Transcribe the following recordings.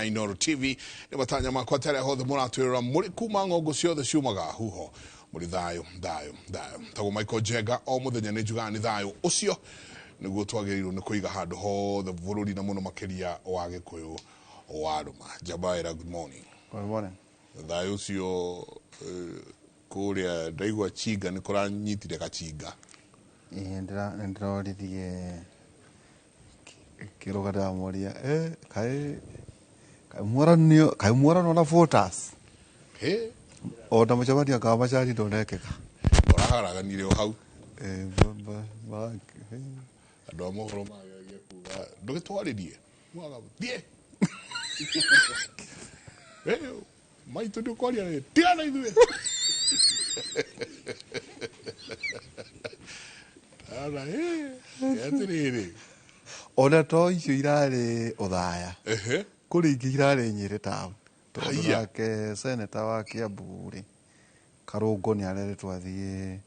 ya Inooro TV. Nĩ matanya makwa atĩ arĩa hothe mũratwĩrora mũrĩ kuma ng'ongo ciothe ciumaga huho mũrĩ thayũ thayũ thayũ. Tagwo Michael Njenga, o mũthenya nĩ njugaga nĩ thayũ ũcio nĩguo twagĩrĩirwo nĩ kũiga handũ hothe bũrũri na mũno makĩria wa Gĩkũyũ wa Rũma. Njabaĩra, good morning. Good morning. Thayũ ũcio kũrĩa ndaigua chinga nĩ kũranyitire gachinga. Ĩĩ nĩndĩroririe kĩrũga ndĩramũria kaĩ kaĩ mwaranio kaĩ mwaranwo na voters Hĩ, ona mũcemanio anga wa macani ndũnekĩka. Ũraharaganire o hau. Eh, Andũ a mohoro mageragia kuga ndũgĩtwarĩrie mwaga thiĩ maitũ ndũkwaria rĩ tigana ithuĩ. Ara, atĩrĩrĩ. Ona to icio irarĩ Othaya, kũrĩ ingĩ irarĩ Nyĩrĩ town, tondũ Haiya. nake seneta wa Kiambu rĩ, Karũngũ nĩ areretwo athiĩ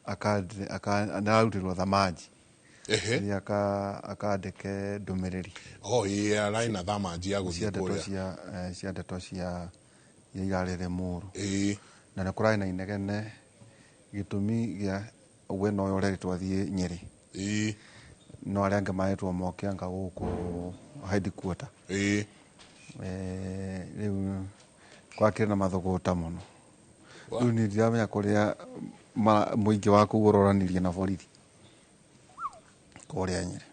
nĩararutĩrwo thamanji. Athiĩ akandĩke ndũmĩrĩri. Oh, ĩĩ, ararĩ na thamanji ya gũthiĩ Cia ndeto kũrĩa. cia ndeto cia iria irarĩ Rĩmũrũ. Na nĩ kũrarĩ na inegene gĩtũmi gĩa we nowe ũreretwo athiĩ Nyĩrĩ. No arĩa angĩ maretwo moke anga gũkũ headquarter. Rĩu gwakĩrĩ na mathũgũta mũno. Rĩu niĩ ndiramenya kũrĩa mũingĩ wa kũu ũroranirie na borithi kũrĩa Nyĩrĩ.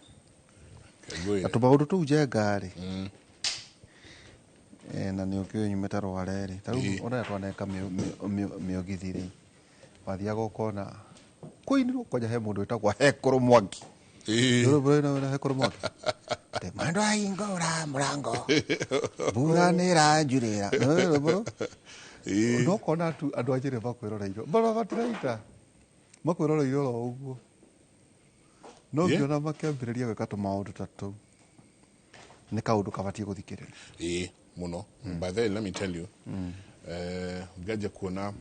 Ngwĩre. Na tũmaũndũ tũu Njenga rĩ, na nĩ ũkĩũĩ nyumĩte Rware rĩ, ta rĩu ona twaneka mĩũgithi rĩ, wathiaga ũkona kũinirwo kwanja he mũndũ wĩtagwo Hekũrũ Mwangi. Nĩ Hekũrũ Mwangi. Mwendwa hingũra mũrango, mbura nĩ ĩranjurĩra. No ũkona tu andũ a Nyĩrĩ makwĩroreire, bara matiraita, makwĩroreire oro ũguo. No ngĩona makĩambĩrĩria gwĩka tũmaũndũ ta tũu, nĩ kaũndũ kabatiĩ gũthikĩrĩrio. Ĩĩ, mũno. By the way, let me tell you, ngĩanjia kuona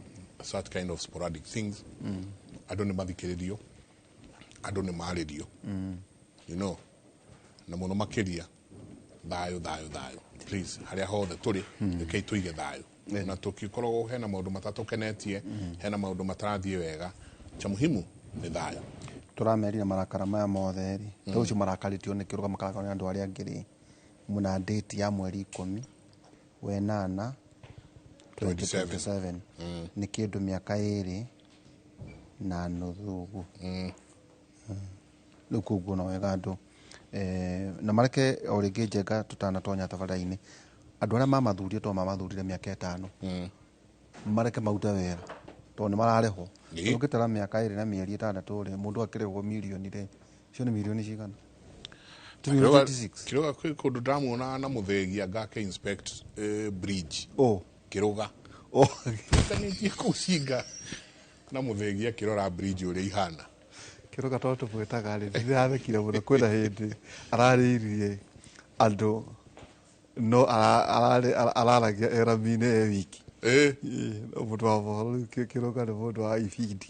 such kind of sporadic things, andũ nĩ mathikĩrĩrio, andũ nĩ marĩrio. You know, na mũno makĩria thayũ, thayũ, thayũ. Please, harĩa hothe tũrĩ, rekei tũige thayũ. Na tũkĩkoragwo hena maũndũ matatũkenetie, hena maũndũ matarathiĩ wega, cha muhimu nĩ thayũ. Tũramerire marakara maya mothe rĩ, ta ũcio marakarĩtio nĩ kĩrũgamo karakara nĩ andũ arĩa angĩ rĩ, mwĩna date ya mweri ikũmi wenana 2027. Nĩ kĩndũ mĩaka ĩrĩ na nuthu ũguo. Rĩu koguo no wega andũ, na mareke o rĩngĩ Njenga tũtanatonya tabarĩra-inĩ, andũ arĩa mamathurire to mamathurire mĩaka ĩtano, mareke marute wĩra tondũ nĩ mararĩhwo. Ũngĩtara mĩaka ĩrĩ na mĩeri ĩtandatũ rĩ, mũndũ akĩrĩhwo mirioni rĩ, icio nĩ mirioni cigana? Ti mirioni 26. Kĩrũga kwĩ kũndũ ndamuonaga na mũthegi anga ake inspect bridge. Kĩrũga. Nĩtanĩtie kũu Cinga na mũthegi akĩrora bridge ũrĩa ihana. Kĩrũga tondũ tũmwĩtaga rĩ, ndĩrathekire mũno kwĩna hĩndĩ ararĩirie andũ no araragia erami-inĩ e wiki. Ĩĩ, mũndũ wa mohoro rĩu Kĩrũga nĩ mũndũ wa ibindi.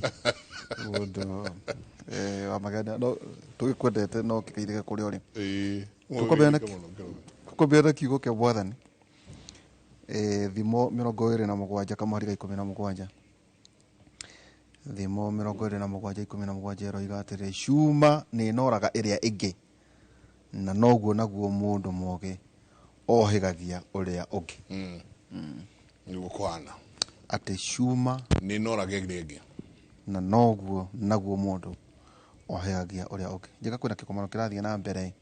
Mũndũ, wa magenia. No tũgĩkwendete no kĩgeithĩke kũrĩa ũrĩ. Mũgeithĩke mũno, Kĩrũga. Tũkwambia na kiugo kĩa Mwathani. Thimo mĩrongo ĩrĩ na mũgwanja kamũhari ga ikũmi na mũgwanja. Thimo mĩrongo ĩrĩ na mũgwanja ikũmi na mũgwanja ĩroiga atĩrĩ, cuma nĩ ĩnoraga ĩrĩa ĩngĩ, na noguo naguo mũndũ mũũgĩ ohĩgagia ũrĩa ũngĩ. Nĩguo kũhana. Atĩ cuma nĩ ĩnoraga ĩrĩa ĩngĩ, na noguo naguo mũndũ ohĩgagia ũrĩa ũngĩ. Njega kwĩna kĩgomano kĩrathiĩ na mbere,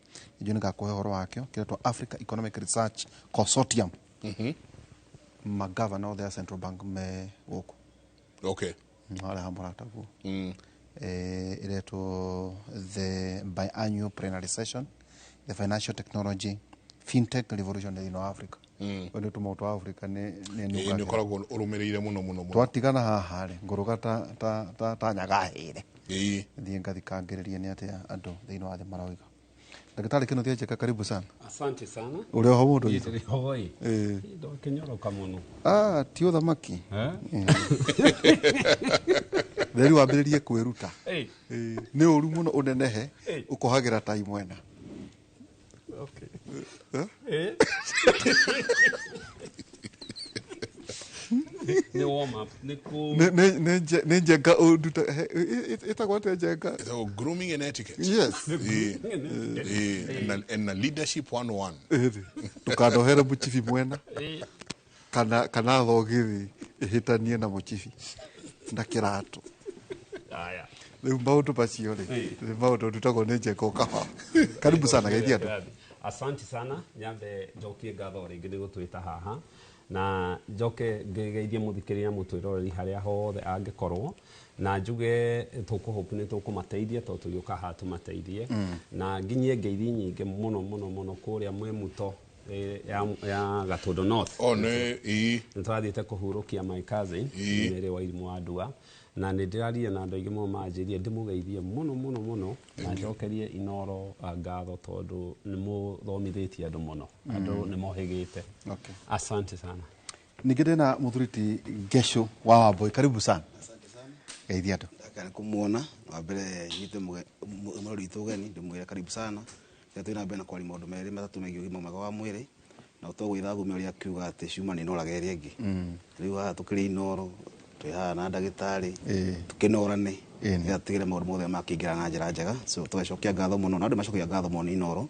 nĩnjũĩ nĩngakũhe ũhoro wakĩo, kĩretwo Africa Economic Research Consortium. Magavana othe a Central Bank me gũkũ. Harĩa ha mũrataguo. Ĩretwo the biannual plenary session, the financial technology fintech revolution thĩinĩ wa Africa. Ũyũ nĩ tũmaũndũ wa Africa nĩ Ĩĩ, nĩ nũgagĩra. ũkoragwo ũrũmĩrĩire mũno, mũno, mũno. Twatigana haha rĩ, ngũrũga ta nyagahĩre. Thiĩ ngathikangĩrĩrie nĩ atĩa andũ thĩinĩ wa thĩ maroiga. Daktari Kenneth Njenga, karibu sana. Asante sana. Uri oho mundu witũ? Ndiri hoi. Ndokinyoroka muno. Ti uthamaki. Theri wambĩrĩrie kwĩruta. Nĩ ũru mũno ũnenehe, ũkohagĩra tai mwena. Nĩ warm up nĩ kũ Nĩ njenga ũnduta ĩtagwo atĩa njenga? Ĩtagwo grooming and etiquette. Yes. And na leadership 101. Ndũkanohere mũchibi mwena kana thogithi ĩhĩtanie na mũchibi na kĩratũ. Aya. Rĩu maũndũ macio rĩ, nĩ maũndũ ndutagwo nĩ njenga ũkaba. Karibu sana, geithia andũ. Asante sana. Nyambe njokie ngatho rĩngĩ nĩ gũtwĩta haha, na njoke ngĩgeithie mũthikĩrĩria, mũtwĩroreri harĩa hothe angĩkorwo, na njuge tũkũhope nĩ tũkũmateithia tondũ tũgĩũka haha tũmateithie, na nginyie ngeithi nyingĩ mũno mũno mũno kũrĩa Mwĩmuto ya Gatũndũ North. Oh, nĩ ĩ. Nĩ tũrathiĩte kũhurũkia my cousin Mary wa Irimũ wa Ndua, na nĩ ndĩrarire na andũ aingĩ mũno manjĩrire ndĩmũgeithie mũno mũno mũno, na njokerie Inoro ngatho tondũ nĩ mũthomithĩtie andũ mũno, andũ nĩ mohĩgĩte. Okay. Asante sana. Ningĩ ndĩna mũthuri ti Ngesho wa Wambui, karibu sana. Asante sana. Geithia andũ. Ndakana kumuona. Wa mbere nyite mũrori witũ ũgeni, ndĩmwĩre karibu sana. Rĩrĩa twĩ na mbere na kwaria maũndũ merĩ matatũ megiĩ ũgima mwega wa mwĩrĩ, na ũtogwĩtha thũme ũrĩa akiuga atĩ cuma nĩ ĩnoraga ĩrĩa ĩngĩ. Rĩu haha tũkĩrĩ Inoro, twĩ haha na ndagĩtarĩ, tũkĩnorane nĩgetha tũtigĩre maũndũ mothe makĩingĩra na njĩra njega. So tũgacokia ngatho mũno, na andũ macokagia ngatho mũno nĩ Inoro,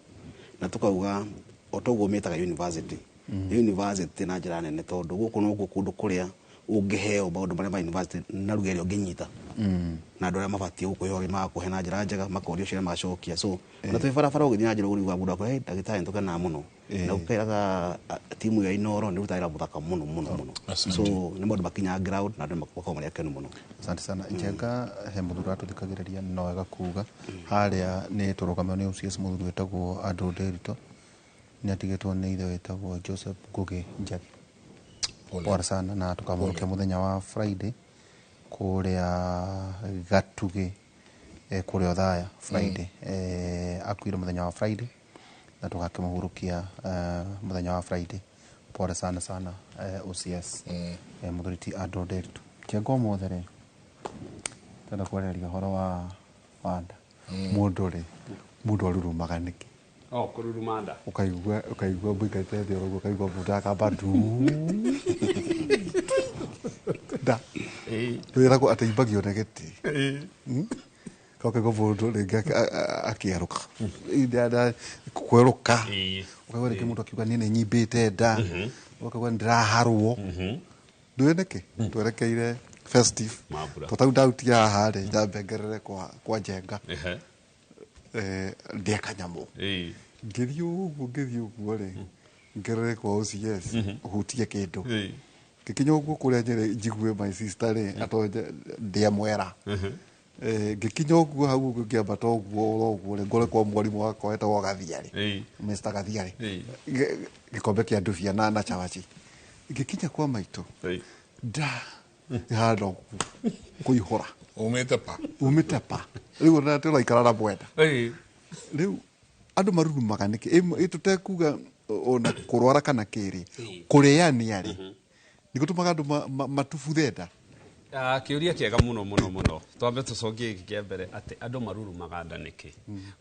na tũkauga o toguo mĩtaga university, nĩ university na njĩra nene, tondũ gũkũ nokuo kũndũ kũrĩa ũngĩheo maũndũ marĩa ma university na ruga ĩrĩa ũngĩnyita, na andũ arĩa mabatiĩ gũkũhe ũgĩ magakũhe na njĩra njega, makorio ciũria magacokia. So na twĩ barabara ũgĩthiĩ na njĩra ũguo mũndũ akwĩra, "Hey, ndagĩtarĩ, nĩtũkenaga mũno." Na ũkeraga timu ya Inoro nĩ rutaga wĩra mũthaka mũno mũno mũno. So nĩ maũndũ makinyaga ground na andũ makoragwo marĩ akenu mũno. Asante sana, Njenga. He mũthuri ũratũthikagĩrĩria, no wega kuga harĩa nĩ tũrũgamio nĩ OCS, mũthuri wĩtagwo Andrew Nderitu, nĩ atigĩtwo nĩ ithe wĩtagwo Joseph Ngugi Njagi. Pole. Pole sana, na tũkamũrũkia mũthenya wa Friday kũrĩa Gatugĩ, kũrĩa Othaya Friday. Akuire mũthenya wa Friday na tũgakĩmũhurũkia mũthenya wa Friday. Pole sana sana, OCS, mũthuri ti Andrew Nderitu. Njenga, ũmũthĩ rĩ tenda kwarĩrĩria ũhoro wa nda. Mũndũ rĩ, mũndũ arurumaga nĩkĩ? Oh, kũruruma nda. Ũkaigua mũikarĩte thĩ oro ũguo, ũkaigua mũndũ akamba ndu nda. Wĩragwo atĩ imbagio nĩ gĩtĩ. Ka ũkaigua mũndũ rĩngĩ akĩerũka, kwerũka. Ũkaigua rĩngĩ mũndũ akiuga, "Niĩ nĩ nyimbĩte nda." Ũkaigua, "Nĩ ndĩraharwo." Ndũĩ nĩkĩ? Twerekeire festive. Mambura. To tau ndautia haha rĩ, nyambe ngerere kwa Njenga. Ndĩe kanyamũ. Ngĩthiĩ ũguo, ngĩthiĩ ũguo rĩ, ngerere kwa OCS hutie kĩndũ. Ngĩkinya ũguo kũrĩa Nyĩrĩ njigue my sister rĩ atonye ndĩe mwera. Ngĩkinya ũguo hau ũguo, ngĩambata ũguo oro ũguo rĩ, ngore kwa mwarimũ wakwa wetagwo Gathiarĩ. Mr. Gathiarĩ. Gĩkombe kĩa ndubia na cabaci. Ngĩkinya kwa maitũ, nda ĩhana ũguo kũihũra. Umĩte pa? Umĩte pa? Rĩu ona tũraikara na mwena. Rĩu andũ marurumaga nĩkĩ? Ĩ tũtekuga ona kũrwara kana kĩrĩ, kũrĩania rĩ, nĩ gũtũmaga andũ matubuthe nda? Ah, kĩũria kĩega mũno mũno mũno. Twambe tũcokie gĩkĩ kĩa mbere, atĩ andũ marurumaga nda nĩkĩ.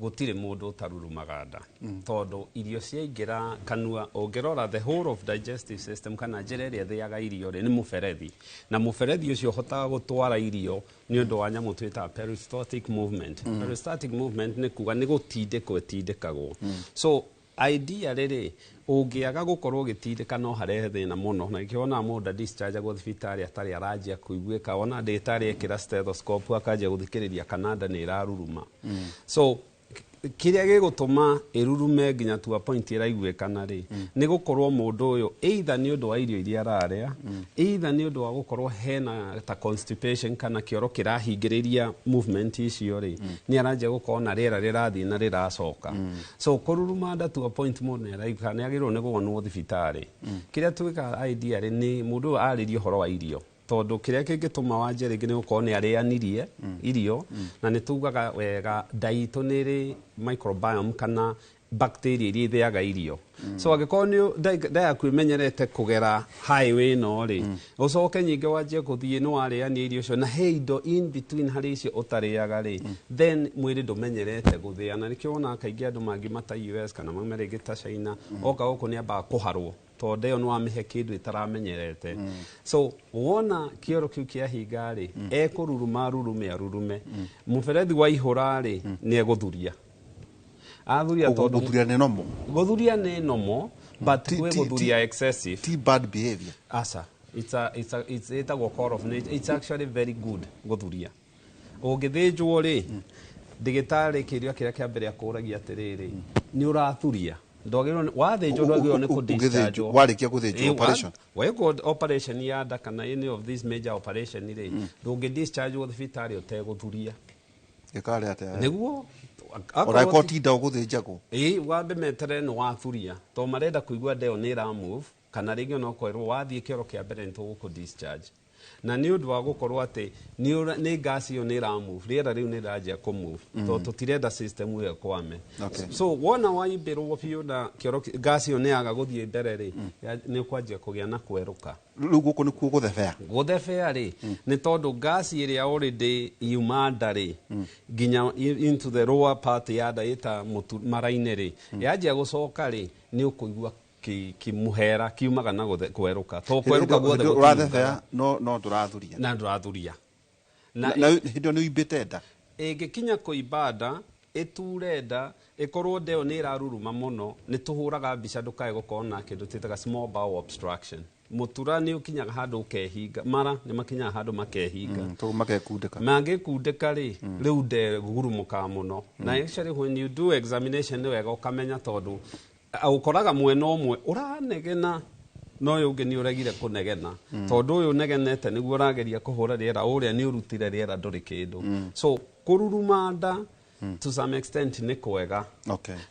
Gũtirĩ mũndũ ũtarurumaga nda, tondũ irio ciaingĩra kanua, ũngĩrora the whole of digestive system kana njĩra ĩrĩa ĩthĩaga irio rĩ, nĩ mũberethi, na mũberethi ũcio ũhotaga gũtwara irio nĩ ũndũ wa nyamũ twĩtaga peristaltic movement. Peristaltic movement nĩ kuga nĩ gũtindĩkwo ĩtindĩkagwo. So idea rĩrĩ, ũngĩaga gũkorwo ũgĩtindĩka no harehe thĩna mũno, na nĩkĩo wonaga mũndũ dischargeagwo thibitarĩ atarĩ aranjia kũiguĩka, wona ndagĩtarĩ ekĩra stethoscope akanjia gũthikĩrĩria kana nda nĩ ĩraruruma. So kĩrĩa gĩgũtũma ĩrurume nginya to a point ĩraiguĩkana rĩ, nĩ gũkorwo mũndũ ũyũ either nĩ ũndũ wa irio iria ararĩa, either nĩ ũndũ wa gũkorwo hena ta constipation kana kĩoro kĩrahingĩrĩria movement icio rĩ, nĩ aranjia gũkorwo na rĩera rĩrathiĩ na rĩracoka. So kũruruma nda to a point mũndũ nĩ araiguĩka, nĩ agĩrĩirwo nĩ kũgonwo thibitarĩ. Kĩrĩa twĩkaga idea rĩ, nĩ mũndũ ũyũ arĩrie ũhoro wa irio, tondũ kĩrĩa kĩngĩtũma wanjie rĩngĩ nĩ gũkorwo nĩ arĩanirie irio, na nĩ tugaga wega nda itũ nĩ ĩrĩ microbiome kana Bacteria iria ithĩaga irio. So angĩkorwo nĩ nda yaku ĩmenyerete kũgera highway ĩno rĩ, ũcoke nyingĩ wanjie gũthiĩ nĩ warĩania irio icio na he indo in between harĩ icio ũtarĩaga rĩ, then mwĩrĩ ndũmenyerete gũthĩa. Na nĩkĩo wonaga kaingĩ andũ mangiuma ta US kana maume rĩngĩ ta China, oka gũkũ nĩ ambaga kũharwo tondũ ĩyo nĩ wamĩhe kĩndũ ĩtaramenyerete. So wona kĩoro kĩu kĩahinga rĩ, ekũruruma, arurume, arurume, mũberethi waihũra rĩ, nĩ egũthuria, athuria tondũ Gũthuria nĩ normal? Gũthuria nĩ normal, but gwĩ gũthuria excessive. Ti bad behavior? Aca, it's ĩtagwo call of nature. It's actually very good gũthuria. Ũngĩthĩnjwo rĩ, ndĩgĩtarĩ kĩũria kĩrĩa kĩa mbere akũragia atĩrĩrĩ, nĩ ũrathuria? Ndwagĩrĩirwo wathĩnjwo, ndwagĩrĩirwo nĩ kũ-discharge. Warĩkia gũthĩnjwo, operation? Wekwo operation ya nda kana any of these major operation rĩ, ndũngĩ discharge thibitarĩ ũtegũthuria. Ĩkarĩ atĩa? Nĩguo. Ona ĩkorwo ti nda ũgũthĩnjagwo? Ĩĩ, wambe meterere nĩ wathuria, tondũ marenda kũigua nda ĩyo nĩ ĩra move, kana rĩngĩ ona ũkorwo wathiĩ kĩoro kĩa mbere nĩ tũgũkũ discharge na nĩ ũndũ wa gũkorwo atĩ nĩ gas ĩyo nĩ ĩra move, rĩera rĩu nĩ rĩranjia kũ move, tondũ tũtirenda system ĩyo ĩkwame. So wona waimbĩrwo biũ na kĩoro gas ĩyo nĩ yaga gũthiĩ mbere rĩ, nĩ ũkwanjia kũgĩa na kwerũka. Rĩu gũkũ nĩkuo gũthebea? Gũthebea rĩ, nĩ tondũ gas ĩrĩa already yuma nda rĩ, nginya into the lower part ya nda ĩta mũtu mara-inĩ rĩ, yanjia gũcoka rĩ, nĩ ũkũigua kĩmũhera kiumaga na kwerũka, to kwerũka guothe gũtiumaga. Ũrathebea no ndũrathuria. Na ndũrathuria. Na hĩndĩ ĩyo nĩ ũimbĩte nda? Ĩngĩkinya kũimba nda, ĩture nda, ĩkorwo nda ĩyo nĩ ĩraruruma mũno, nĩ tũhũraga mbica ndũkae gũkorwo na kĩndũ twĩtaga small bowel obstruction. Mũtura nĩ ũkinyaga handũ ũkehinga, mara nĩ makinyaga handũ makehinga. Tondũ makekundĩka. Mangĩkundĩka rĩ, rĩu nda ĩgurumũkaga mũno. Na actually when you do examination nĩ wega ũkamenya, tondũ ũkoraga mwena ũmwe ũranegena no ũyũ ũngĩ nĩ ũregire kũnegena, tondũ ũyũ ũnegenete nĩguo ũrageria kũhũra rĩera, ũrĩa nĩ ũrutire rĩera ndũrĩ kĩndũ. So kũruruma nda to some extent nĩ kwega.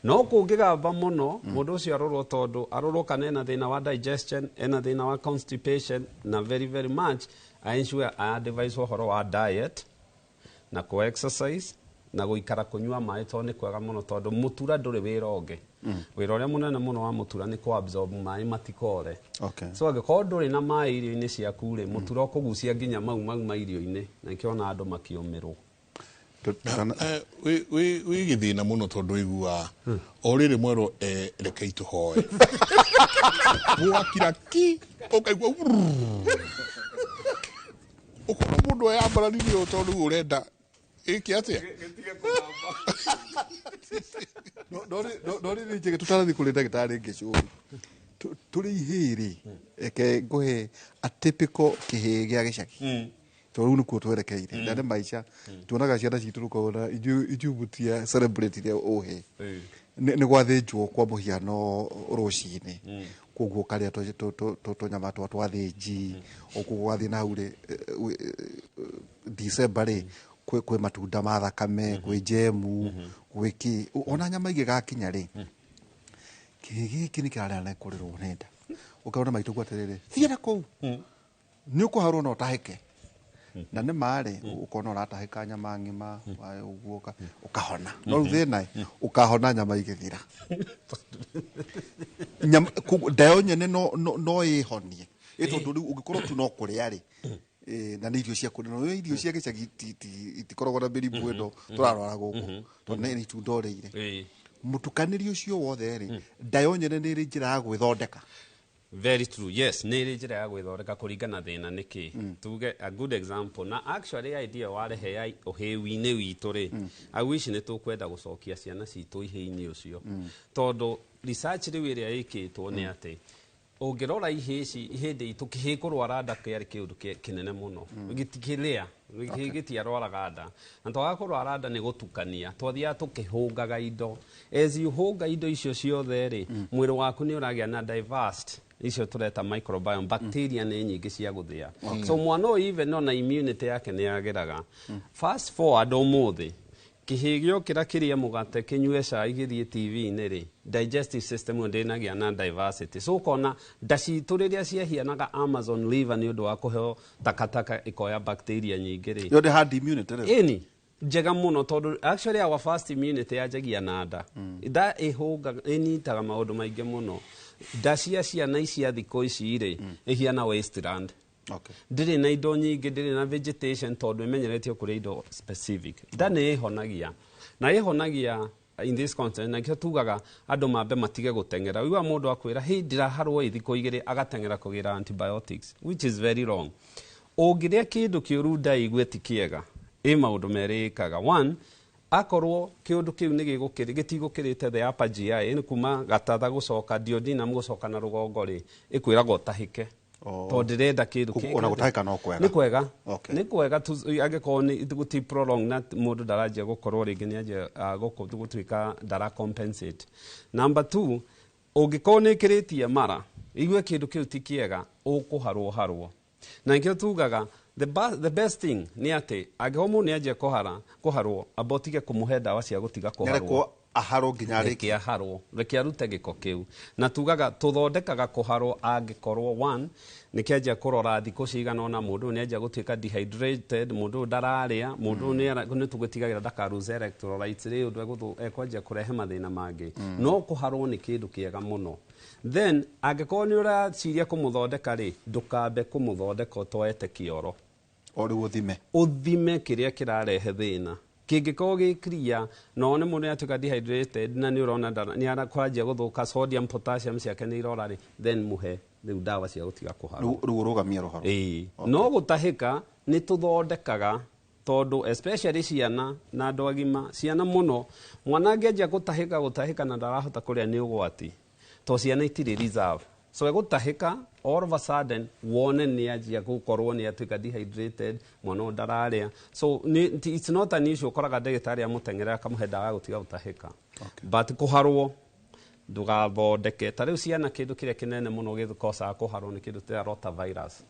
No kũngĩgamba mũno, mũndũ ũcio arorwo, tondũ arorwo kana ena thĩna wa digestion, ena thĩna wa constipation, na very very much I ensure I advise ũhoro wa diet na kũ exercise na gũikara kũnyua maĩ, tondũ nĩ kwega mũno, tondũ mũtura ndũrĩ wĩra ũngĩ. Wĩra ũrĩa mũnene mũno wa mũtura nĩ kũ absorb maĩ matikore. So angĩkorwo ndũrĩ na maĩ irio-inĩ ciaku rĩ, mũtura ũkũgucia nginya mau mau ma irio-inĩ, na nĩkĩo ona andũ makĩũmĩrwo. Wĩ gĩthĩna mũno, tondũ igua o rĩrĩ mwerwo, rekei tũhoe, gwakira ki, ũkaigua ũkona mũndũ eyambararirie ũũ, tondũ rĩu ũrenda ĩke atĩa? No rĩrĩ njege tũtarathiĩ kũrĩ ndagĩtarĩ ngĩcũri tũrĩ ihĩĩ, reke ngũhe a typical kĩhĩĩ gĩa gĩcagi, tondũ rĩu nĩkuo twerekeire na nĩ maica tuonaga ciana citũ, rũkona ithuĩ mũtia celebrate ũhĩ nĩ gwathĩnjwo kwa mũhiano rũcinĩ, koguo ũkarĩa tũnyama twa twathĩnji ũguo gwathiĩ na hau rĩ, December rĩ, kwĩ matunda ma thakame, kwĩ njemu, gwĩ kĩ, ona nyama igĩgakinya rĩ, kĩhĩ gĩkĩ nĩ kĩrarĩa na kũrĩrwo nĩ nda, ũkaona maitũ atĩrĩrĩ, thiĩ na kũu nĩ ũkũharwo na ũtahĩke, na nĩ marĩ ũkona ũratahĩka nyama ng'ima ũguo ũkahona, no rĩu thĩna ũkahona nyama igĩthira. Nyama koguo nda yo nyene no ĩhonie ĩ, tondũ rĩu ũngĩkorwo tu no kũrĩa rĩ, na nĩ irio cia kũrĩa, no irio cia gĩcagi itikoragwo na mĩrimũ ĩno tũrarwara gũkũ, tondũ nĩ itunda ũrĩire. Mũtukanĩri ũcio wothe rĩ, nda yo nyene nĩ ĩrĩ njĩra ya gwĩthondeka? Very true. Yes, nĩ ĩrĩ njĩra ya gwĩthondeka kũringana thĩna nĩ kĩ. Tuge a good example, na actually idea warehe ya ũhĩwi-inĩ witũ rĩ, I wish nĩ tũkwenda gũcokia ciana citũ ihĩ-inĩ ũcio, tondũ research rĩu ĩrĩa ĩkĩtwo nĩ atĩ ũngĩrora ihĩ ici hĩndĩ itũ, kĩhĩ kũrwara nda kĩarĩ kĩũndũ kĩnene mũno. Gĩtikĩrĩa kĩhĩ gĩtiarwaraga nda, na twaga kũrwara nda nĩ gũtukania twathiaga tũkĩhũngaga indo. As you hũnga indo icio ciothe rĩ, mwĩrĩ waku nĩ ũragĩa na diverse icio tũreta microbiome, bacteria nĩ nyingĩ cia gũthĩa. So mwana ũyũ even ona immunity yake nĩ yagĩraga. Fast forward ũmũthĩ, kĩhĩ gĩokĩra kĩrĩe mũgate, kĩnyue cai, gĩthiĩ TV-inĩ rĩ, digestive system ĩyo ndĩnagĩa na diversity. So ũkona nda citũ rĩrĩa ciahianaga Amazon River nĩ ũndũ wa kũheo takataka ĩkoya bacteria nyingĩ rĩ. Yo nĩ herd immunity rĩu? Ĩni. Njega mũno, tondũ actually our first immunity yanjagia na nda. Nda ĩhũngaga, ĩnyitaga maũndũ maingĩ mũno. Nda cia ciana icia thikũ ici rĩ, ĩhiana wasteland. Ndĩrĩ na indo nyingĩ, ndĩrĩ na vegetation, tondũ ĩmenyeretio kũrĩa indo specific. Nda nĩ ĩhonagia, na ĩhonagia in this context, na nĩkĩo tugaga andũ mambe matige gũteng'era. Wigua mũndũ akwĩra, "Hĩ, ndĩraharwo ĩ thikũ 2," agateng'era kũgĩra antibiotics, which is very wrong. Ũngĩrĩa kĩndũ kĩũru nda igue ti kĩega, ĩ maũndũ merĩ ĩkaga. One, akorwo kĩũndũ kĩu nĩ gĩtigũkĩrĩte the upper GI, nĩ kuma gatatha gũcoka duodenum gũcoka na rũgongo rĩ, ĩkwĩraga ũtahĩke. Tondũ ndĩrenda kĩndũ. Ona gũtahĩka no kwega? Nĩ kwega. Nĩ kwega angĩkorwo nĩ ti prolong na mũndũ ndaranjia gũkorwo rĩngĩ nĩ anjia gũtuĩka ndara compensate. Number two, ũngĩkorwo nĩ ĩkĩrĩtie mara, igue kĩndũ kĩu ti kĩega, ũkũharwo harwo. Na nĩkĩo tugaga the best thing nĩ atĩ angĩkorwo mũndũ nĩ anjia kũhara kũharwo, amba ũtige kũmũhe ndawa cia gũtiga kũharwo. Nĩarekwo aharwo nginya arĩkie. Reke aharwo, reke arute gĩko kĩu. Na tugaga tũthondekaga kũharwo angĩkorwo one, nĩ kĩanjia kũrora thikũ cigana ũna mũndũ ũyũ nĩ anjia gũtuĩka dehydrated, mũndũ ũyũ ndararĩa, mũndũ ũyũ nĩ tũgĩtigagĩra ndaka lose electrolytes rĩ, ũndũ ekwanjia kũrehe mathĩna mangĩ. No kũharwo nĩ kĩndũ kĩega mũno. Then angĩkorwo nĩ ũraciria kũmũthondeka rĩ, ndũkambe kũmũthondeka ũtoete kĩoro. O rĩu ũthime. Ũthime kĩrĩa kĩrarehe thĩna. Kĩngĩkorwo gĩ clear, na wone mũndũ nĩatuĩka dehydrated na nĩ ũrona nĩ arakwanjia gũthũka, sodium, potassium ciake nĩ irora rĩ, then mũhe rĩu ndawa cia gũtiga kũharwo. Rĩu ũrũgamie rũharo. Ĩĩ. No gũtahĩka nĩ tũthondekaga, tondũ especially ciana na andũ agima, ciana mũno, mwana angĩanjia gũtahĩka gũtahĩka na ndarahota kũrĩa, nĩ ũgwati, tondũ ciana itirĩ reserve. So egũtahĩka, all of a sudden wone nĩ anjia gũkorwo nĩ atuĩka dehydrated, mwana ũyũ ndararĩa. So it's not an issue, ũkoraga ndagĩtarĩ amũteng'erera akamũhe ndawa ya gũtiga gũtahĩka. But kũharwo ndũgathondeke. Ta rĩu ciana, kĩndũ kĩrĩa kĩnene mũno gĩkosaga kũharwo nĩ kĩndũ ta rotavirus.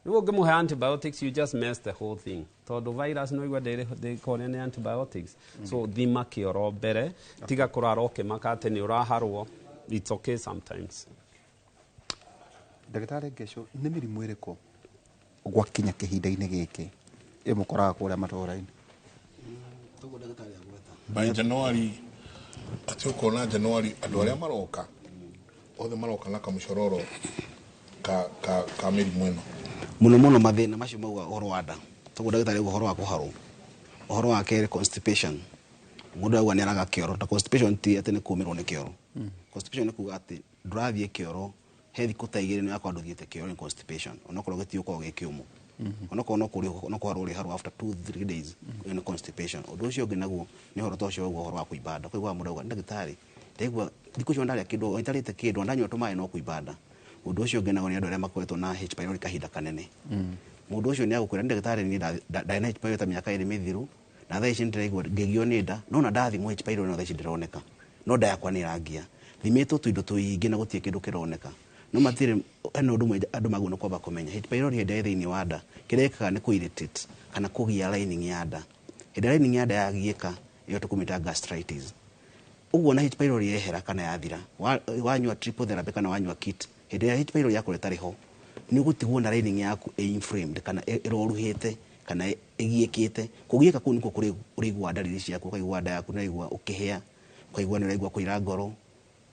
Rĩu ũngĩmũhe antibiotics, you just mess the whole thing, tondũ virus no igua ndĩkorĩa nĩ antibiotics. So thima kĩoro mbere, tiga kũrara ũkĩmaka atĩ nĩ ũraharwo. It's okay sometimes. Ndagĩtarĩ Ngeco, nĩ mĩrimũ ĩrĩkũ gwakinya kĩhinda-inĩ gĩkĩ ĩmũkoraga kũrĩa matũũra-inĩ? Toguo ndagĩtarĩ agweta. By January, atĩ ũkona January andũ arĩa maroka othe maroka na kamũcororo ka mĩrimũ ĩno. Mũno mũno mathĩna macio mauga ũhoro wa nda, toguo ndagĩtarĩ auga ũhoro wa kũharwo, ũhoro wa kerĩ constipation. Mũndũ auga nĩ araga kĩoro, ta constipation ti atĩ nĩ kũmĩrwo nĩ kĩoro. Constipation nĩ kuga atĩ ndũrathiĩ kĩoro he thikũ ta 2, nĩ yakwa ndũthiĩte kĩoro, nĩ constipation, onokorwo gĩtigũkorwo gĩ kĩũmũ, onokorwo no kũrĩ no kũharwo ũrĩ after 2 3 days, ĩyo nĩ constipation. Ũndũ ũcio ũngĩ naguo nĩ ũhoro ta ũcio ũguo, ũhoro wa kũimba nda. Kũigua mũndũ auga, "Ndagĩtarĩ, ndaigua thikũ icio ndarĩa kĩndũ, itarĩte kĩndũ, ndanyua tũmaĩ no kũimba nda." Ũndũ ũcio ũngĩ naguo nĩ andũ arĩa makoretwo na H pylori kahinda kanene. Mũndũ ũcio nĩ agũkwĩra, "Ndagĩtarĩ, niĩ ndarĩ na H pylori ta mĩaka 2 mĩthiru, na thaa ici nĩndĩraigua ngĩgio nĩ nda, no na ndathimwo H pylori no thaa ici ndĩroneka, no nda yakwa nĩ ĩrangia, thimĩtwo tũindo tũingĩ na gũtirĩ kĩndũ kĩroneka." No matirĩ hena ũndũ ũmwe andũ magĩrĩirwo nĩ kwamba kũmenya. H pylori hĩndĩ ĩrĩa ĩ thĩinĩ wa nda, kĩrĩa ĩkaga nĩ kũ irritate kana kũgia lining ya nda. Hĩndĩ ĩrĩa lining ya nda yagiĩka, ĩyo tũkũmĩta gastritis. Ũguo na H pylori yehera kana yathira, wanyua triple therapy kana wanyua kit, hĩndĩ ĩrĩa H pylori yakorwo ĩtarĩ ho, nĩ ũgũtigwo na lining yaku ĩ inflamed kana ĩroruhĩte kana ĩgiĩkĩte. Kũgiĩka kũu nĩkuo kũrĩ ũrĩiguaga ndariri ciaku, ũkaigua nda yaku nĩũraigua ũkĩhĩa, ũkaigua nĩũraigua kũira ngoro,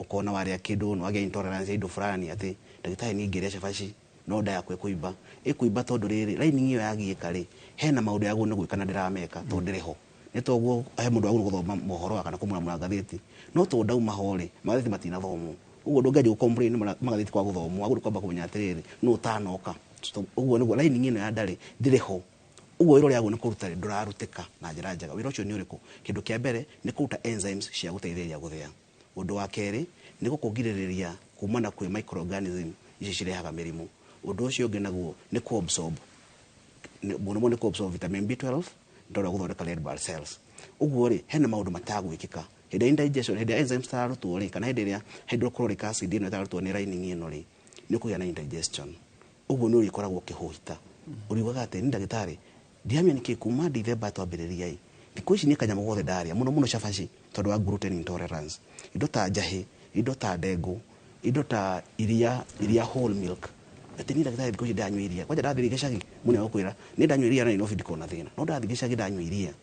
ũkona warĩa kĩndũ nĩwagĩa intolerance ya indo fulani, atĩ, "Ndagĩtarĩ, niĩ ngĩrĩa cabaci no nda yakwa ĩkũimba." Ĩkũimba tondũ rĩrĩ lining ĩyo yagiĩka rĩ, hena maũndũ yagĩrĩirwo nĩ gwĩka na ndĩrameka tondũ ndĩrĩ ho. Nĩ toguo he mũndũ wagĩrĩirwo gũthoma mohoro kana kũmuramura ngathĩti, no tondũ ndauma ho rĩ, magathĩti matinathomwo. Ũguo ndũngĩanjia gũ complain magathĩti kwa gũthomwo, wagĩrĩirwo kwamba kũmenya atĩrĩrĩ, nũ ũtanoka. Ũguo nĩguo lining ĩno ya nda rĩ, ndĩrĩ ho. Ũguo wĩra ũrĩa wagĩrĩirwo nĩ kũruta rĩ, ndũrarutĩka na njĩra njega. Wĩra ũcio nĩ ũrĩkũ? Kĩndũ kĩa mbere nĩ kũruta enzymes cia gũteithĩrĩria gũthĩa. Ũndũ wa kerĩ nĩ gũkũgirĩrĩria kumana kwĩ microorganism ici cirehaga mĩrimũ. Ũndũ ũcio ũngĩ naguo nĩ kũ absorb, mũno mũno nĩ kũ absorb vitamin B12 nĩ tondũ wa gũthondeka red blood cells. Ũguo rĩ, hena maũndũ matagwĩkĩka hĩndĩ ya indigestion, hĩndĩ ya enzymes itararutwo rĩ, kana hĩndĩ ĩrĩa hydrochloric acid ĩno ĩtararutwo nĩ lining ĩno rĩ, nĩ ũkũgĩa na indigestion. Ũguo nĩ ũrĩkoragwo ũkĩhũhita, ũriugaga atĩ, "Nĩ ndagĩtarĩ, ndiramenya nĩkĩ kuma Dithemba twambĩrĩria ĩ, thikũ ici nĩ kanyamũ gothe ndarĩa, mũno mũno cabaci, tondũ wa gluten intolerance, indo ta njahĩ, indo ta ndengũ, indo ta iria, iria whole milk, atĩ niĩ ndagĩtarĩ thikũ ici ndanyua iria, kwanja ndathiĩ gĩcagi, mũndũ nĩagũkwĩra, 'Nĩ ndanyua iria na Nairobi ndikona thĩna, no ndathiĩ gĩcagi ndanyua iria.'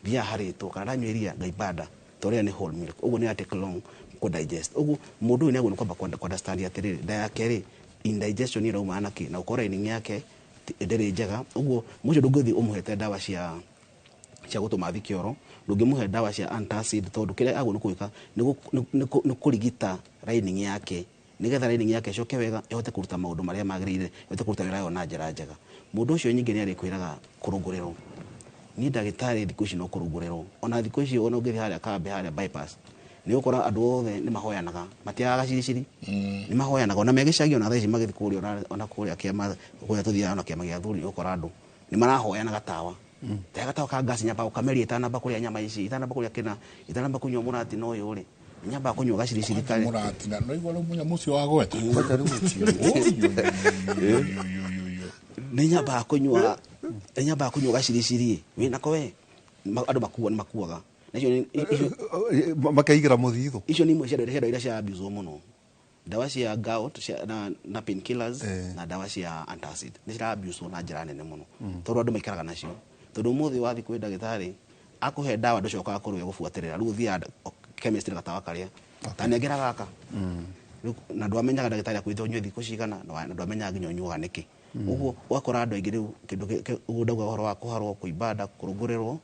Thiaga harĩtwo kana ndanyua iria ngaimba nda, tondũ rĩrĩa nĩ whole milk, ũguo nĩ take long kũ digest. Ũguo mũndũ ũyũ nĩ agĩrĩirwo kwamba kũ understand atĩrĩrĩ, nda yake rĩ, indigestion ĩraumana na kĩ, na gũkorwo lining yake ndĩrĩ njega. Ũguo mũcio ndũngĩthiĩ ũmũhete ndawa cia gũtũma athiĩ kĩoro, ndũngĩmũhe ndawa cia antacid, tondũ kĩrĩa agĩrĩirwo nĩ gwĩka nĩ kũrigita lining yake, nĩgetha lining yake ĩcoke wega, ĩhote kũruta maũndũ marĩa magĩrĩire, ĩhote kũruta wĩra wayo na njĩra njega. Mũndũ ũcio nyingĩ nĩ arĩkwĩraga kũrũngũrĩrwo. Niĩ ndagĩtarĩ thikũ ici no kũrũngũrĩrwo. Ona thikũ ici ona ũngĩthiĩ harĩa kambĩ harĩa bypass, nĩ ũgũkora andũ othe nĩ mahoyanaga, matiagaga gaciriciri, nĩ mahoyanaga ona me gĩcagi, ona thaa ici magĩthiĩ kũrĩa, ona kũrĩa kĩama kũrĩa tũthiaga, ona kĩama gĩa athuri, nĩ ũgũkora andũ nĩ marahoyana gatawa. Ta gatawa ka ngasi nyambaga gũkameria itanamba kũrĩa nyama ici, itanamba kũrĩa kĩna, itanamba kũnyua mũratina ũyũ rĩ, nyambaga kũnyua gaciriciri karĩa. Mũratina, no igua rĩu mũnyamũ ũcio wagweta. Nĩ nyambaga kũnyua gaciriciri, wĩnako we, andũ makuaga, nĩ makuaga. Na icio nĩ, icio Makaigĩra mũthithũ. Icio nĩ imwe cia ndawa iria cia abuse mũno. Ndawa cia gout, cia, na painkillers, na ndawa cia antacid. Nĩ cira abuse na njĩra nene mũno. Tondũ andũ maikaraga nacio. Tondũ ũmũthĩ wathiĩ kwĩ ndagĩtarĩ, akũhe ndawa ndũcokaga kũrĩ we gũbuatĩrĩra. Rĩu ũthiaga chemist na gatawa karĩa. Ta nengera gaka. Rĩu, na ndwamenyaga ndagĩtarĩ akwĩrĩte ũnyue thikũ cigana, na ndwamenyaga nginya ũnyuaga nĩkĩ. Ũguo ũgakora andũ aingĩ rĩu kĩndũ ũguo ndauga ũhoro wa kũharwo, kũimba nda, kũrũngũrĩrwo,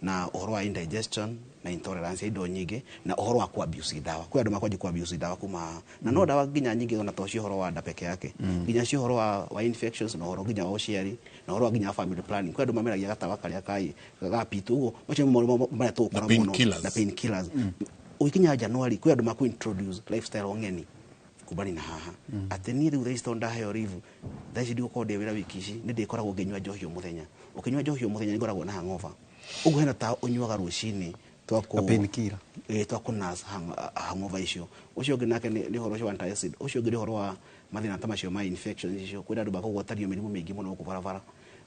na ũhoro wa indigestion na intolerance ya indo nyingĩ, na ũhoro wa ku abuse ndawa. Kwĩ andũ makwanjia ku abuse ndawa kuma haha. Na no ndawa nginya nyingĩ ona to cio ũhoro wa nda peke yake. Nginya cio ũhoro wa infections, na ũhoro nginya wa ũciari, na ũhoro wa nginya wa family planning. Kwĩ andũ mameragia gatawa karĩa ga pitu. Ũguo macio nĩmo maũndũ marĩa tũgũkora Na mũno. painkillers. Na painkillers. Ũgĩkinya January, kwĩ andũ makũ introduce lifestyle ng'eni kumbani na haha. Atĩ niĩ rĩu thaa ici tondũ ndaheo leave, thaa ici ndigũkorwo ndĩ wĩra wiki ici, nĩ ndĩkoragwo ngĩnyua njohi o mũthenya. Ũkĩnyua njohi o mũthenya nĩ ngoragwo na hangover. Ũguo hena ta ũnyuaga rũcinĩ twa kũ- Na painkiller. Twa kũ nurse hangover icio. Ũcio ũngĩ nake nĩ ũhoro ũcio wa antacid. Ũcio ũngĩ nĩ ũhoro wa mathĩna ta macio ma infections icio. Kwĩna andũ makũgwatanio mĩrimũ mĩingĩ mũno gũkũ barabara.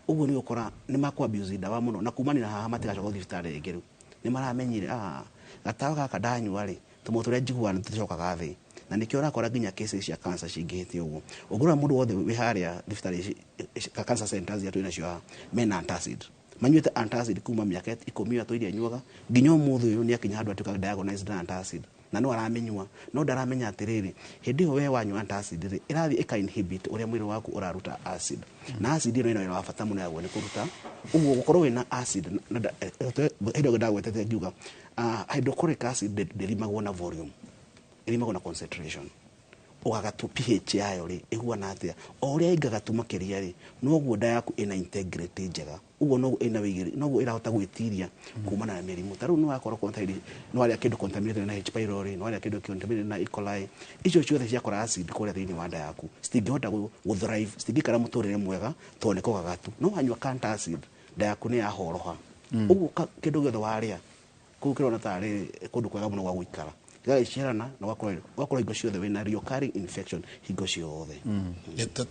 Ũguo nĩ ũgũkora nĩ makũ abuse ndawa mũno, na kumanĩra haha matigacoka gũthiĩ thibitarĩ rĩngĩ rĩu. Nĩ maramenyire, gatawa gaka ndanyua rĩ, tũmwe tũrĩa njiguaga nĩ tũcokaga thĩ. Na nĩkĩo ũrakora nginya cases cia cancer cingĩhĩte ũguo. Ũngĩrora mũndũ wothe wĩ harĩa thibitarĩ ici, cancer centers iria twĩ nacio haha, mena antacid. Manyuĩte antacid kuma mĩaka ikũmi ĩyo tũiria anyuaga, nginya ũmũthĩ ũyũ nĩ akinya handũ atuĩka diagnosed na antacid. Na no aramĩnyua, no ndaramenya atĩrĩrĩ, hĩndĩ ĩyo we wanyua antacid rĩ, ĩrathiĩ ĩka inhibit ũrĩa mwĩrĩ waku ũraruta acid. Na acid ĩno ĩna wĩra wa bata mũno yaguo nĩ kũruta. Ũguo gũkorwo wĩna acid, na hĩndĩ ĩyo ndagwetete ngiuga, hydrochloric acid ndĩthimagwo na volume, ĩthimagwo na concentration. Ũgagatu pH yayo rĩ, ĩhuana atĩa? O ũrĩa ĩngagatu makĩria rĩ, noguo nda yaku ĩna integrity njega. Ũguo noguo ĩna wĩigĩrĩri, noguo ĩrahota gwĩtiria kumana na mĩrimũ. Ta rĩu nĩ wakorwo contaminated, nĩ warĩa kĩndũ contaminated na H pylori, nĩ warĩa kĩndũ contaminated na E. coli. Icio ciothe ciakora acid kũrĩa thĩinĩ wa nda yaku, citingĩhota gũ thrive, citingĩikara mũtũrĩre mwega tondũ nĩ kũgagatu. No wanyua antacid, nda yaku nĩ yahoroha. Ũguo kĩndũ gĩothe warĩa, kũu kĩrona tarĩ kũndũ kwega mũno gwa gũikara. Gĩgagĩciarana na ũgakorwo hingo ciothe wĩna recurring infection hingo ciothe.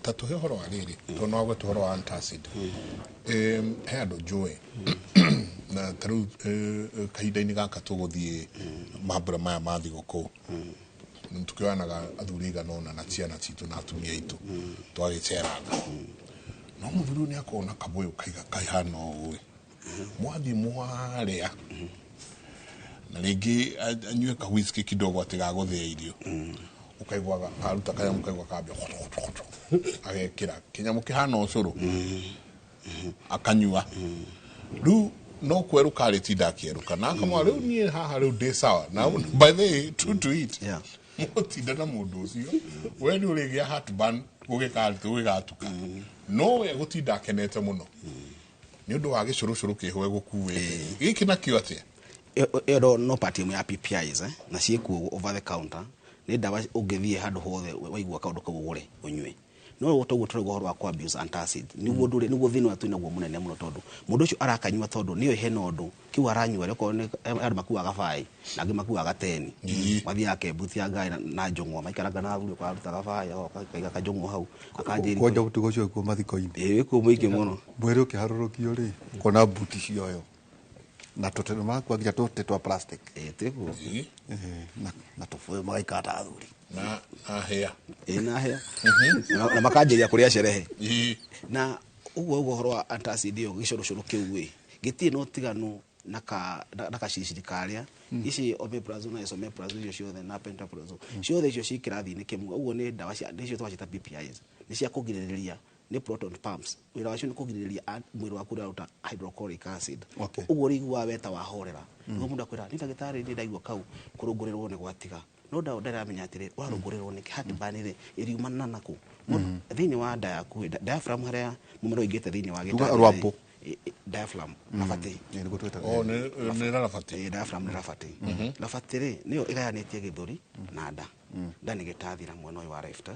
Ta tũhe ũhoro wa rĩrĩ, tondũ no wagweta ũhoro wa antacid. He andũ njũĩ. Na ta rĩu, kahinda-inĩ gaka tũgũthiĩ mambura maya ma thigũkũ. Nĩtũkĩoyanaga athuri aigana ũna na ciana citũ na atumia aitũ. Twagĩceranga. No mũthuri ũyũ nĩakoragwo na kabũyũ kaiga kaihana ũũ. Mwathiĩ mwarĩa. Na rĩngĩ anyue ka whisky kidogo atĩ gagũthĩa irio. Ũkaiguaga aruta kanyamũ kaigua kambia agekĩra kĩnyamũ kĩhana ũcũrũ. Akanyua. Rĩu no kwerũka arĩtinda akĩerũka. Na akamwĩra, rĩu niĩ haha rĩu ndĩ sawa. Na by the way, true to it. Mũtinda na mũndũ ũcio, we nĩ ũrĩgĩa heartburn gũgĩgatuka. No we gũtinda akenete mũno. Nĩ ũndũ wa gĩcũrũcũrũ kĩho egũkuĩte. Gĩkĩ nakĩo atĩa? Ĩyo no part ĩmwe ya PPIs, na ciĩkuo over the counter. Nĩ ndawa ũngĩthiĩ handũ hothe waigua kaũndũ kau ũgũre ũnyue. No toguo tũrauga ũhoro wa ku abuse antacid. Nĩguo ũndũ ũrĩa, nĩguo thĩna ũrĩa twĩnaguo mũnene mũno tondũ mũndũ ũcio arakanyua tondũ nĩoĩ hena ũndũ kĩu aranyua rĩ, okorwo nĩ andũ makuaga gabaĩ na angĩ makuaga gateni. Mathiaga kembuti ya ngai na njũng'wa, maikaranga na athuri, okorwo aruta gabaĩ, agoka akaiga kanjũng'wa hau, akanjĩria. Kwanja mũtugo ũcio wĩkuo mathiko-inĩ. Ĩĩ, wĩkuo mũingĩ mũno. Mwĩrĩ ũkĩharũrũkio rĩ, ũkona mbuti cioyo. Na tũtĩ nĩmakua nginya tũtĩ twa plastic. Ĩĩ, tĩguo. Na tũbũyũ magaikara ta athuri. Na hĩa. Ĩĩ, na hĩa. Na makanjĩria kũrĩa sherehe. Na ũguo ũguo ũhoro wa antacid ĩyo, gĩcũrũcũrũ kĩu ĩ, gĩtirĩ na ũtiganu Na ka na gaciriciri karĩa ici omeprazole na esomeprazole icio ciothe na pantoprazole ciothe icio ci kĩrathi-inĩ kĩmwe. Ũguo nĩ ndawa cia nĩcio twacita PPIs, nĩ cia kũgirĩrĩria, nĩ proton pumps. Wĩra wacio nĩ kũgirĩrĩria mwĩrĩ waku ũraruta hydrochloric acid. Ũguo ũrĩiguaga weta wahorera. Nĩguo mũndũ akwĩra nĩ ndagĩtarĩ, nĩ ndaigua kau kũrũngũrĩrwo nĩ gwatiga, no ndaramenya atĩrĩ, ũrarũngũrĩrwo nĩkĩ? Heartburn rĩ, ĩriumana nakũ? Thĩinĩ wa nda yaku, diaphragm, harĩa mũmero ũingĩte thĩinĩ wa Tuga gĩtanda. Rwambũ. Diaphragm rabati. Ĩ, nĩguo twĩtaga. Oh, nĩ rarabati. Ĩ, diaphragm nĩ rabati. Rabati rĩ, nĩyo ĩgayanĩtie gĩthũri na nda. Nda nĩ gĩtathira mwena ũyũ wa left,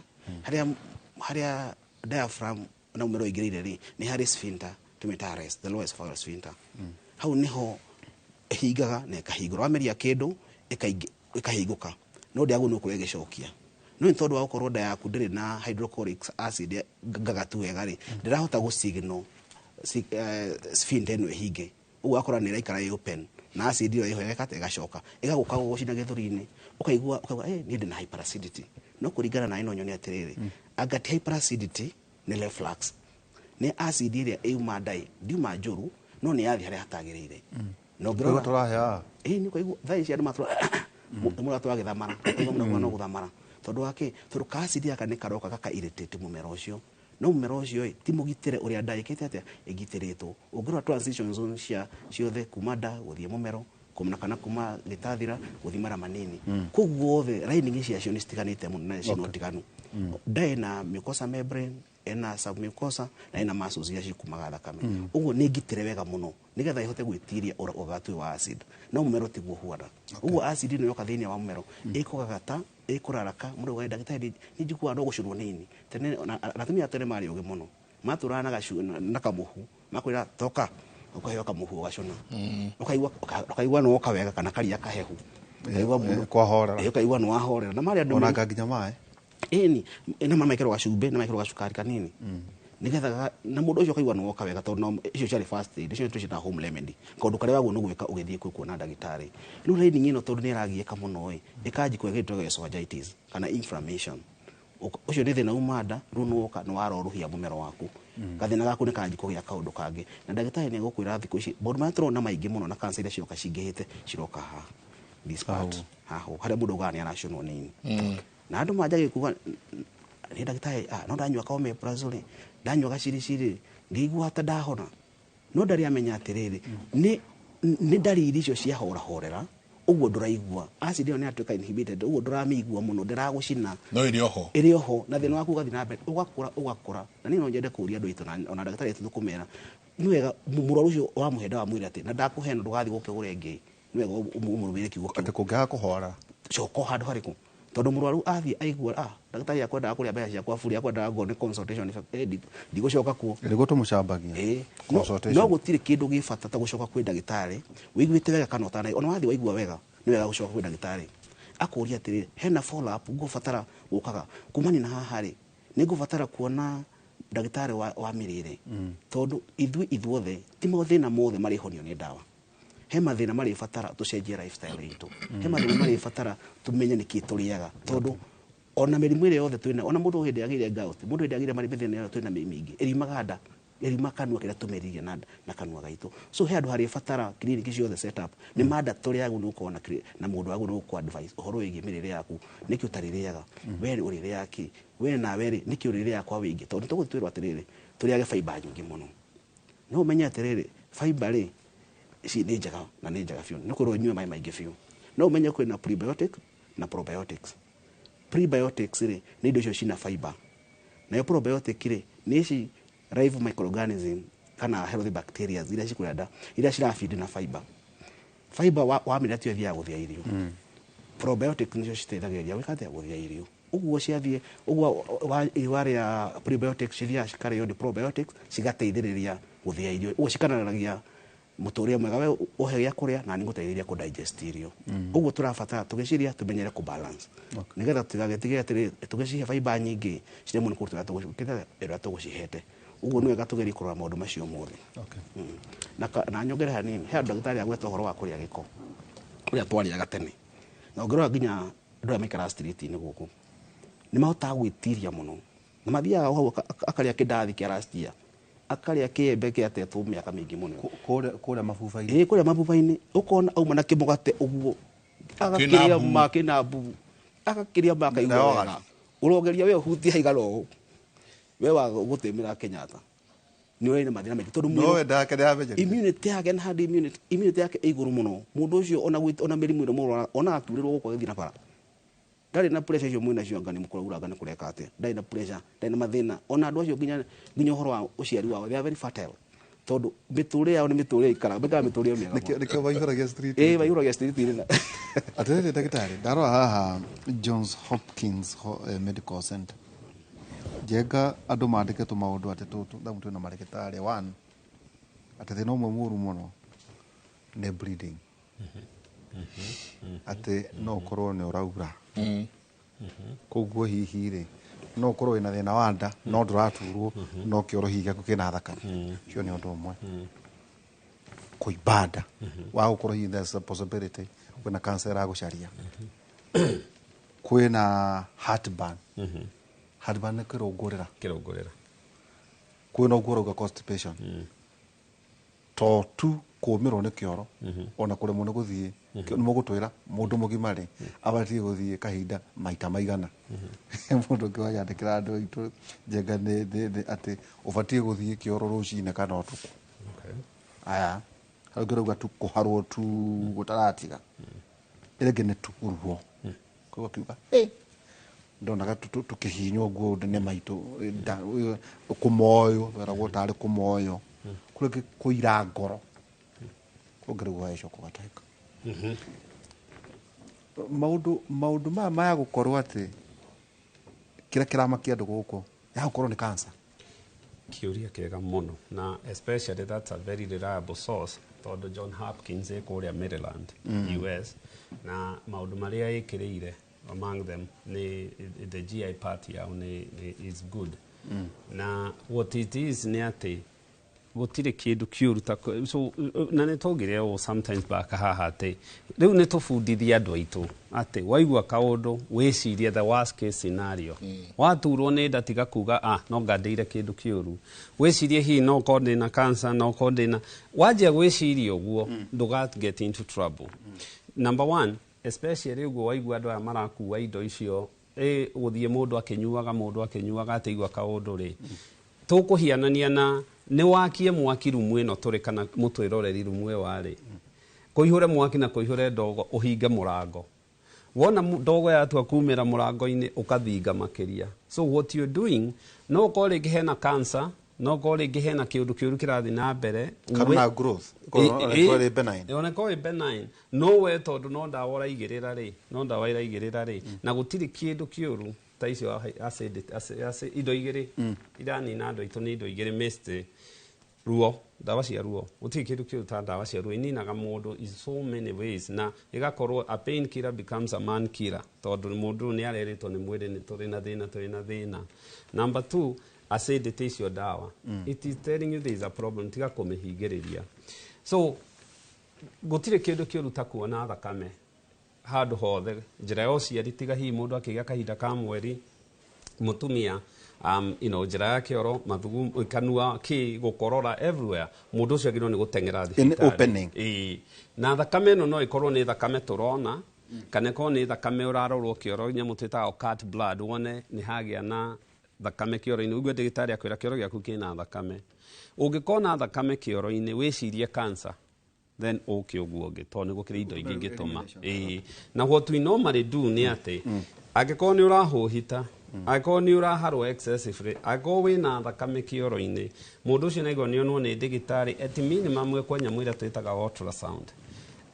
harĩa diaphragm na mũmero ũingĩrĩire rĩ, nĩ harĩ sphincter tũmĩtaga rest, the lower esophageal sphincter. Hau nĩho ĩhingaga na ĩkahingũra. Wameria kĩndũ ĩkahingũka, no ndĩagwo nĩ ũkũrĩa ĩgĩcokia. No nĩ tondũ wa gũkorwo nda yaku ndĩrĩ na hydrochloric acid ngagatu wega rĩ, ndĩrahota gũ signal sphincter ĩno ĩhinge. Ũguo akora nĩ ĩraikara ĩ open na acid ĩyo ĩho ĩgekata ĩgacoka ĩgagũka gũgũcina gĩthũri-inĩ, ũkaigua niĩ ndĩna hyperacidity. No kũringana na ĩno nyone atĩrĩrĩ, anga ti hyperacidity, nĩ reflux, nĩ acid ĩrĩa ĩuma nda ndiuma njũru, no nĩ yathiĩ harĩa hatagĩrĩire. Na ũngĩrora tũrahe ĩĩ, nĩ ũkaigua thaa ici andũ matũra mũratũ agĩthamara, ũkaigua mũndũ no gũthamara. Tondũ wa kĩ? Tondũ ka acid gaka nĩ karoka gaka irritate mũmero ũcio, no mũmero ũcio ĩ ti mũgitĩre ũrĩa nda ĩkĩte atĩa ĩgitĩrĩtwo. Ũngĩrora transition zone cia ciothe kuma nda gũthiĩ mũmero kuma kana kuma gĩtathira gũthiĩ mara manini, kũu guothe lining ciacio nĩ citiganĩte mũno na cina ũtiganu. Nda ĩna mucosa membrane, ĩna submucosa na ĩna muscles iria cikumaga thakame. Ũguo nĩ ngitĩre wega mũno nĩgetha ĩhote gwĩtiria ũgatu wa acid, no mũmero tiguo huana. Ũguo acid ĩno yoka thĩinĩ wa mũmero ĩkũgagata, ĩkũraraka. Mũndũ auga, "Ndagĩtarĩ, nĩ njiguaga no gũcũrwo nĩ ini." Tene na atumia a tene marĩ ũgĩ mũno, matũraga na na kamũhu, makwĩra toka ũkaheo kamũhu ũgacũna, ũkaigua nĩ woka wega, kana karia kahehu ũkaigua mũndũ kwahorera. Ĩ, ũkaigua nĩ wahorera na marĩ andũ ona nginya maĩ. Ĩni na mamekĩrwo gacumbĩ na mekĩrwo gacukari kanini nĩgetha na mũndũ ũcio ũkaigua nĩ woka wega, tondũ no icio ciarĩ first aid, icio tũciĩtaga home remedy, kaũndũ karĩa wagwo nĩ gwĩka ũgĩthiĩ kwĩ kuona ndagĩtarĩ. Rĩu lining ĩno, tondũ nĩ ĩragiĩka mũno ĩ, ĩkanji kũgĩa kĩndũ gĩtagwo esophagitis kana inflammation. Ũcio nĩ thĩna uma nda. Rĩu nĩ woka nĩ waroruhia mũmero waku, gathĩna gaku nĩ kanji kũgĩa kaũndũ kangĩ, na ndagĩtarĩ nĩ egũkwĩra thikũ ici maũndũ marĩa tũrona maingĩ mũno na cancer iria ciroka cingĩhĩte ciroka haha this part, haha harĩa mũndũ augaga nĩ aracũnwo nĩ ini, na andũ manjagia kuga, "Nĩ ndagĩtarĩ, no ndanyua ka omeprazole, ndanyua gaciriciri, ngĩigua ta ndahona." No ndarĩ amenya atĩrĩrĩ, nĩ ndariri icio ciahorahorera. Ũguo ndũraigua acid ĩyo nĩ yatuĩka inhibited, ũguo ndũramĩigua mũno, ndĩragũcina. No ĩrĩ oho. Ĩrĩ oho, na thĩna waku ũgathiĩ na mbere ũgakũra, ũgakũra. Na niĩ no nyende kũũria andũ aitũ ona ndagĩtarĩ aitũ kũmera nĩ wega mũrwaru ũcio wamũhe ndawa, mwĩre atĩ na ndakũhe ĩno, ndũgathiĩ gũkĩgũra ĩngĩ. Nĩ wega ũmũrũmĩrĩre kiugo kĩu. Atĩ kũngĩaga kũhora. Coka o handũ harĩkũ, tondũ mũrwaru athiĩ aigua, "Ndagĩtarĩ akwendaga kũrĩa mbeca ciakwa bure, akwendaga ngorwo nĩ consultation, ndigũcoka kuo." Nĩguo tũmũcambagia. Ĩĩ. Consultation. No gũtirĩ kĩndũ gĩ bata ta gũcoka kwĩ ndagĩtarĩ wĩiguĩte wega kana ũtana. Ona wathiĩ waigua wega, nĩ wega gũcoka kwĩ ndagĩtarĩ akũria atĩrĩrĩ, "Hena follow up ngũbatara gũkaga kumania na haha rĩ? Nĩ ngũbatara kuona ndagĩtarĩ wa mĩrĩre?" Tondũ ithuĩ ithuothe ti mathĩna mothe marĩhonio nĩ ndawa. He mathĩna marĩbatara tũcenjie lifestyle itũ, he mathĩna marĩbatara tũmenye nĩkĩ tũrĩaga, tondũ ona mĩrimũ ĩrĩa yothe twĩna, ona mũndũ hĩndĩ agĩire gout, mũndũ hĩndĩ agĩire mĩthĩna ĩyo twĩna mĩingĩ ĩriumaga nda, ĩriuma kanua kĩrĩa tũmeririe na kanua gaitũ. So he handũ harĩbatara kiriniki ciothe set up nĩ mandatory yagwo nĩ gũkorwo na mũndũ wagwo nĩ gũkũ advice ũhoro wĩgiĩ mĩrĩre yaku, nĩkĩ ũtarĩrĩaga, we ũrĩrĩaga kĩ, we nawe rĩ, nĩkĩ ũrĩrĩaga kwa wĩingĩ. Tondũ nĩtũgũthiĩ twĩrwo atĩrĩrĩ, tũrĩage fiber nyingĩ mũno, no ũmenye atĩrĩrĩ, fiber rĩ ici nĩ njega na nĩ njega biũ, nĩ kwĩrwo ũnyue maĩ maingĩ biũ. No ũmenye kwĩna prebiotic na probiotics. Prebiotics rĩ, nĩ indo icio cina fiber, nayo probiotic rĩ, nĩ ici live microorganism kana healthy bacteria iria cikũrĩa nda, iria cirafeed na fiber. Fiber wamĩrĩa tiyo ĩthiaga gũthĩa irio. Probiotic nĩcio citeithagĩrĩria gwĩka atĩa? Gũthĩa irio. Ũguo ciathiĩ ũguo warĩa prebiotics, cithiaga cikarĩo nĩ probiotics, cigateithĩrĩria gũthĩa irio. Ũguo cikananagia mũtũrĩre mwega, we ũhe gĩa kũrĩa na nĩngũteithĩrĩria kũ digest irio. Ũguo tũrabatara tũgĩciria tũmenyere kũ balance, nĩgetha tũtigagĩtige atĩrĩ tũgĩcihe fiber nyingĩ ciremwo nĩ kũruta ũrĩa tũgũcihete. Ũguo nĩ wega tũgerie kũrora maũndũ macio mothe. Na nyongere hanini, he andũ ndagĩtarĩ agweta ũhoro wa kũrĩa gĩko ũrĩa twarĩaga tene, na ũngĩrora nginya andũ arĩa maikaraga street-inĩ gũkũ nĩ mahotaga gwĩtiria mũno, na mathiaga o hau akarĩa kĩndathi kĩa last year. Akarĩa kĩembe gĩatetwo mĩaka mĩingĩ mũno. Kũrĩa mabuba-inĩ. Ĩĩ, kũrĩa mabuba-inĩ, ũkona auma na kĩmũgate ũguo, agakĩrĩa ma kĩna mbubu, agakĩrĩa ma akaigua wega. Ũrogeria we ũhutie haigana ũũ, we wa gũtĩmĩra Kenyatta nĩ ũrĩ na mathĩna maingĩ tondũ no wenda kĩrĩa immunity yake na hard immunity yake ĩ igũrũ mũno. Mũndũ ũcio ona ona mĩrimũ ĩno mũrwara, ona aturĩrwo gũkũ agĩthiĩ na bara, ndarĩ na pressure icio mwĩna cio, anga nĩ mũkũraura, anga nĩ kũreka atĩa, ndarĩ na pressure, ndarĩ na mathĩna. Ona andũ acio nginya ũhoro wa ũciari wao, they are very fertile, tondũ mĩtũrĩre yao nĩ mĩtũrĩre ikaraga, maikaraga mĩtũrĩre mĩega. Nĩkĩo maihũragia street. Ĩĩ, maihũragia street na Atĩrĩrĩ ndagĩtarĩ, ndarora haha Johns Hopkins Medical Center, njenga andũ mandĩke tũmaũndũ atĩ tũtũ thamu twĩna marĩgĩtarĩ one, atĩ thĩna ũmwe mũru mũno nĩ bleeding, atĩ no ũkorwo nĩ ũraura, koguo hihi rĩ no ũkorwo wĩna thĩna wa nda no ndũraturwo, no kĩoro hihi gĩaku kĩna thakame, ũcio nĩ ũndũ ũmwe. Kũimba nda wa gũkorwo hihi there's a possibility kwĩna cancer ĩragũcaria, kwĩna heartburn, heartburn nĩ kĩrũngũrĩra, kwĩna ũguo ũrauga constipation, to tu kũũmĩrwo nĩ kĩoro, ona kũremwo nĩ gũthiĩ, nĩ mũgũtwĩra mũndũ mũgima rĩ abatiĩ gũthiĩ kahinda maita maigana. Mũndũ ũngĩ wanyandĩkĩra andũ aitũ njenga nĩ atĩ ũbatiĩ gũthiĩ kĩoro rũcinĩ kana ũtukũ. Aya hau ũngĩ ũrauga tu kũharwo tu gũtaratiga, ĩrĩa ĩngĩ nĩ tu ruo, koguo akiuga ndonaga tũkĩhihinywo nguo nĩ maitũ kũmoyo, weragwo tarĩ kũmoyo, kũrĩ ĩngĩ kũira ngoro, kũngĩ rĩu gũgagĩcoka ũgatahĩka. Maũndũ maya maya gũkorwo atĩ kĩrĩa kĩramakia andũ gũkũ ya gũkorwo nĩ cancer. Kĩũria kĩega mũno, na especially that's a very reliable source, tondũ John Hopkins ĩ kũrĩa Maryland, US, na maũndũ marĩa ĩkĩrĩire among them nĩ the GI part yao nĩ is good. Na what it is nĩ atĩ gũtirĩ kĩndũ kĩũru ta so, na nĩ twaugire ũũ sometimes back haha atĩ rĩu nĩ tũbundithie andũ aitũ atĩ waigua kaũndũ wĩcirie the worst case scenario. Waturwo nĩ nda tiga kuga no ngandĩire kĩndũ kĩũru, wĩcirie hihi no korwo ndĩna cancer, no korwo ndĩna, wanjia gwĩciria ũguo ndũga get into trouble. Number one, especially ũguo waigua andũ aya marakua indo icio, gũthiĩ mũndũ akĩnyuaga atĩ igua kaũndũ rĩ, tũkũhianania na nĩ wakie mwaki rumu ĩno tũrĩ kana mũtwĩroreri rumu ĩyo arĩ, kũihũre mwaki na kũihũre ndogo ũhinge mũrango, wona ndogo yatua kumĩra mũrango-inĩ ũkathinga makĩria. So what you're doing, no ũkorwo rĩngĩ hena cancer, no ũkorwo rĩngĩ hena kĩũndũ kĩũru kĩrathiĩ na mbere, kana growth ĩkorwo benign, ona ĩkorwo ĩ benign, no we tondũ no ndawa ũraigĩrĩra rĩ, na gũtirĩ kĩndũ kĩũru ta icio acid, indo igĩrĩ iranina andũ aitũ nĩ indo igĩrĩ mist ruo, ndawa cia ruo, gũtirĩ kĩndũ kĩũru ta ndawa cia ruo, ininaga mũndũ in so many ways, na ĩgakorwo a pain killer becomes a man killer, tondũ mũndũ nĩ arerĩtwo nĩ mwĩrĩ nĩ tũrĩ na thĩna, tũrĩ na thĩna. Number two, acidity icio ndawa, it is telling you there is a problem, tiga kũmĩhingĩrĩria. So gũtirĩ kĩndũ kĩũru ta kuona thakame handũ hothe, njĩra ya ũciari tiga hihi mũndũ akĩgĩa kahinda ka mweri, mũtumia njĩra ya kĩoro, mathugumo, kanua, kĩ gũkorora everywhere, mũndũ ũcio agĩrĩirwo nĩ gũteng'era thibitarĩ. Na thakame ĩno no ĩkorwo nĩ thakame tũrona, kana ĩkorwo nĩ thakame ũrarorwo kĩoro, nyamũ twĩtaga occult blood, wone nĩ hagĩa na thakame kĩoro-inĩ, ũigue ndagĩtarĩ akwĩra kĩoro gĩaku kĩna thakame. Ũngĩkona thakame kĩoro-inĩ wĩcirie cancer, then ũke ũguo ũngĩ, tondũ nĩ gũkĩrĩ indo ingĩ ingĩtũma. Na what we normally do nĩ atĩ angĩkorwo nĩ ũrahũhita, angĩkorwo nĩ ũraharwo excessively, angĩkorwo wĩna thakame kĩoro-inĩ, mũndũ ũcio nĩaigua nĩonwo nĩ ndagĩtarĩ at minimum ekwo nyamũ ĩrĩa twĩtaga ultrasound,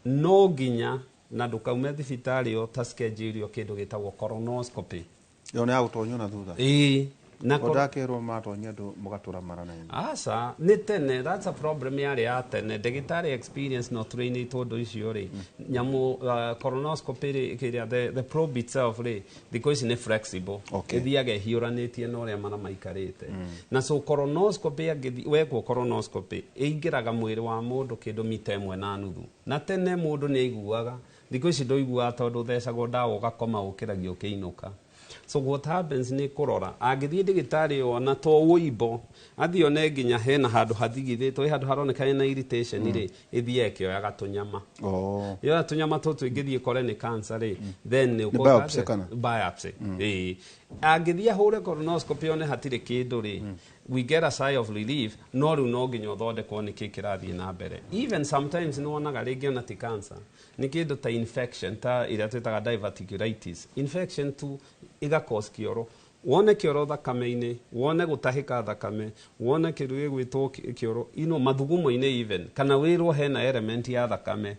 no nginya na ndũkaume thibitarĩ ĩyo ta schedule kĩndũ gĩtagwo colonoscopy. Ĩyo nĩ ya gũtonywo na thutha. Ĩĩ. Na ndakerwo matonyia andũ mũgatũra mara na aca nĩ tene, that's a problem yarĩ ya tene, ndagĩtarĩ experience no trainĩtwo ũndũ icio rĩ, nyamũ colonoscopy rĩ, kĩrĩa the probe itself rĩ, thikũ ici nĩ flexible, ĩthiaga ĩhiũranĩtie na ũrĩa mara maikarĩte. Na so colonoscopy wekwo colonoscopy ĩingĩraga mwĩrĩ wa mũndũ kĩndũ mita 1.5, na tene mũndũ nĩ aiguaga, thikũ ici ndũiguaga tondũ ũthecagwo ndawa ũgakoma ũkĩragia ũkĩinũka. So what happens nĩ kũrora angĩthiĩ ndagĩtarĩ ona to ũimbo, athiĩ one nginya hena handũ hathigithĩtwo, ĩ handũ haroneka hena irritation rĩ, ĩthiĩ ĩkĩoyaga tũnyama. Yoya tũnyama tũtũ, ĩngĩthiĩ ĩkore nĩ cancer rĩ, then nĩ Nĩ biopsy kana? Biopsy, ĩĩ. Angĩthiĩ ahũre colonoscopy one hatirĩ kĩndũ rĩ, we get a sigh of relief. No rĩu no nginya ũthondekwo nĩ kĩ kĩrathiĩ na mbere. Even sometimes nĩ wonaga rĩngĩ ona ti cancer, nĩ kĩndũ ta infection, ta ĩrĩa twĩtaga diverticulitis infection tu, ĩgacause kĩoro. Wone kĩoro thakame-inĩ, wone gũtahĩka thakame, wone kĩndũ gĩgwĩtwo kĩoro ino mathugumo-inĩ, even kana wĩrwo hena element ya thakame,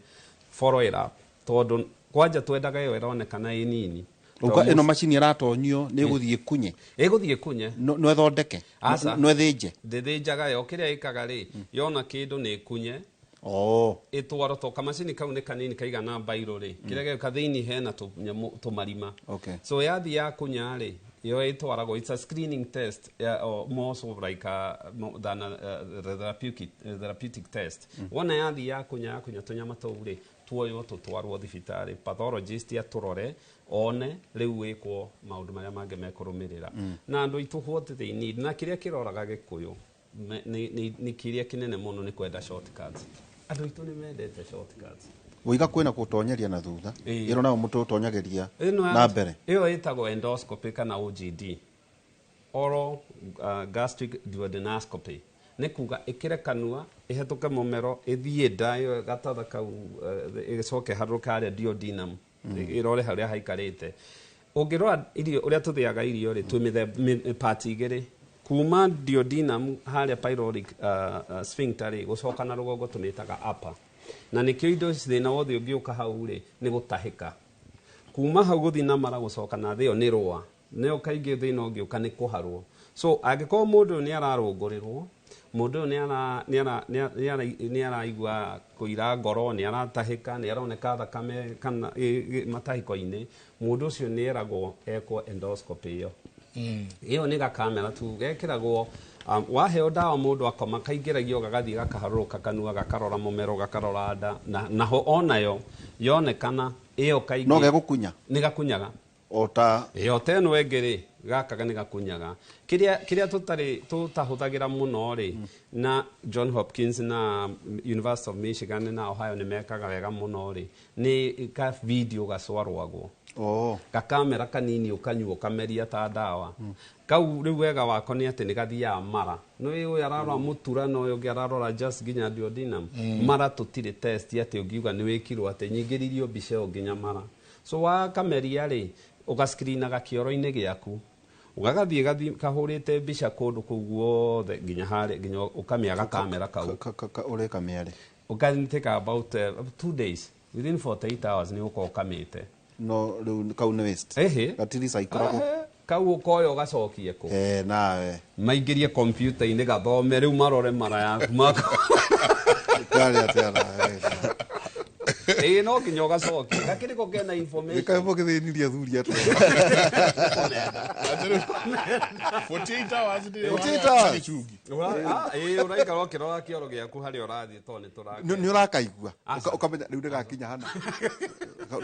follow it up, tondũ kwanja twendaga ĩyo ĩronekana ĩ nini. Uga ĩno macini ĩratonyio nĩ ĩgũthiĩ kunye? Ĩgũthiĩ kunye. No ĩthondeke? Aca. No ĩthĩnje? Ndĩthĩnjaga yo. Kĩrĩa ĩkaga rĩ, yona kĩndũ nĩ ĩkunye, ĩtwaro to kamacini kau nĩ kanini kaigana mbairũ rĩ, kĩrĩa gĩũka thĩinĩ hena tũnyamũ tũmarima. So yathiĩ yakunya rĩ, yo ĩtwaragwo, it's a screening test, or more so like a, more than a therapeutic test. Wona yathiĩ yakunya tũnyama tũu rĩ, tuoywo tũtwarwo thibitarĩ, pathologist atũrore, one rĩu wĩkwo maũndũ marĩa mangĩ mekũrũmĩrĩra. Na andũ aitũ, what they need na kĩrĩa kĩroraga Gĩkũyũ nĩ kĩrĩa kĩnene mũno nĩ kwenda shortcuts. Andũ aitũ nĩ mendete shortcuts. Wĩiga kwĩna gũtonyeria na thutha. Ĩĩ. Ĩno nayo mũtũ ũtonyagĩria Ĩno na mbere? Ĩyo ĩtagwo endoscopy kana OGD, oral gastric duodenoscopy. Nĩ kuga ĩkĩre kanua, ĩhetũke mũmero, ĩthiĩ nda ĩyo gatatha kau, ĩgĩcoke harũrũke harĩa duodenum, ĩrore harĩa haikarĩte. Ũngĩrora irio, ũrĩa tũthĩaga irio rĩ, twĩ mĩthemba part igĩrĩ, kuma duodenum harĩa pyloric sphincter rĩ, gũcoka na rũgongo tũmĩtaga upper, na nĩkĩo indo ici thĩna wothe ũngĩũka hau rĩ, nĩ gũtahĩka. Kuma hau gũthiĩ na mara gũcoka na thĩ, ĩyo nĩ rũa, nĩyo kaingĩ thĩna ũngĩũka nĩ kũharwo. So angĩkorwo mũndũ ũyũ nĩ ararũngũrĩrwo, mũndũ ũyũ nĩ araigua kũira ngoro, nĩ aratahĩka, nĩ aroneka thakame kana matahĩko-inĩ, mũndũ ũcio nĩ eragwo ekwo endoscopy. Ĩyo nĩ gakamera tu gekĩragwo, waheo ndawa, mũndũ akoma, kaingĩragio gagathiĩ gakaharũrũka kanua, gakarora mũmero, gakarora nda, na naho onayo yonekana ĩyo kaingĩ No gegũkunya? Nĩ gakunyaga. O ta Ĩyo ta ĩno ĩngĩ rĩ, gaka nĩ gakunyaga. Kĩrĩa tũtarĩ tũtahũthagĩra mũno rĩ, na John Hopkins na University of Michigan na Ohio nĩ mekaga wega mũno rĩ, nĩ ka video gacwarwagwo, gakamera kanini, ũkanyua ũkameria ta ndawa. Kau rĩu wega wako nĩ atĩ nĩ gathiaga mara, nĩ ũyũ ararora mũtura na ũyũ ũngĩ ararora just nginya duodenum. Mara tũtirĩ test atĩ ũngiuga nĩ wĩkirwo atĩ nyingĩririo mbica ĩyo nginya mara. So wakameria rĩ, ũgascreenaga kĩoro-inĩ gĩaku, ũgagathiĩ kahũrĩte mbica kũndũ kũu guothe nginya harĩa nginya ũkamĩaga kamera kau. Ũreka mĩarĩ? Ũka take about 2 days, within 48 hours nĩ ũkorwo ũkamĩte. No rĩu kau nĩ waste? Ĩhĩ. Gatiricyclagwo? Ehe, kau ũkoya ũgacokie kũ? Eh, nawe. Maingĩrie kompiuta-inĩ, gathome rĩu, marore mara yaku Karĩ atĩa nawe? Ĩĩ, no nginya ũgacokie, gakĩrĩ ko kena information. Gĩkaĩ gĩthĩnirie athuri atĩa? 48 hours ndĩ 48 hours. Gĩcungi. Ĩĩ, ũraikara ũkĩrora kĩoro gĩaku harĩa ũrathiĩ, tondũ nĩ tũrakena. Nĩ ũrakaigua. Aca. Ũkamenya rĩu ndĩgakinya hana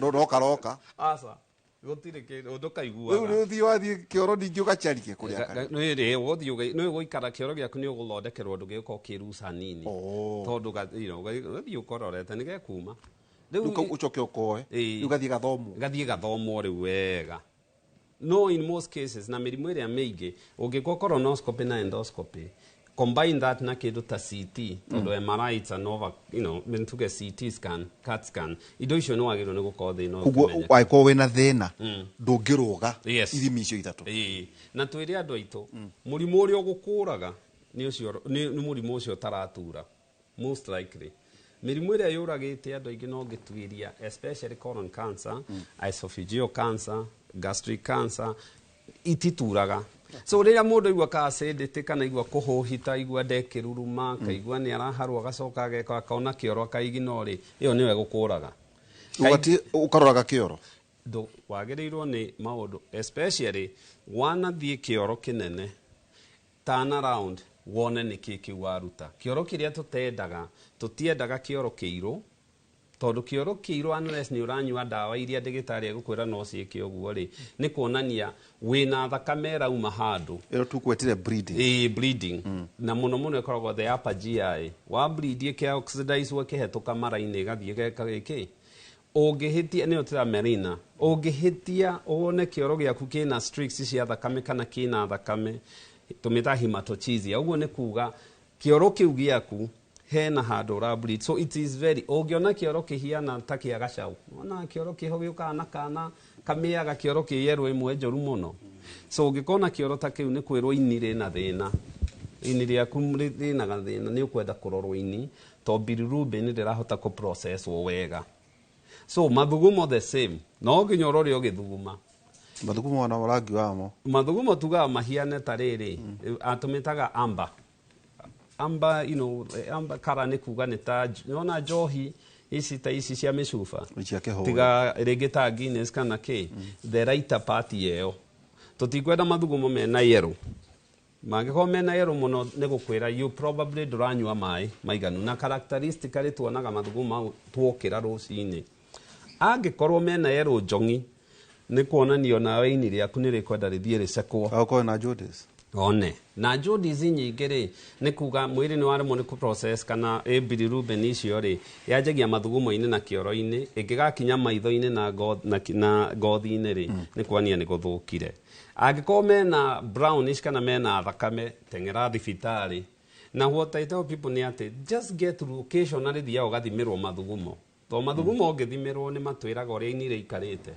no karoka. Aca, gũtirĩ kĩndũ Rĩu ndũkaiguaga. nĩ ũthiĩ, wathiĩ kĩoro ningĩ ũgacarie kũrĩa kana Nĩ gũikara kĩoro gĩaku, nĩ ũgũthondekerwo ũndũ gĩgũkorwo kĩruca nini, tondũ gathiĩ ũkororete nĩ gekuma. Rĩu kau ũcoke ũkoe? Ĩĩ. Rĩu gathiĩ gathomwo? Gathiĩ gathomwo rĩu wega. No in most cases, na mĩrimũ ĩrĩa mĩingĩ, ũngĩkwo colonoscopy na endoscopy, combine that na kĩndũ ta CT, tondũ MRI it's an over, tuge CT scan, CAT scan, indo icio nĩ wagĩrĩirwo nĩ gũkorwo thĩna ũyũ Koguo ũkĩmenyeka. wangĩkorwo wĩna thĩna ndũngĩrũga ithimi icio ithatũ? Ĩĩ. Na twĩre andũ aitũ, mũrimũ ũrĩa ũgũkũraga nĩ ũcio, nĩ mũrimũ ũcio ũtaratura. Most likely mĩrimũ ĩrĩa yũragĩte andũ aingĩ no ngĩtuĩria, especially colon cancer, esophageal cancer, gastric cancer, itituraga. So rĩrĩa mũndũ aigua ka acidity, kana igua kũhũhita, igua ndekĩruruma, kaigua nĩ araharwo, agacoka ageka akona kĩoro akaiginore, ĩyo nĩyo ĩgũkũraga. Ũgati ũkaroraga kĩoro? Wagĩrĩirwo nĩ maũndũ, especially wanathiĩ kĩoro kĩnene, turn around wone nĩ kĩ kĩu waruta. Kĩoro kĩrĩa tũtendaga, tũtiendaga kĩoro kĩirũ. Tondũ kĩoro kĩirũ unless nĩ ũranyua ndawa iria ndagĩtarĩ egũkwĩra no ciĩke ũguo rĩ, nĩ kuonania wĩna thakame ĩrauma handũ. Ĩyo tũkwetire bleeding. Ĩĩ, bleeding. Na mũno mũno ĩkoragwo the upper GI. Wa bleed ĩkĩa oxidize ĩkĩhetũka mara-inĩ ĩgathiĩ ĩgeka gĩkĩ. Ũngĩhĩtia nĩyo tĩra melina. Ũngĩhĩtia wone kĩoro gĩaku kĩna streaks cia thakame kana kĩna thakame, tũmĩta hematochezia. Ũguo nĩ kuga kĩoro kĩu gĩaku hena handũ ũra bleed. So it is very, ũngĩona kĩoro kĩhiana ta kĩa gacau, wona kĩoro kĩho gĩũkaga na kana kamĩaga kĩoro kĩ yellow ĩmwe njũru mũno. So ũngĩkona kĩoro ta kĩu nĩ kwĩrwo ini rĩna thĩna. Ini rĩaku rĩna gathĩna, nĩ ũkwenda kũrorwo ini to bilirubin ndĩrahota kũ process wega. So mathugumo the same, no nginya ũrore ũgĩthuguma. Mathugumo ona rangi wamo. Mathugumo tugaga mahiane ta rĩrĩ, atũmĩtaga amber. Amber, you know, amber kara nĩ kuga nĩ ta, nĩwona njohi ici ta ici cia mĩcuba. Cia kĩhũri. Tiga rĩngĩ ta Guinness kana kĩ, the lighter part ĩyo. Tũtikwenda mathugumo mena yellow. Mangĩkorwo mena yellow mũno nĩ gũkwĩra you probably ndũranyua maĩ maiganu. Na characteristically tuonaga mathugumo mau tuokĩra rũcinĩ. Angĩkorwo mena yellow njong'i, nĩ kuonania nawe ini rĩaku nĩ rĩkwenda rĩthiĩ rĩcekwo. Akorwo na jaundice. One. Na jaundice nyingĩ rĩ, nĩ kuga mwĩrĩ nĩ waremwo nĩ kũ-process kana ĩ bilirubin icio rĩ, yanjagia mathugumo-inĩ na kĩoro-inĩ, ĩngĩgakinya maitho-inĩ na na ngothi-inĩ rĩ, nĩ kuonania nĩ gũthũkire. Angĩkorwo mena brownish kana mena thakame, teng'era thibitarĩ. Na what I tell people nĩ atĩ, just get through occasionally thiaga ũgathimĩrwo mathugumo. To mathugumo ũngĩthimĩrwo nĩ matwĩraga ũrĩa ini rĩikarĩte,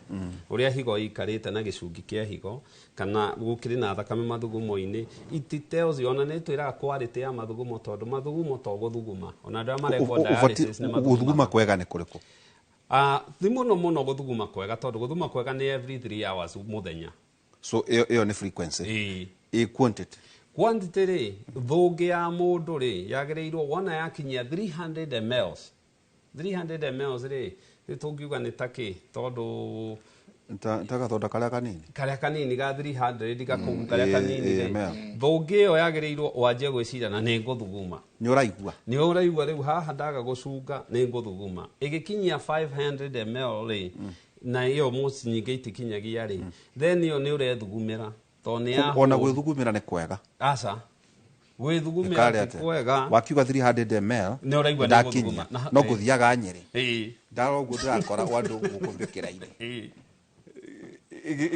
ũrĩa higo ĩikarĩte na gĩcungi kĩa higo, kana gũkĩrĩ na thakame mathugumo-inĩ. It tells you, ona nĩ ĩtwĩraga quality ya mathugumo tondũ mathugumo to gũthuguma. Ona andũ arĩa marekwo dialysis nĩ mathugumaga. Gũthuguma kwega nĩ kũrĩkũ? Ti mũno mũno gũthuguma kwega tondũ gũthuguma kwega nĩ every 3 hours mũthenya. So ĩyo nĩ frequency. Ĩĩ. Ĩ quantity. Quantity rĩ, thũngĩ ya mũndũ rĩ, yagĩrĩirwo wona yakinyia 300 mls. 300 mls rĩ, nĩ tũngiuga nĩ ta kĩ, tondũ Ta gathonda karĩa kanini. Karĩa kanini ga 300 gakũu, karĩa kanini rĩ. Mea. Thũngĩ ĩyo yagĩrĩirwo wanjie gwĩciria na nĩ ngũthuguma. Nĩ ũraigua. Nĩ ũraigua rĩu haha ndaga gũcunga nĩ ngũthuguma. Ĩgĩkinyia 500 ml rĩ, na ĩyo most nyingĩ itikinyagia rĩ, then ĩyo nĩ ũrethugumĩra. Tondũ nĩ ya Ona hũra. gwĩthugumĩra nĩ kwega. Aca. Gwĩthugumĩra Nĩkarĩa ti atĩa? kwega. Wakiuga 300 ml, Nĩ ũraigua nĩ ndakinyia. gũthuguma. Na- No ngũthiaga Nyĩrĩ. Ĩĩ. Ndarora ũguo ndĩrakora o andũ gũkũ mbĩkĩra-inĩ. Ĩĩ.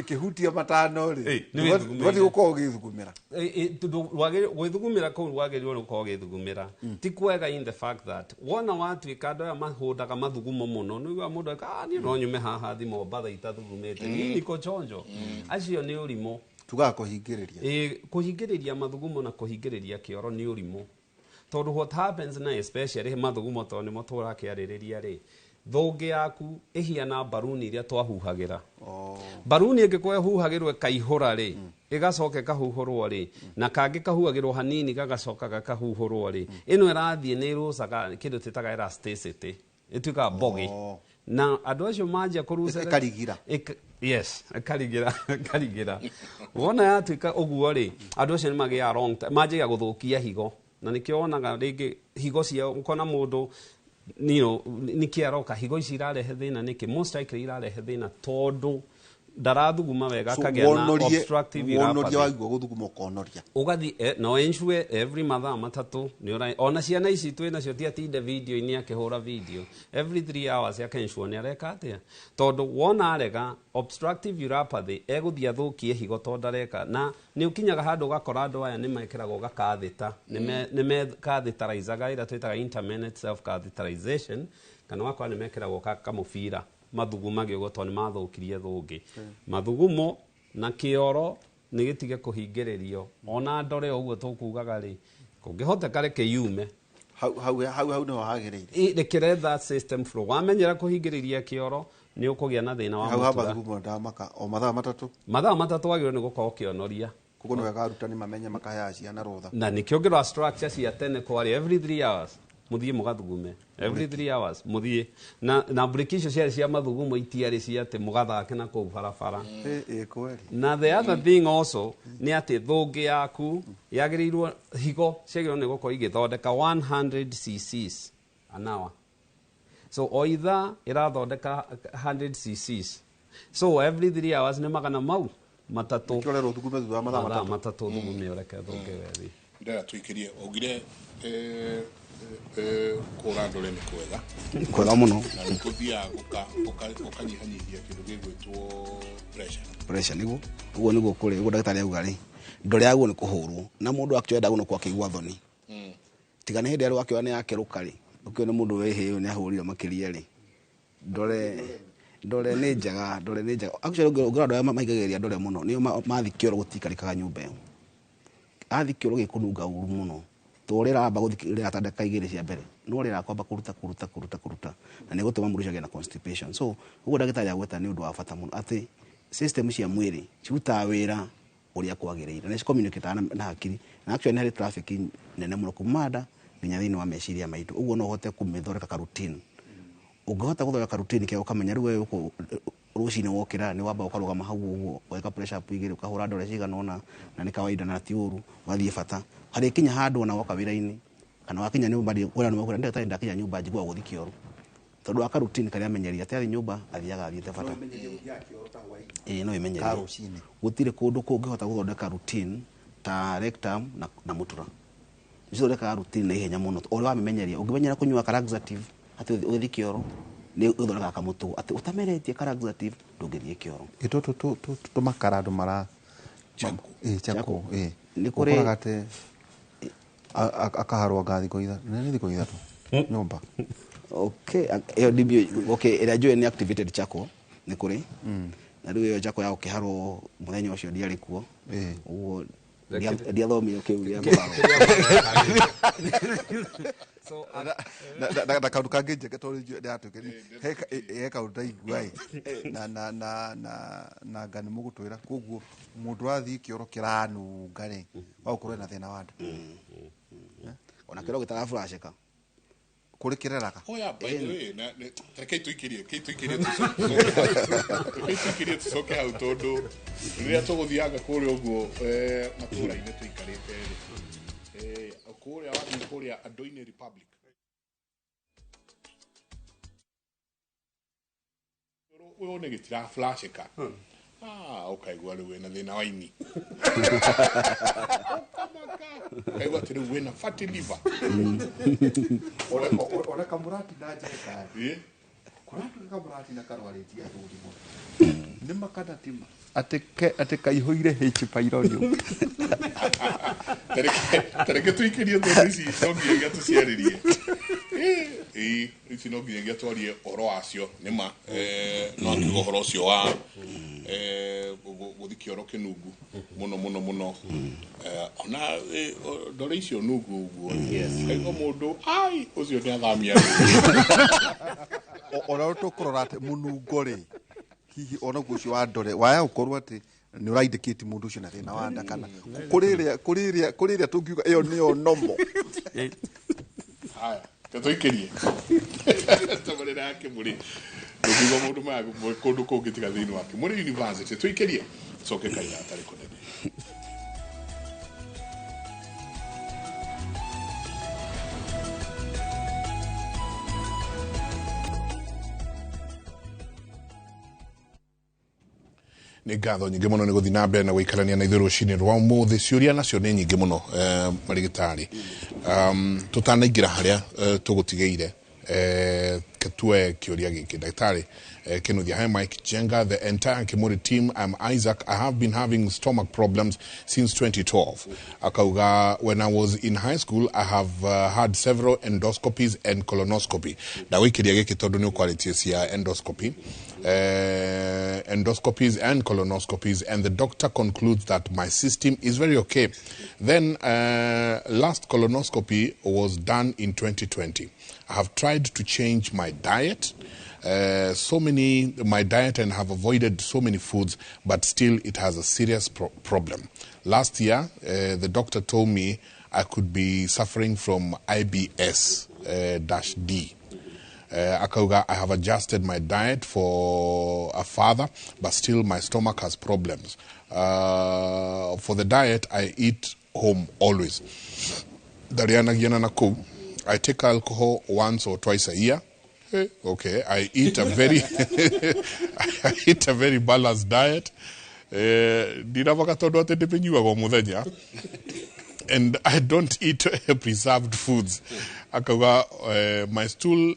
Ĩkĩhutia matano rĩ, Ĩĩ, nĩ wĩthugumĩire. ndũbatiĩ gũkorwo ũgĩthugumĩra. Ĩĩ, tondũ gwĩthugumĩra kũu wagĩrĩirwo nĩ gũkorwo ũgĩthugumĩra. Ti kwega in the fact that wona watuĩka andũ aya mahũndaga mathugumo mũno, nĩ ũiguaga mũndũ aka, niĩ no nyume haha thiĩ Mombatha itathugumĩte. Niĩ niko chonjo. Acio nĩ ũrimũ. Tugaga kũhingĩrĩria. Ĩĩ, kũhingĩrĩria mathugumo na kũhingĩrĩria kĩoro nĩ ũrimũ. Tondũ what happens na especially mathugumo tondũ nĩmo tũrakĩarĩrĩria rĩ, thũngĩ yaku ĩhiana mbaruni iria twahuhagĩra. Mbaruni ĩngĩkorwo ĩhuhagĩrwo ĩkaihũra rĩ, ĩgacoka ĩkahuhũrwo rĩ, na kangĩ kahuhagĩrwo hanini gagacoka gakahuhũrwo rĩ, ĩno ĩrathiĩ nĩ ĩrũcaga kĩndũ twĩtaga elasticity, ĩtuĩkaga mbogĩ. Na andũ acio manjia kũrucere- Ĩkarigira. Yes, ĩkarigira, ĩkarigira. Wona yatuĩka ũguo rĩ, andũ acio nĩ magĩaga wrong time, manjagia gũthũkia higo. Na nĩkĩo wonaga rĩngĩ higo ciao, ũkona mũndũ, nĩkĩ aroka, higo ici irarehe thĩna nĩkĩ? Most likely irarehe thĩna tondũ ndarathuguma wega, So, akagĩa na obstructive wonorie uropathy. waigua gũthuguma ũkonoria. Ũgathiĩ, no ensure every mathaa matatũ, nĩ ũra-, ona ciana ici twĩ nacio ti atinde video-inĩ akĩhũra video. Every 3 hours aka ensure nĩ areka atĩa. Tondũ wona arega obstructive uropathy, egũthiĩ athũkie higo tondũ ndareka. Na nĩ ũkinyaga handũ ũgakora andũ aya nĩ mekĩragwo gakathĩta, nĩ mekathĩtaraizaga, ĩrĩa twĩtaga intermittent self catheterization, kana ũgakora nĩ mekĩragwo kamũbira mathugumage ũguo tondũ nĩ mathũkirie thũngĩ. Mathugumo na kĩoro nĩ gĩtige kũhingĩrĩrio. Ona ndore ũguo tũkugaga rĩ, kũngĩhoteka reke yume. Hau, hau, hau, hau nĩho hagĩrĩire. Ĩ, rekere that system flow. Wamenyera kũhingĩrĩria kĩoro, nĩ ũkũgĩa na thĩna wa Hau ha mũtura. mathugumo ndamaka, o mathaa matatũ. Mathaa matatũ wagĩrĩirwo nĩ gũkorwo ũkĩonoria. Koguo nĩ wega arutani mamenye makaheaga ciana rũtha. Na nĩkĩo ngĩrora structure cia tene kwarĩ every 3 hours mũthiĩ mũgathugume. Every 3 hours mũthiĩ. Na break icio ciarĩ cia mathugumo itiarĩ cia atĩ mũgathake na kũu barabara. Ĩ, kweli. Na the other thing also nĩ atĩ thũngĩ yaku yagĩrĩirwo higo ciagĩrĩirwo nĩ gũkorwo igĩthondeka 100 cc's an hour. So o ithaa ĩrathondeka 100 cc's. So every 3 hours nĩ magana mau matatũ. Kĩorero thugume thutha wa mathaa matatũ thugume ũreke thũke wethi. Ndĩra tũikĩrie augire kũra ndore nĩ kwega. Kwega mũno. Na nĩ kũthiaga gũkanyihanyihia kĩndũ gĩgwĩtwo pressure. Pressure nĩguo. Ũguo nĩguo kũrĩ ũguo ndagĩtarĩ auga rĩ. Ndore yaguo nĩ kũhũrwo na mũndũ akĩoya ndaguo nĩ akĩigua thoni. Tiga nĩ hĩndĩ ĩrĩa akĩoya nĩ akerũka rĩ. Ũkĩona mũndũ wĩhĩ nĩ ahũrire makĩria rĩ. Ndore nĩ njega, ndore nĩ njega. Actually ũngĩrora andũ arĩa maigagĩrĩria ndore mũno nĩo mathi kĩoro gũtikarĩkaga nyũmba ĩyo. Athi kĩoro gĩkũnunga ũru mũno. Tũrĩra amba gũthikĩrĩra ta ndagĩka igĩrĩ cia mbere. No rĩra kwamba kũruta na nĩ gũtũma mũndũ ũcio agĩe na constipation. So ũguo ndagĩtarĩ agweta nĩ ũndũ wa bata mũno atĩ system cia mwĩrĩ cirutaga wĩra ũrĩa kwagĩrĩire na cicommunicate na hakiri na actually nĩ harĩ traffic nene mũno kuma nda nginya thĩinĩ wa meciria maitũ. Ũguo no ũhote kũmĩthondeka ka routine. Ũngĩhota gũthondeka routine kĩa ũkamenya rĩu wewe rũcinĩ wokĩra nĩ wamba ũkarũgama hau ũguo ũgeka pressure up igĩrĩ ũkahũra ndore cigana ũna na nĩ kawaida na ti ũru ũgathiĩ bata harĩ kinya handũ ona woka wĩra-inĩ kana wakinya nyũmba wĩra nĩ wakwĩra ndagĩtarĩ ndakinya nyũmba njiguaga gũthiĩ kĩoro tondũ aka routine karĩa amenyeria atĩ athiĩ nyũmba athiaga athiĩte bata. Ĩĩ no ĩmenyerie. Gũtirĩ kũndũ kũngĩhota gũthondeka routine ta rectum na mũtura. Nĩcithondekaga routine na ihenya mũno ũrĩa wamĩmenyeria. Ũngĩmenyera kũnyua ka laxative atĩ ũgĩthiĩ kĩoro nĩ ũthondekaga kamũtũ atĩ ũtameretie ka laxative ndũngĩthiĩ kĩoro. Ĩtũ tũmakara andũ mara chako ĩ nĩ kũrĩ ũkoraga atĩ akaharwo anga thikũ ithatũ nĩ thikũ ithatũ nyũmba. Okay, ĩyo ndimbiũ okay ĩrĩa njũĩ nĩ activated charcoal nĩ kũrĩ na rĩu ĩyo charcoal ya gũkĩharwo mũthenya ũcio ndiarĩ kuo ũguo ndiathomire kĩu gĩa kũharwo. So na kaundu kangĩ njeke tondũ ndĩratuĩke he kaundu ndaigua ĩ na na na na na nga nĩ mũgũtwĩra koguo mũndũ athiĩ kĩoro kĩranunga rĩ wa gũkorwo na thĩna wa nda ona kĩoro gĩtaraburacĩka kũrĩ kĩreraga. Oh yeah, by the way, na reke tũikĩrie tũcoke hau tondũ rĩrĩa tũgũthianga kũrĩa ũguo matũũra-inĩ tũikarĩte rĩ kũrĩa wathiĩ kũrĩa Andũ-inĩ Republic wone gĩtiraflashĩka ũkaigua rĩu wĩna thĩna wa ini ũkaigua atĩ rĩu wĩna fatty liver. Ona kamũrati na njeka kũratuĩka kamũrati na karwarĩtie athuri mũno nĩ makana tima atĩ kaihũire H pylori. Tareke tũikĩrie tondũ ici no nginyagia tũciarĩrie. Ici no nginyagia twarie ũhoro wacio nĩ ma no akiuga ũhoro ũcio wa gũthiĩ kĩoro kĩnungu mũno mũno mũno ona ndore icio nungu ũguo kaigua mũndũ ai ũcio nĩ athamia. Ona tũkũrora atĩ mũnungo rĩ hihi ona guo ũcio wa ndore waya gũkorwo atĩ nĩ ũraindicate mũndũ ũcio na thĩna wa nda kana kũrĩ ĩrĩa tũngiuga ĩyo nĩyo nomo. Haya tũikĩrie tabarĩra ya Kĩmũrĩ ndũngiuga mũndũ maya kũndũ kũngĩ tiga thĩinĩ wa Kĩmũrĩ University. Tũikĩrie coke kaira atarĩ kũnene. Nĩ ngatho nyingĩ mũno nĩ gũthiĩ na mbere na gũikarania na ithuĩ rũcinĩ rwa ũmũthĩ. Ciũria nacio nĩ nyingĩ mũno marĩgĩtarĩ. Tũtanaingĩra harĩa tũgũtigĩire ketue kĩũria gĩkĩ ndagĩtarĩ Kinuthia. Hi Mike Jenga, the entire Kimuri team. I'm Isaac. I have been having stomach problems since 2012. Akauga, when I was in high school, I have had several endoscopies and colonoscopy. Ndagũikĩria gĩkĩ tondũ nĩ ũkwarĩtie cia endoscopy. Endoscopies and colonoscopies, and the doctor concludes that my system is very okay. Then last colonoscopy was done in 2020. I have tried to change my diet, my diet, and have avoided so many foods, but still it has a serious problem. Last year, the doctor told me I could be suffering from IBS-D. Akauga, I have adjusted my diet for a father, but still my stomach has problems. For the diet, I eat home always. I take alcohol once or twice a year. Okay, I eat a very balanced diet. Ndirabaga tondu ati ndiminyuaga o muthenya, and I don't eat preserved foods. Akauga my stool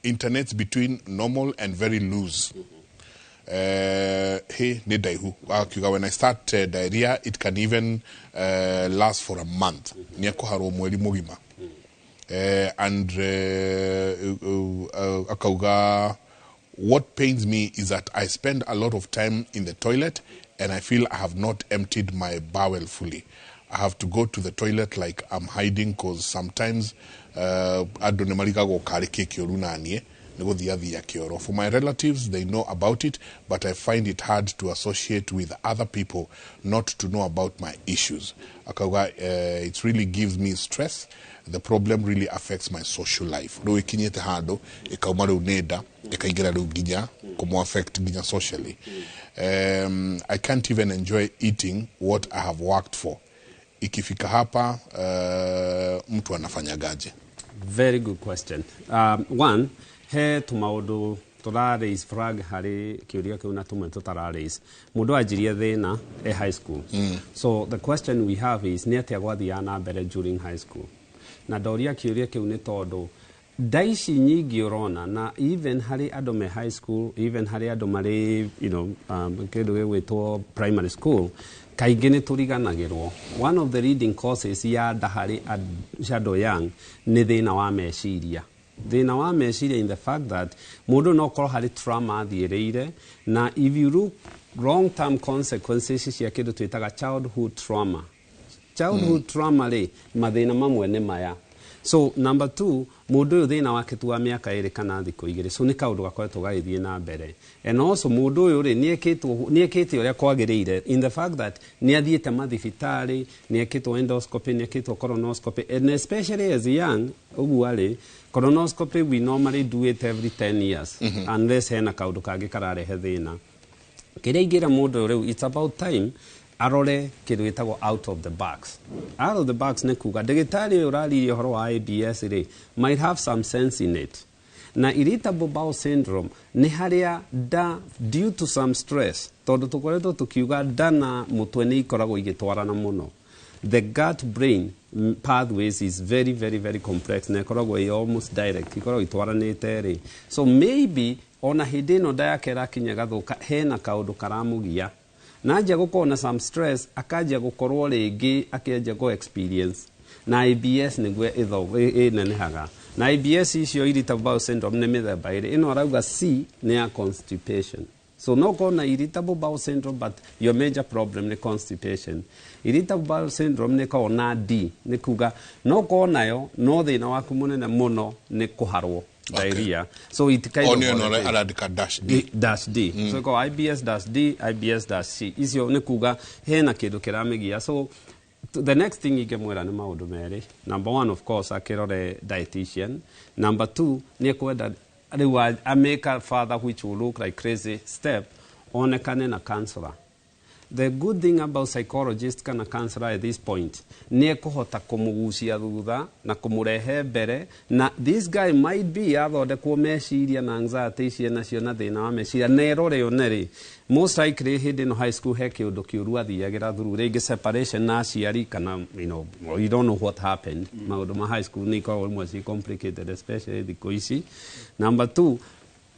alternates between normal and very loose. He nĩ ndaihu. Akiuga when I start diarrhea, it can even last for a month. Nĩ ekũharwo mweri mũgima. And akauga what pains me is that I spend a lot of time in the toilet and I feel I have not emptied my bowel fully. I have to go to the toilet like I'm hiding, 'cause sometimes andũ nĩ marigagwo karĩ kĩ kĩũru naniĩ nĩ gũthiathia kĩoro. For my relatives, they know about it, but I find it hard to associate with other people not to know about my issues. Akauga it really gives me stress. The problem really affects my social life. Rĩu ĩkinyĩte handũ ĩkauma rĩu nĩ nda, ĩkaingĩra rĩu nginya kũmũ affect nginya socially. I can't even enjoy eating what I have worked for. Ikifika hapa, mtu anafanyagaje? Very good question. One, he tũmaũndũ tũra raise flag harĩ kĩũria kĩu na tũmwe tũtara raise. Mũndũ anjirie thĩna e high school. So the question we have is, nĩ atĩa gwathiaga na mbere during high school? Na ndoria kĩũria kĩu nĩ tondũ nda ici nyingĩ ũrona na even harĩ andũ me high school, even harĩ andũ marĩ kĩndũ gĩgwĩtwo primary school, kaingĩ nĩ tũriganagĩrwo one of the leading causes ya nda harĩ andũ young nĩ thĩna wa meciria. Thĩna wa meciria in the fact that mũndũ no korwo harĩ trauma athiĩrĩire, na if you look long term consequences cia kĩndũ twĩtaga childhood trauma, childhood trauma rĩ, mathĩna mamwe nĩ maya. So number two, mũndũ ũyũ thĩna wake tu wa mĩaka 2 kana thikũ 2, so nĩ kaũndũ gakoretwo gagĩthiĩ na mbere. And also mũndũ ũyũ rĩ, nĩekĩte ũrĩa kwagĩrĩire in the fact that nĩ athiĩte mathibitarĩ, nĩ ekĩtwo endoscopy, nĩ ekĩtwo colonoscopy, and especially as young ũguo rĩ, colonoscopy we normally do it every 10 years unless hena kaũndũ kangĩ kararehe thĩna. Kĩrĩa ingĩra mũndũ rĩu, it's about time arore kĩndũ gĩtagwo out of the box. Out of the box nĩ kuga ndagĩtarĩ ũyũ ũraririe ũhoro wa IBS rĩ, might have some sense in it. Na irritable bowel syndrome nĩ harĩa nda due to some stress, tondũ tũkoretwo tũkiuga nda na mũtwe nĩ ikoragwo igĩtwarana mũno. The gut brain pathways is very, very, very complex na ĩkoragwo ĩ almost direct, ikoragwo itwaranĩte rĩ. So maybe ona hĩndĩ ĩno nda yake ĩrakinya gathuka, hena kaũndũ karamũgia na anjia gũkorwo na some stress, akanjia gũkorwo rĩngĩ akĩanjia kũ experience na IBS nĩguo ĩnenehaga. Na IBS icio, irritable bowel syndrome, nĩ mĩthemba ĩrĩ. Ĩno arauga C nĩ ya constipation. So no korwo na irritable bowel syndrome, but your major problem nĩ constipation. Irritable bowel syndrome nĩ korwo na D, nĩ kuga no korwo nayo no thĩna waku mũnene mũno nĩ kũharwo, diarrhea. So it kind O of nĩyo ĩno correlates. Arandĩka dash D. Dash D. So ĩkorwo IBS dash D, IBS dash C. Icio nĩ kuga hena kĩndũ kĩramĩgia. So the next thing ingĩmwĩra nĩ maũndũ merĩ. Number one, of course, akĩrore dietitian. Number two, nĩ ekwenda rĩu a make a further, which will look like crazy step, onekane na counselor. The good thing about psychologist kana counselor at this point, nĩ ekũhota kũmũgucia thutha na kũmũrehe mbere, na this guy might be athondekwo meciria na anxiety ici enacio na thĩna wa meciria na erore one rĩ, most likely hĩndĩ ĩno high school he kĩũndũ kĩũru athiagĩra through, rĩngĩ separation na aciari kana you don't know what happened. Maũndũ ma high school nĩ ikoragwo rĩmwe ci complicated, especially thikũ ici. Number two,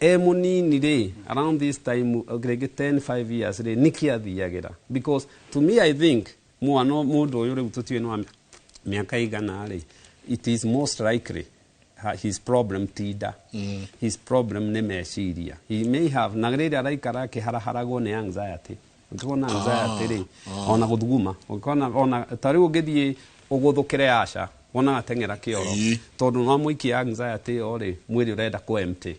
e munini rĩ, around this time rĩngĩ 10 5 years rĩ, nĩkĩ athiagĩra? Because to me, I think mwana mũndũ ũyũ rĩu tũtiũĩ nĩ wa mĩaka igana rĩ, it is most likely his problem ti nda. His problem nĩ meciria. He may have na rĩrĩa araikara akĩharaharagwo nĩ anxiety. Ũngĩkorwo anxiety rĩ, ona gũthuguma ũngĩkorwo ona ta rĩu ũngĩthiĩ ũgũthũkĩre aca wonaga teng'era kĩoro, tondũ no mũikia anxiety ĩyo rĩ, mwĩrĩ ũrenda kũ empty.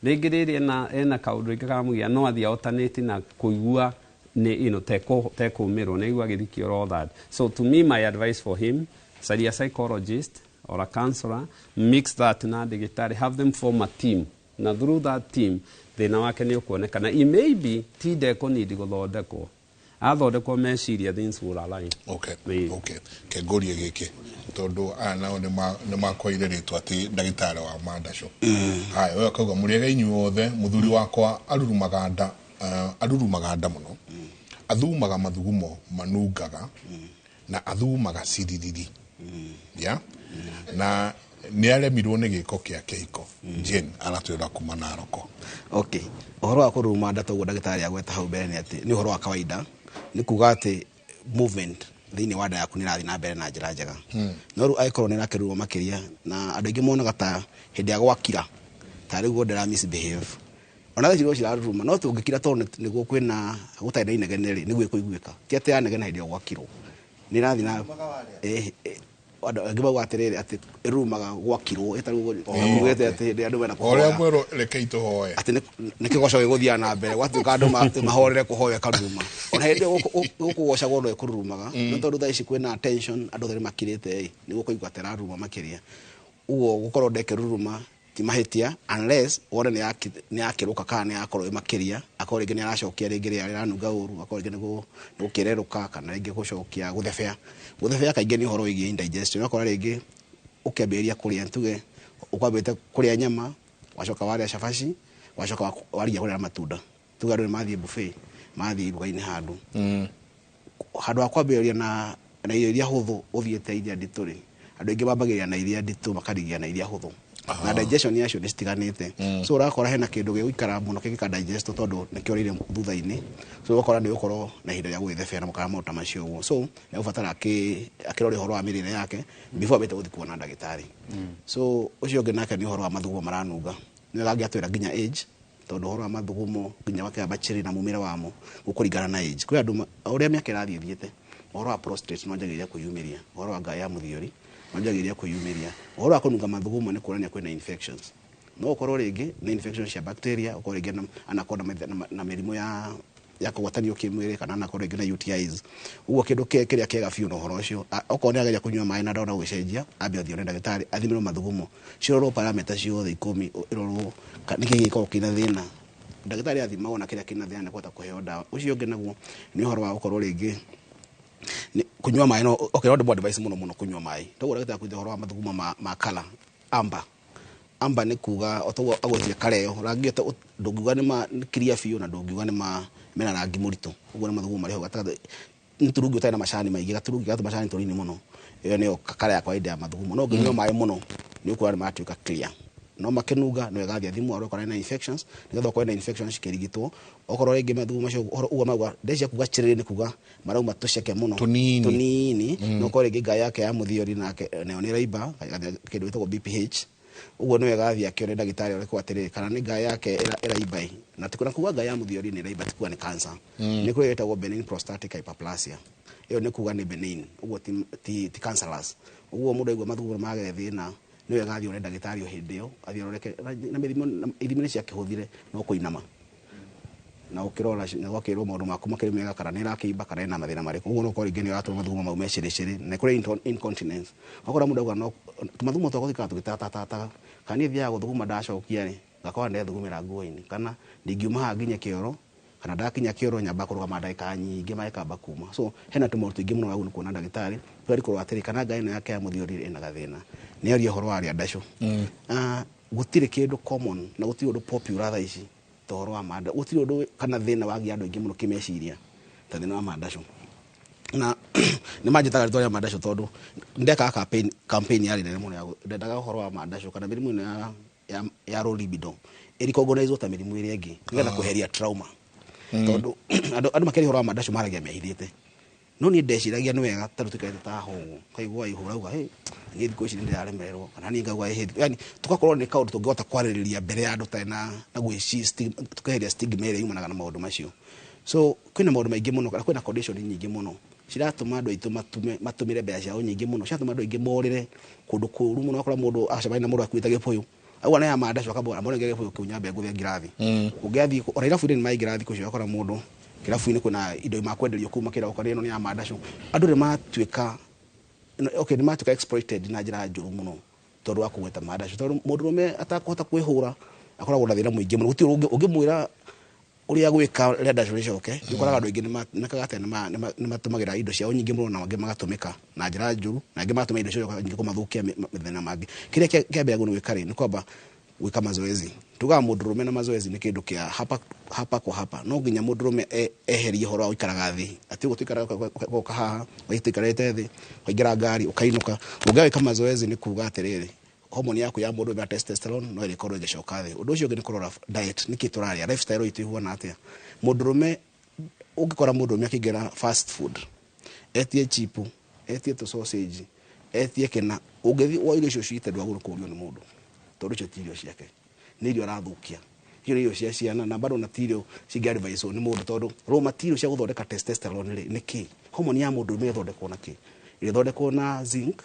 Rĩngĩ rĩrĩ ena kaũndũ rĩngĩ karamũgia, no athiĩ alternate na kũigua nĩ tekũmĩrwo nĩ aigua agĩthiĩ kĩoro, all that. So to me, my advice for him, caria psychologist or a counselor, mix that na ndagĩtarĩ, have them form a team, na through that team thĩna wake nĩ ũkuonekana. It may be ti ndekũnidi gũthondekwo, athondekwo meciria, things will align. Okay. Ĩĩ. Okay, kengorie gĩkĩ. Tondu aya nao nĩ makoire rĩtwa atĩ ndagĩtarĩ wa mandacũ. Haya, we akauga mũrĩega inyuothe, mũthuri wakwa arurumaga nda, arurumaga nda mũno, athumaga mathugumo manungaga, na athumaga ciririri. Ya? Na nĩ aremirwo nĩ gĩko kĩa kĩhiko. Jane aratwĩra kuma Naroko. Okay. Ũhoro wa kũruruma nda toguo ndagĩtarĩ agweta hau mbere nĩ atĩ nĩ ũhoro wa kawaida, nĩ kuga atĩ movement thĩinĩ wa nda yaku nĩ ĩrathiĩ na mbere na njĩra njega. No rĩu angĩkorwo nĩ ĩrakĩruruma makĩria, na andũ aingĩ monaga ta hĩndĩ ya gwakira ta rĩu ndĩra misbehave, ona thaa ici no ciraruruma, no tũngĩkira tondũ nĩguo kwĩna gũtarĩ na inegene rĩ, nĩguo ĩkũiguĩka. Ti atĩ yanegena hĩndĩ ya gwakirwo, nĩ ĩrathiĩ na andũ angĩ mauga atĩrĩrĩ atĩ ĩrurumaga gwakirwo, ĩtarĩ ugĩte atĩ hĩndĩ andũ mena O ũrĩa mwerũ rekei tũhoe atĩ nĩ kĩgoco gĩgũthiaga na mbere, gwatuĩka andũ mahorere kũhoya ĩkaruruma. Ona hĩndĩ ĩyo gũkũgocagwo no ĩkũrurumaga, no tondũ thaa ici kwĩna tension, andũ othe nĩ makirĩte ĩ, nĩguo kũigua atĩ ĩraruruma makĩria. Ũguo gũkorwo ndekĩruruma ti mahĩtia unless wone nĩ yakĩrũka kana nĩ yakorwo ĩ makĩria, akorwo rĩngĩ nĩ aracokia rĩngĩ rĩera rĩranunga ũru, akorwo rĩngĩ nĩ gũkĩrerũka kana rĩngĩ gũcokia gũthebea. Gũthebea kaingĩ nĩ ũhoro wĩgiĩ indigestion, ũgakora rĩngĩ ũkĩambĩrĩria kũrĩa, tuge ũkwambĩte kũrĩa nyama, wacoka warĩa cabaci, wacoka warigia kũrĩa matunda, tuge andũ nĩ mathiĩ buffet, mathiĩ iruga-inĩ handũ. Handũ ha kwambĩrĩria na irio iria hũthũ ũthiĩte iria nditũ rĩ, andũ aingĩ mambagĩrĩria na iria nditũ makarigia na iria hũthũ. Na digestion yacio nĩ citiganĩte. So ũrakora hena kĩndũ gĩgũikara mũno kĩngĩka digest tondũ nĩkĩorĩire thutha-inĩ. So ũgakora nĩ ũgũkorwo na ihinda rĩa gwĩthebea na kana maũndũ ta macio ũguo. So nĩ ũbatara akĩrore ũhoro wa mĩrĩre yake before ambĩte gũthiĩ kuona ndagĩtarĩ. So ũcio ũngĩ nake nĩ ũhoro wa mathugumo maranunga. Nĩ wega angĩatwĩra nginya age, tondũ ũhoro wa mathugumo nginya makĩamba chiri na mumĩre wamo gũkũringana na age. Kwĩ andũ ũrĩa mĩaka ĩrathiĩ ĩthiĩte, ũhoro wa prostate no wanjagĩrĩria kwĩyumĩria, ũhoro wa ngaĩ ya mũthiori wanjagĩrĩria kwĩyumĩria, ũhoro wa kũnunga mathugumo nĩ kuonania kwĩna infections. No ũkorwo rĩngĩ nĩ infections cia bacteria, ũkorwo rĩngĩ anakorwo na mĩrimũ ya kũgwatanio kĩmwĩrĩ, kana anakorwo rĩngĩ na UTIs. Ũguo kĩndũ kĩrĩa kĩega biũ na ũhoro ũcio, okorwo nĩ ageria kũnyua maĩ na ndona gũcenjia, ambe athiĩ one ndagĩtarĩ, athimĩrwo mathugumo, cirorwo parameter ciothe 10, ĩrorwo nĩkĩ gĩkoragwo kĩna thĩna. Ndagĩtarĩ athima wona kĩrĩa kĩna thĩna nĩ kũhota kũheo ndawa. Ũcio ũngĩ naguo nĩ ũhoro wa gũkorwo rĩngĩ kũnyua maĩ, no okay, no ndĩmũ advice mũno mũno kũnyua maĩ. Toguo ndagĩtarĩ akuĩte ũhoro wa mathugumo ma color amber. Amber nĩ kuga o toguo agwetire kareo, rangi ũyũ ndũngiuga nĩ ma clear biũ na ndũngiuga nĩ ma mena rangi mũritũ. Ũguo nĩ mathugumo marĩ hau gatagatĩ, nĩ turungi ũtarĩ na macani maingĩ, gaturungi ga tũmacani tũnini mũno. Ĩyo nĩyo kara ya kawaida ya mathugumo. No ũngĩnyua maĩ mũno nĩ ũkuona nĩ matuĩka clear. No makĩnunga no ĩgathiĩ athimwo arore okorwo ena infections, nĩgetha okorwo ena infections cikĩrigitwo. Okorwo rĩngĩ mathugumo macio ũhoro ũguo mauga, ndecia kuga chirĩrĩ nĩ kuga marauma tũceke mũno. Tũnini. Tũnini. No okorwo rĩngĩ ngaĩ yake ya mũthiori nake nayo nĩ ĩraimba, kĩndũ gĩtagwo BPH. Ũguo nĩ wega athiĩ akĩone ndagĩtarĩ arore atĩrĩrĩ, kana nĩ ngaĩ yake ĩraimba ĩ. Na ti kuga ngaĩ ya mũthiori nĩ ĩraimba, ti kuga nĩ cancer. Nĩ kũrĩ ĩtagwo benign prostatic hyperplasia. Ĩyo nĩ kuga nĩ benign, ũguo ti cancerous. Ũguo mũndũ aigua mathugumo magere thĩna, nĩ wega athiĩ one ndagĩtarĩ o hĩndĩ ĩyo, athiĩ arore na mĩrimũ, na ithimi nĩ ciakĩhũthire no kũinama. Na ũkĩrora na ũgakĩrwo maũndũ maku makĩrĩ mega, kana nĩ ĩrakĩimba, kana ĩna mathĩna marĩkũ. Ũguo no ũkorwo rĩngĩ nĩ ũratũma mathugumo mau me cĩrĩcĩrĩ. Na kũrĩ incontinence. Ũgakora mũndũ auga no tũmathugumo twakwa tũikaraga tũgĩtatatataga. Kana niĩ thiaga gũthuguma ndacokia rĩ, ngakora ndethugumĩra nguo-inĩ. Kana ndingiuma haha nginye kĩoro, kana ndakinya kĩoro nyamba kũrũgama ndagĩka nyingĩ maĩ kamba kuma. So hena tũmaũndũ tũingĩ mũno wagĩrĩirwo nĩ kuona ndagĩtarĩ, tweri kũrora atĩrĩ, kana ngaĩ ĩno yake ya mũthiori ĩna gathĩna. Nĩ arie ũhoro wa rĩa ndacũ. Gũtirĩ kĩndũ common na gũtirĩ ũndũ popular thaa ici ta ũhoro wa manda. Gũtirĩ ũndũ kana thĩna wagia andũ aingĩ mũno kĩmeciria ta thĩna wa mandacũ. Na nĩ manjĩtaga rĩtwa rĩa mandacũ tondũ ndekaga campaign yarĩ nene mũno ya ndendaga ũhoro wa mandacũ kana mĩrimũ ĩno ya low libido ĩrecognize ta mĩrimũ ĩrĩa ĩngĩ nĩgetha kweheria trauma. Tondũ andũ makĩaria ũhoro wa mandacũ maragia mehithĩte. No niĩ ndeciragia nĩ wega tondũ tũikarĩte ta hũngũ, ũkaigua ihũra uga, hey, niĩ thikũ ici nĩ ndĩraremererwo, kana niĩ ngauga, hey, yani tũgakorwo nĩ kaũndũ tũngĩhota kwarĩrĩria mbere ya andũ tarĩ na tũkeheria stigma ĩrĩa yumanaga na maũndũ macio. So kwĩna maũndũ maingĩ mũno, kana kwĩna condition nyingĩ mũno ciratũma andũ aitũ matũmĩre mbeca ciao nyingĩ mũno, ciratũma andũ aingĩ morĩre kũndũ kũũru mũno. Ũgakora mũndũ acemania na mũndũ akuĩte gĩbũyũ, auga nĩ ya mandacũ, akambũra, amwĩre gĩbũyũ kĩu nyambe ngũthe ngirathi. Ũngĩathiĩ ona irabu-inĩ nĩ maingĩra thikũ icio, ũgakora mũndũ kĩrabu-inĩ kwĩna indo makwenderio kũu makĩra ũkora ĩno nĩ ya mandacũ. Andũ nĩ matuĩka, okay, nĩ matuĩka exploited na njĩra njũru mũno tondũ wa kũgweta mandacũ, tondũ mũndũrũme atakũhota kwĩhũra akoragwo na thĩna mũingĩ mũno. Gũtirĩ ũngĩmwĩra Ũrĩa gwĩka rĩrĩa ndacũ rĩcoke, nĩũkoraga andũ aingĩ nĩmekaga atĩa, nĩmatũmagĩra indo ciao nyingĩ mũno, na angĩ magatũmĩka na njĩra njũru, na angĩ magatũmĩra indo ciao nyingĩ kũmathũkia mĩthenya mangĩ. Kĩrĩa kĩa mbere nĩ gwĩka rĩ, nĩ kwamba gwĩka mazoezi. Tugaga mũndũrũme na mazoezi nĩ kĩndũ kĩa hapa hapa kwa hapa. No nginya mũndũrũme eherie ũhoro wa gũikaraga thĩ, atĩ ũguo tũikaraga ũgoka haha, ũgathiĩ tũikarĩte thĩ, ũkaingĩra ngari ũkainũka. Ũngĩaga gwĩka mazoezi nĩ kuga atĩrĩrĩ, hormone yaku ya mũndũrũme ya testosterone no ĩrĩkorwo ĩgĩcoka thĩ. Ũndũ ũcio ũngĩ nĩ kũrora diet, nĩkĩ tũrarĩa, lifestyle itũ ihuana atĩa. Mũndũrũme, ũngĩkora mũndũrũme akĩingĩra fast food, etie chipu, etie tũ sausage, etie kĩna, ũngĩthiĩ woe irio icio ciite, ndwagĩrĩirwo kũũrio nĩ mũndũ, tondũ icio ti irio ciake, nĩ irio arathũkia. Icio nĩ irio cia ciana, na bado na ti irio cingĩ advise nĩ mũndũ, tondũ raw material cia gũthondeka testosterone rĩ nĩ kĩ? Hormone ya mũndũrũme ĩthondekwo na kĩ? Ĩthondekwo na zinc,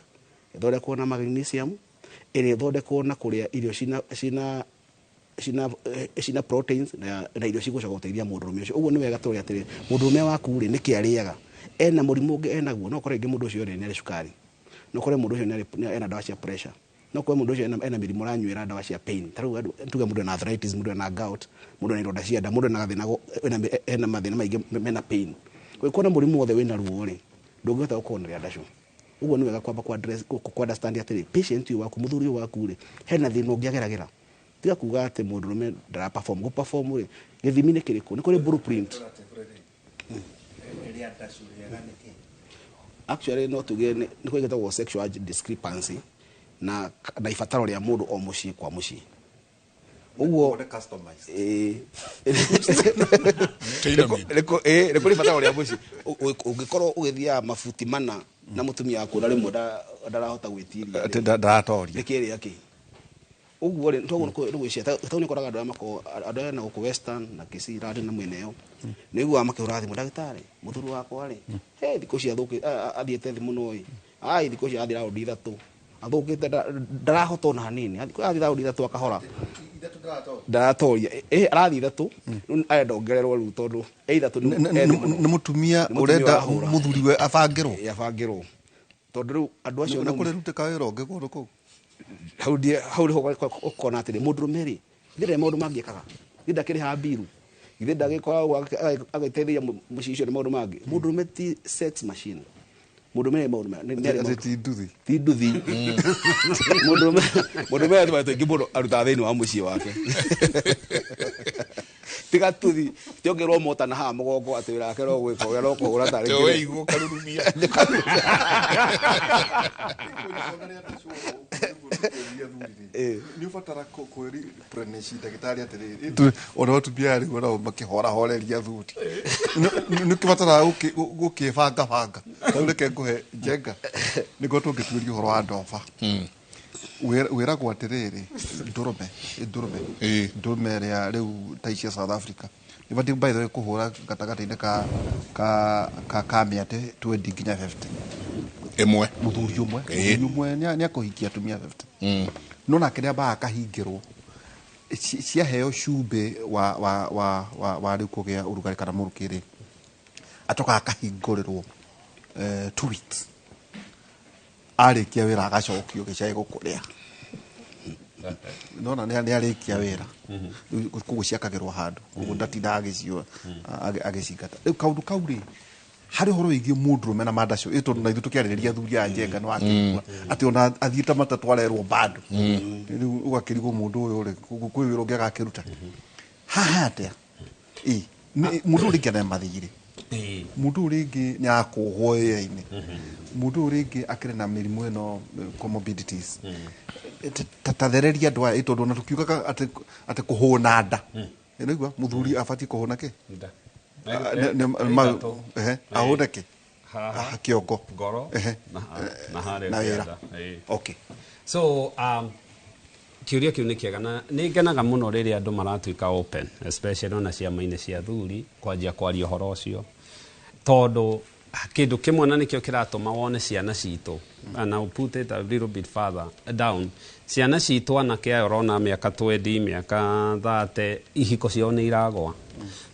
ĩthondekwo na magnesium, ĩrĩa ĩthondekwo na kũrĩa irio cina proteins na irio cigũcoka gũteithia mũndũrũme ũcio. Ũguo nĩ wega tũrore atĩrĩrĩ, mũndũrũme waku rĩ, nĩkĩ arĩaga, ena mũrimũ ũngĩ enaguo? No ũkore rĩngĩ mũndũ ũcio rĩ, nĩ arĩ cukari, no ũkore mũndũ ũcio ena ndawa cia pressure, no ũkore mũndũ ũcio ena mĩrimũ aranyuĩra ndawa cia pain. Ta rĩu andũ tuge mũndũ ena arthritis, mũndũ ena gout, mũndũ ena ironda cia nda, mũndũ ena gathĩna, ena mathĩna maingĩ mena pain. Ũngĩkorwo na mũrimũ wothe wĩna ruo rĩ, ndũngĩhota gũkorwo na rĩandacũ. Ũguo nĩ wega kwamba ku address, ku understand atĩrĩ, patient ũyũ waku, mũthuri ũyũ waku rĩ, hena thĩna ũngĩ ageragĩra. Tiga kuga atĩ mũndũrũme ndara perform. Gũ perform rĩ, gĩthimi nĩ kĩrĩkũ? Nĩ kũrĩ blueprint. Actually, no tuge nĩ kũrĩ gĩtagwo sexual discrepancy na ibataro rĩa mũndũ o mũciĩ kwa mũciĩ. Ũguo ĩĩ. Tailor made. Nĩ kũrĩ ibataro rĩa mũciĩ. Ũngĩkorwo ũgĩthiaga mabuti mana na mũtumia waku na rĩmwe ndarahota gwĩtiria Atĩ ndaratoria. Nĩ kĩrĩa kĩ ũguo rĩ, toguo nĩ gwĩcia tondũ nĩ ũkoraga andũ arĩa makoragwo, andũ arĩa na gũkũ Western na Kisii randi na mwena ĩyo, nĩ ũiguaga makĩhũra thimũ, "Ndagĩtarĩ, mũthuri wakwa rĩ, he thikũ ici athiĩte thĩ mũno ĩ, ai thikũ ici athiĩ raundi 3 athũkĩte, ndarahota ona hanini, athiĩ raundi 3 akahora, ndaratoria, arathiĩ 3 rĩu arenda ongererwo rĩu tondũ 3 nĩ mũno." Nĩ mũtumia Nĩ mũtumia ũrenda ũrahũra. Mũthuri we abangĩrwo. Ĩ, abangĩrwo, tondũ rĩu andũ acio Na kũrĩ rutĩka wĩra ũngĩ kũndũ kũu. Hau ndiĩ hau nĩho ũkona atĩrĩ, mũndũrũme rĩ, githĩ ndarĩ maũndũ mangĩ ekaga? Githĩ ndakĩrĩhaga mbiru? Githĩ ndagĩkoragwo agĩteithia mũciĩ ũcio na maũndũ mangĩ? Mũndũrũme ti sex machine. Mũndũrũme nĩ maũndũ nĩ arĩ Atĩ maũndũ- ti nduthi. Ti nduthi. Mũndũrũme arĩ tũmaũndũ tũingĩ mũno arutaga thĩinĩ wa mũciĩ wake, tiga tuthi tiongerwo mota na haha mũgongo atĩ wĩra wake no gwĩka ũrĩa no kũhũra tarĩ Te kĩrĩa. weigwo karurumia. Nĩ ũbatara kwĩri replenish ndagĩtarĩ atĩrĩrĩ, ona atumia aya rĩu nao makĩhorahoreria athuri, nĩ kĩbataraga gũkĩbanga banga. Rĩu reke ngũhe njenga nĩguo tũngĩtuĩria ũhoro wa ndoba. Wĩragwo atĩrĩrĩ, ndũrũme ndũrũme ndũrũme ĩrĩa rĩu ta ici cia South Africa ĩbatiĩ, by the way, kũhũra gatagatĩ-inĩ ka mĩatĩ 20 nginya 50. Ĩmwe. Mũthuri ũmwe. Mũthuri ũmwe nĩ akũhikia atumia 50, no nake nĩ ambaga akahingĩrwo ciaheo cumbĩ wa rĩu kũgĩa ũrugarĩ kana mũrukĩ rĩ, acokaga akahingũrĩrwo 2 weeks. Arĩkia wĩra agacokio gĩcai gũkũrĩa nona nĩ arĩkia wĩra. Rĩu koguo ciakagĩrwo handũ koguo ndatindaga agĩciũa agĩcingata. Rĩu kaũndũ kau rĩ, harĩ ũhoro wĩgiĩ mũndũrũme na mandacũ ĩ, tondũ na ithuĩ tũkĩarĩrĩria athuri aya, njenga nĩ wakĩigua atĩ ona athiĩte matatũ arerwo bado, rĩu ũgakĩrigwo mũndũ ũyũ rĩ, kwĩ wĩra ũngĩ agakĩruta haha atĩa? Ĩ, mũndũ ũyũ rĩngĩ ena mathirĩ, mũndũ ũyũ rĩngĩ nĩ akũhwo wĩra-inĩ, mũndũ ũyũ rĩngĩ akĩrĩ na mĩrimũ ĩno, comorbidities. Ta thereria andũ aya ĩ, tondũ ona tũkiugaga atĩ kũhũna nda, ĩnaigua mũthuri abatiĩ kũhũna kĩ? Nda. Ah, Ithatũ. Ehe, ahũne kĩ? Haha. Ah, kĩongo. Ngoro. Na harĩa Na wĩra. kĩanda. Okay. So kĩũria kĩu nĩ kĩega na nĩ ngenaga mũno rĩrĩa andũ maratuĩka open, especially ona ciama-inĩ cia athuri kwanjia kwaria ũhoro ũcio, tondũ kĩndũ kĩmwe na nĩkĩo kĩratũma wone ciana citũ, and I'll put it a little bit further down, ciana citũ anake aya ũrona mĩaka 20, mĩaka 30, ihiko ciao nĩ iragwa.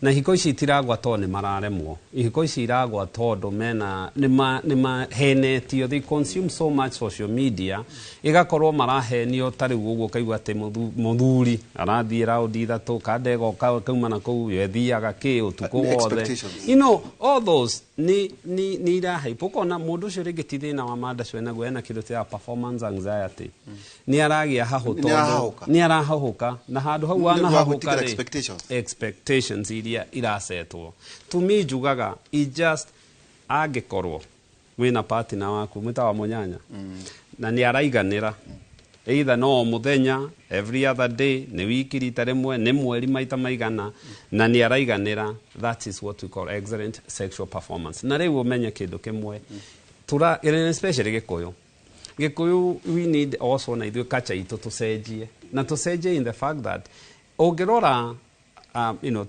Na ihiko ici itiragwa tondũ nĩ mararemwo. Ihiko ici iragwa tondũ mena nĩ mahenetio. They consume so much social media, igakorwo marahenio ta rĩu ũguo, ũkaigua atĩ mũthuri arathiĩ raundi ithatũ, kandego kauma na kũu, yethiaga kĩ ũtukũ Nĩ wothe. Expectations. All those nĩ irahype. Ũkona mũndũ ũcio rĩngĩ ti thĩna wa mandacu enaguo, ena kĩndũ ta performance anxiety, nĩ aragĩa hahũ Nĩ tondũ arahahũka. nĩ arahahũka, na handũ hau Nĩ ũndũ wa wanahahũka gwĩtigĩra rĩ, expectations. Expectations iria irasetwo. To me njugaga it just angĩkorwo wĩna partner waku mwĩtawa mũnyanya na nĩ araiganĩra, either no o mũthenya, every other day, nĩ wiki rita rĩmwe, nĩ mweri maita maigana, na nĩ araiganĩra, that is what we call excellent sexual performance. Na rĩu ũmenye kĩndũ kĩmwe, tura especially Gĩkũyũ, Gĩkũyũ, we need also na ithuĩ culture itũ tũcenjie, na tũcenjie in the fact that ũngĩrora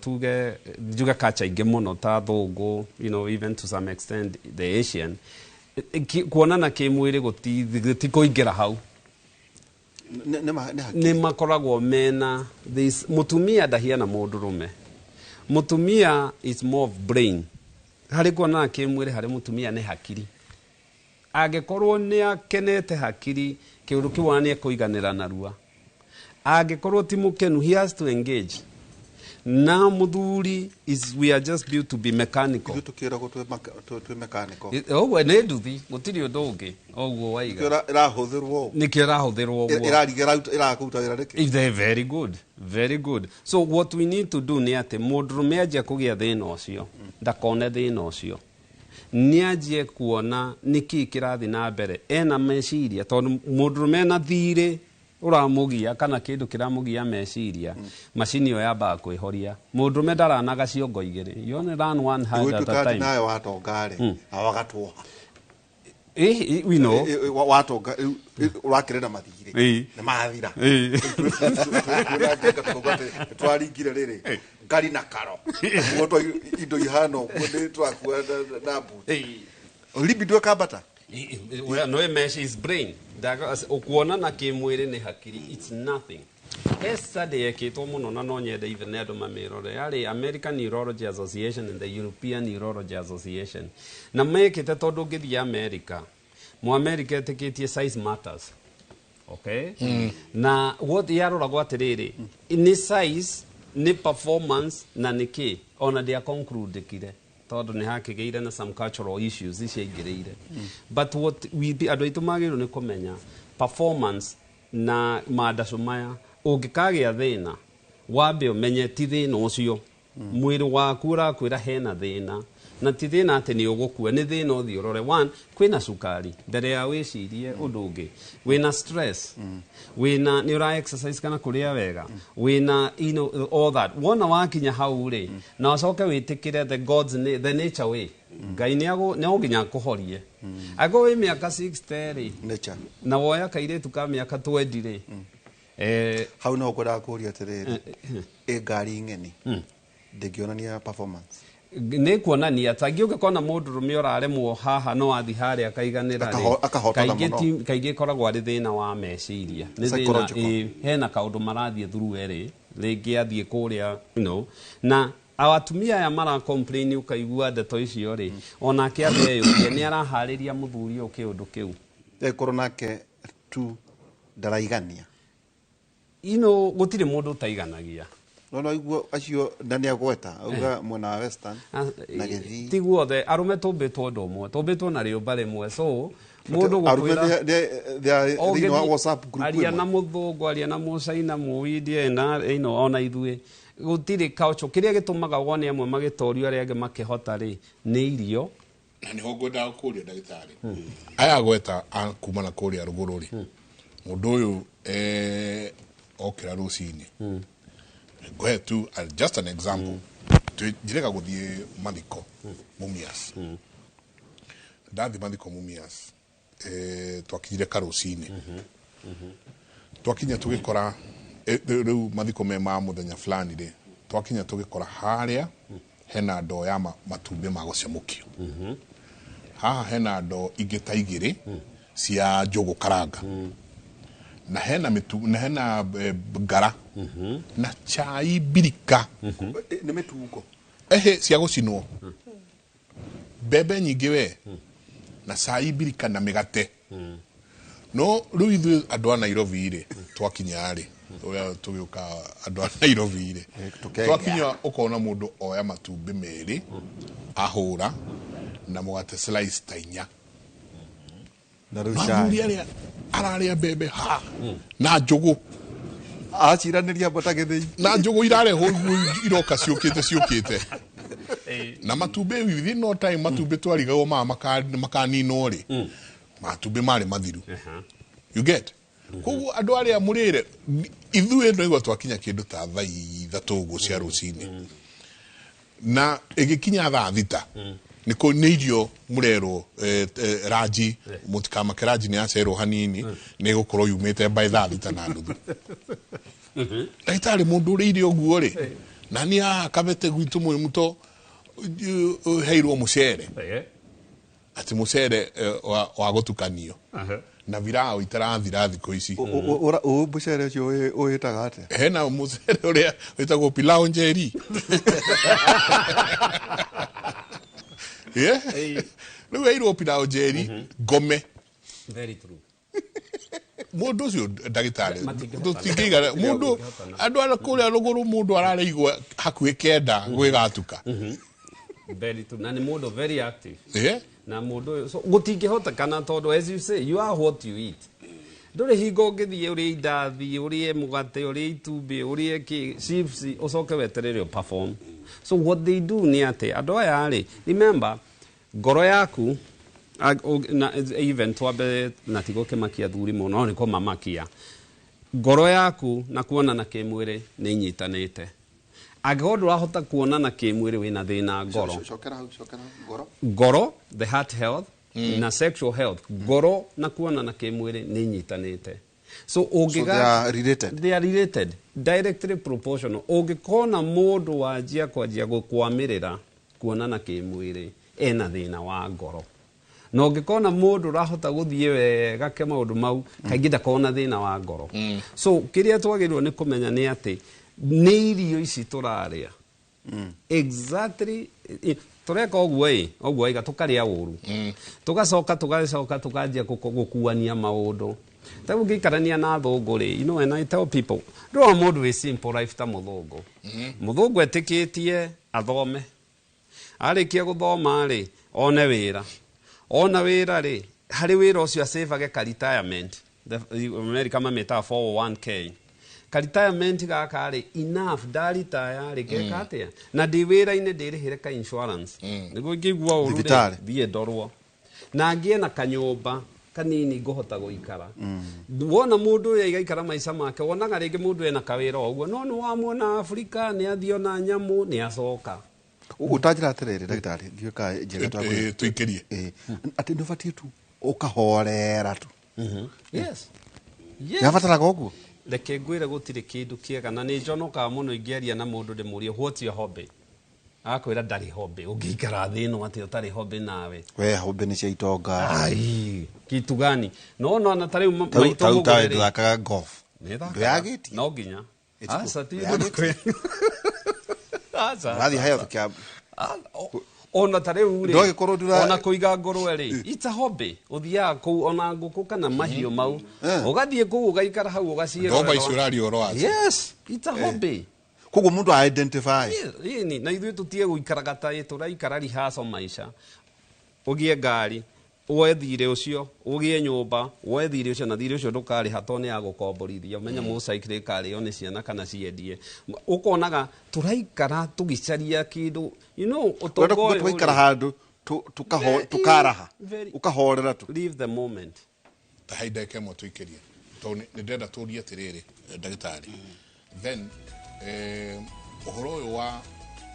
tuge njuge culture ingĩ mũno ta thũngũ, even to some extent the Asian, kuonana kĩmwĩrĩ gũtikũingĩra hau. Nĩ haki. Nĩ makoragwo mena this mũtumia ndahiana mũndũrũme. Mũtumia is more of brain. Harĩ kuonana kĩmwĩrĩ harĩ mũtumia nĩ hakiri. Angĩkorwo nĩ akenete hakiri, kĩũndũ kĩu ona nĩ ekũiganĩra narua. Angĩkorwo ti mũkenu, he has to engage. Na mũthuri is, we are just built to be mechanical. Ithuĩ tũkĩragwo twĩ mechanical. Ũguo nĩ nduthi, gũtirĩ ũndũ ũngĩ ũguo waiga. Nĩkĩo ĩrahũthĩrwo ũũ. Nĩkĩo ĩrahũthĩrwo ũguo. Ĩrariga ĩrakũruta wĩra nĩkĩ? If they're very good, very good. So what we need to do nĩ atĩ mũndũrũme anjia kũgĩa thĩna ũcio, ndakone thĩna ũcio, nĩ anjie kuona nĩkĩ kĩrathiĩ na mbere, ena meciria, tondũ mũndũrũme ena thirĩ ũramũgia kana kĩndũ kĩramũgia meciria, macini ĩyo yambaga kwĩhoria. Mũndũrũme ndaranaga ciongo igĩrĩ, you only run one head at Ĩgũtuĩka a atĩ time. Nawe watonga rĩ, na wagatwoha. We know. Watonga rĩu, ũrakĩrĩ na mathirĩ nĩ mathira. Twaringire rĩrĩ ngari na karo. Ũguo indo ihana ũguo nĩ twakua na mbuti. Libido ĩkambata. Well, no mesh is brain. Ukuona na kĩmwĩrĩ nĩ hakiri, it's nothing. He study yekĩtwo mũno na no nyende even nĩ andũ mamĩrore, yarĩ American Neurology Association and the European Neurology Association, na mekĩte tondũ ũngĩthiĩ America, Mũamerika etĩkĩtie size matters, okay? Na what yaroragwo atĩrĩrĩ, nĩ size, nĩ performance na nĩ kĩ, ona ndĩa conclude-kire tondũ nĩ hakĩgĩire na some cultural issues ciaingĩrĩire. But what we andũ aitũ magĩrĩirwo nĩ kũmenya performance na mandacũ maya, ũngĩkagĩa thĩna, wambe ũmenye ti thĩna ũcio, mwĩrĩ waku ũrakwĩra hena thĩna, na ti thĩna atĩ nĩ ũgũkua, nĩ thĩna ũthiĩ ũrore. One, kwĩna cukari mbere ya wĩcirie ũndũ ũngĩ, wĩna stress, wĩna nĩ ũra exercise kana kũrĩa wega, wĩna all that. Wona wakinya hau rĩ, na ũcoke wĩtĩkĩre the God's the nature way, Ngai nĩ nginya akũhorie. Angĩkorwo wĩ mĩaka 60 rĩ, Nature. na woya kairĩtu ka mĩaka 20 rĩ, Hau no ngwendaga kũria atĩrĩrĩ, ĩ ngari ng'eni ndĩngĩonania performance? Nĩ kuonania tangĩ ũngĩkona mũndũrũme ũraremwo haha no athi harĩa akaiganĩra rĩ, Akahotana kaingĩ mũno. Kaingĩ ĩkoragwo arĩ thĩna wa meciria, nĩ thĩna. Psychological. Hena kaũndũ marathiĩ through erĩ, rĩngĩ athiĩ kũrĩa na atumia aya mara complain, ũkaigua ndeto icio rĩ, onake ambe eyũrie nĩ araharĩria mũthuri ũyũ kĩũndũ kĩu. Ĩkorwo nake tu ndaraigania. Gũtirĩ mũndũ ũtaiganagia. No igua acio na nĩ agweta auga mwena wa Western na Gĩthii. Ti guothe, arũme tũmbĩtwo ũndũ ũmwe, tũmbĩtwo na rĩũmba rĩmwe, so mũndũ Arũme gũkwĩra they are thĩinĩ wa Ũngĩthiĩ- WhatsApp group aria ĩmwe. Na mũthũngũ, aria na mũcaina, mũwindie na ona ithuĩ gũtirĩ culture. Kĩrĩa gĩtũmaga wone amwe magĩtorio, arĩa angĩ makĩhota rĩ, nĩ irio. Na nĩho ngwendaga kũria ndagĩtarĩ aya gweta a kuma na kũrĩa rũgũrũ rĩ, mũndũ ũyũ okĩra rũcinĩ, ngũhe tu just an example. Njirega gũthiĩ mathiko Mumias, ndathi mathiko Mumias, twakinyire karũcinĩ, twakinya tũgĩkora rĩu mathiko me ma mũthenya fulani rĩ, twakinya tũgĩkora harĩa hena ndoo ya matumbĩ ma gũcemũkio, haha hena ndoo ingĩ ta igĩrĩ cia njũgũ karanga. Na hena mitu na hena ngara na chai birika nĩ mĩtungo ehe cia gũcinwo mbembe nyingĩ we na cai birika na mĩgate no rĩu ithuĩ andũ a Nairobi rĩ twakinya rĩ ũrĩa tũgĩũka andũ a Nairobi rĩ twakinya ũkona mũndũ oya matumbĩ merĩ ahũra na mũgate slice ta inya na rĩu cai athuri arĩa ararĩa mbembe ha na njũgũ aciranĩria mbata gĩthĩi na njũgũ irarehwo iroka ciũkĩte na matumbĩ within no time matumbĩ twarigagwo maya makaninwo rĩ matumbĩ marĩ mathiru. You get koguo andũ arĩa mũrĩre ithuĩ no twakinya kĩndũ ta thaa ithatũ ũguo cia rũcinĩ na ĩgĩkinya thaa thita nĩ nĩ irio mũrerwo ranji mũtikamake ranji nĩ yacerwo hanini nĩ ĩgũkorwo yumĩte by thaa thita na nuthu. Ndagĩtarĩ mũndũ ũrĩire ũguo rĩ na nĩ haha kabete gwitũ mũto heirwo mũcere atĩ mũcere wa gũtukanio na virao itarathira thikũ ici. Ũ mũcere ũcio ũĩtaga atĩa? Hena mũcere ũrĩa wĩtagwo pilau njeri. Yeah? Rĩu heirwo pilau njeri ngome. Very true. Mũndũ ũcio ndagĩtarĩ tũtingĩigana mũndũ andũ arĩa kũrĩa rũgũrũ mũndũ ararĩa hakuhĩ kenda gwĩgatuka. Very true. Na nĩ mũndũ very active. Yeah? Na mũndũ so gũtingĩhotekana tondũ as you say you are what you eat. Ndũrĩ hingo ũngĩthiĩ ũrĩe indathi ũrĩe mũgate ũrĩe itumbĩ ũrĩe kĩ chips ũcoke weterere perform. So what they do nĩ atĩ andũ aya rĩ remember ngoro yaku na even twambe na tigo kĩmakia thuri mũno nĩ kũmamakia ngoro yaku na kuonana kĩmwĩrĩ nĩ inyitanĩte. Angĩkorwo ndũrahota kuonana kĩmwĩrĩ wĩna thĩna ngoro. Cokera hau ngoro. Ngoro the heart health na sexual health ngoro na kuonana kĩmwĩrĩ nĩ inyitanĩte. So ũngĩga they are related. They are related directly proportional. Ũngĩkona mũndũ wanjia kwanjia gũkwamĩrĩra kuonana kĩmwĩrĩ ena thĩna wa ngoro. Na ũngĩkona mũndũ ũrahota gũthiĩ wega ke maũndũ mau kaingĩ ndakona thĩna wa ngoro. So kĩrĩa twagĩrĩirwo nĩ kũmenya nĩ atĩ nĩ irio ici tũrarĩa exactly tũreka ũguo ĩ ũguo ĩga tũkarĩa ũru tũgacoka tũkanjia gũkuania maũndũ. Ta rĩu ũngĩikarania na athũngũ rĩ, you know, and I tell people ndũrona mũndũ wĩ simple life ta mũthũngũ. Mũthũngũ etĩkĩtie athome arĩkia gũthoma rĩ one wĩra ona wĩra rĩ harĩ wĩra ũcio acĩvage ka retirement. The America mamĩtaga 401k. Ka retirement gaka rĩ enough ndaritaya rĩ ngeka atĩa na ndĩ wĩra-inĩ ndĩrĩhĩre ka insurance nĩguo ingĩigua ũru rĩ thiĩ ndorwo na ngĩe na kanyũmba kanini ngũhota gũikara. Wona mũndũ ũrĩa igaikara maica make wonaga rĩngĩ mũndũ ena kawĩra ũguo no nĩ wamuona Afrika nĩ athiĩ ona nyamũ nĩ acoka. Ũtanjĩra atĩrĩrĩ ndagĩtarĩ ndiũĩ kana njega tũikĩrie atĩ nĩ ũbatiĩ tu ũkahorera tu. Yes. Yes. Nĩabataraga ũguo. Reke ngwĩre gũtirĩ kĩndũ kĩega na nĩ njonokaga mũno ingĩaria na mũndũ ndĩmũrie what's your hobby akwĩra ndarĩ hobby ũngĩikara thĩ ĩno atĩ ũtarĩ hobby nawe. We hobby nĩ cia itonga. Ai kitu gani no no na ta rĩu maitũ mũgũre rĩ ndũthakaga golf ndũyagĩtie no nginya aca ti aca ũrathiĩ health kĩa ona ta rĩu rĩ ona kũiga ngũrwe rĩ it's a hobby ũthiaga kũu ona ngũkũ kana mahiũ mau ũgathiĩ kũu ũgaikara hau ũgaciĩrorera. Ndomba icio ũraria ũhoro wacio. Yes, it's a hobby. Koguo mũndũ identify. Ĩni na ithuĩ tũtige gũikaraga ta tũraikara rehearsal maica ũgĩe ngari woe thirĩ ũcio ũgĩe nyũmba woe thirĩ ũcio na thirĩ ũcio ndũkarĩha tondũ nĩ ya gũkomborithia ũmenye mũcaikĩrĩ ĩkarĩo nĩ ciana kana ciendie ũkonaga tũraikara tũgĩcaria kĩndũ you know ũtonga ũyũ tũgaikara handũ tũkaraha ũkahorera tu. Leave the moment. Ta hai ndagĩka ĩmwe tũikĩrie tondũ nĩ ndĩrenda tũrie atĩrĩrĩ ndagĩtarĩ then ũhoro ũyũ wa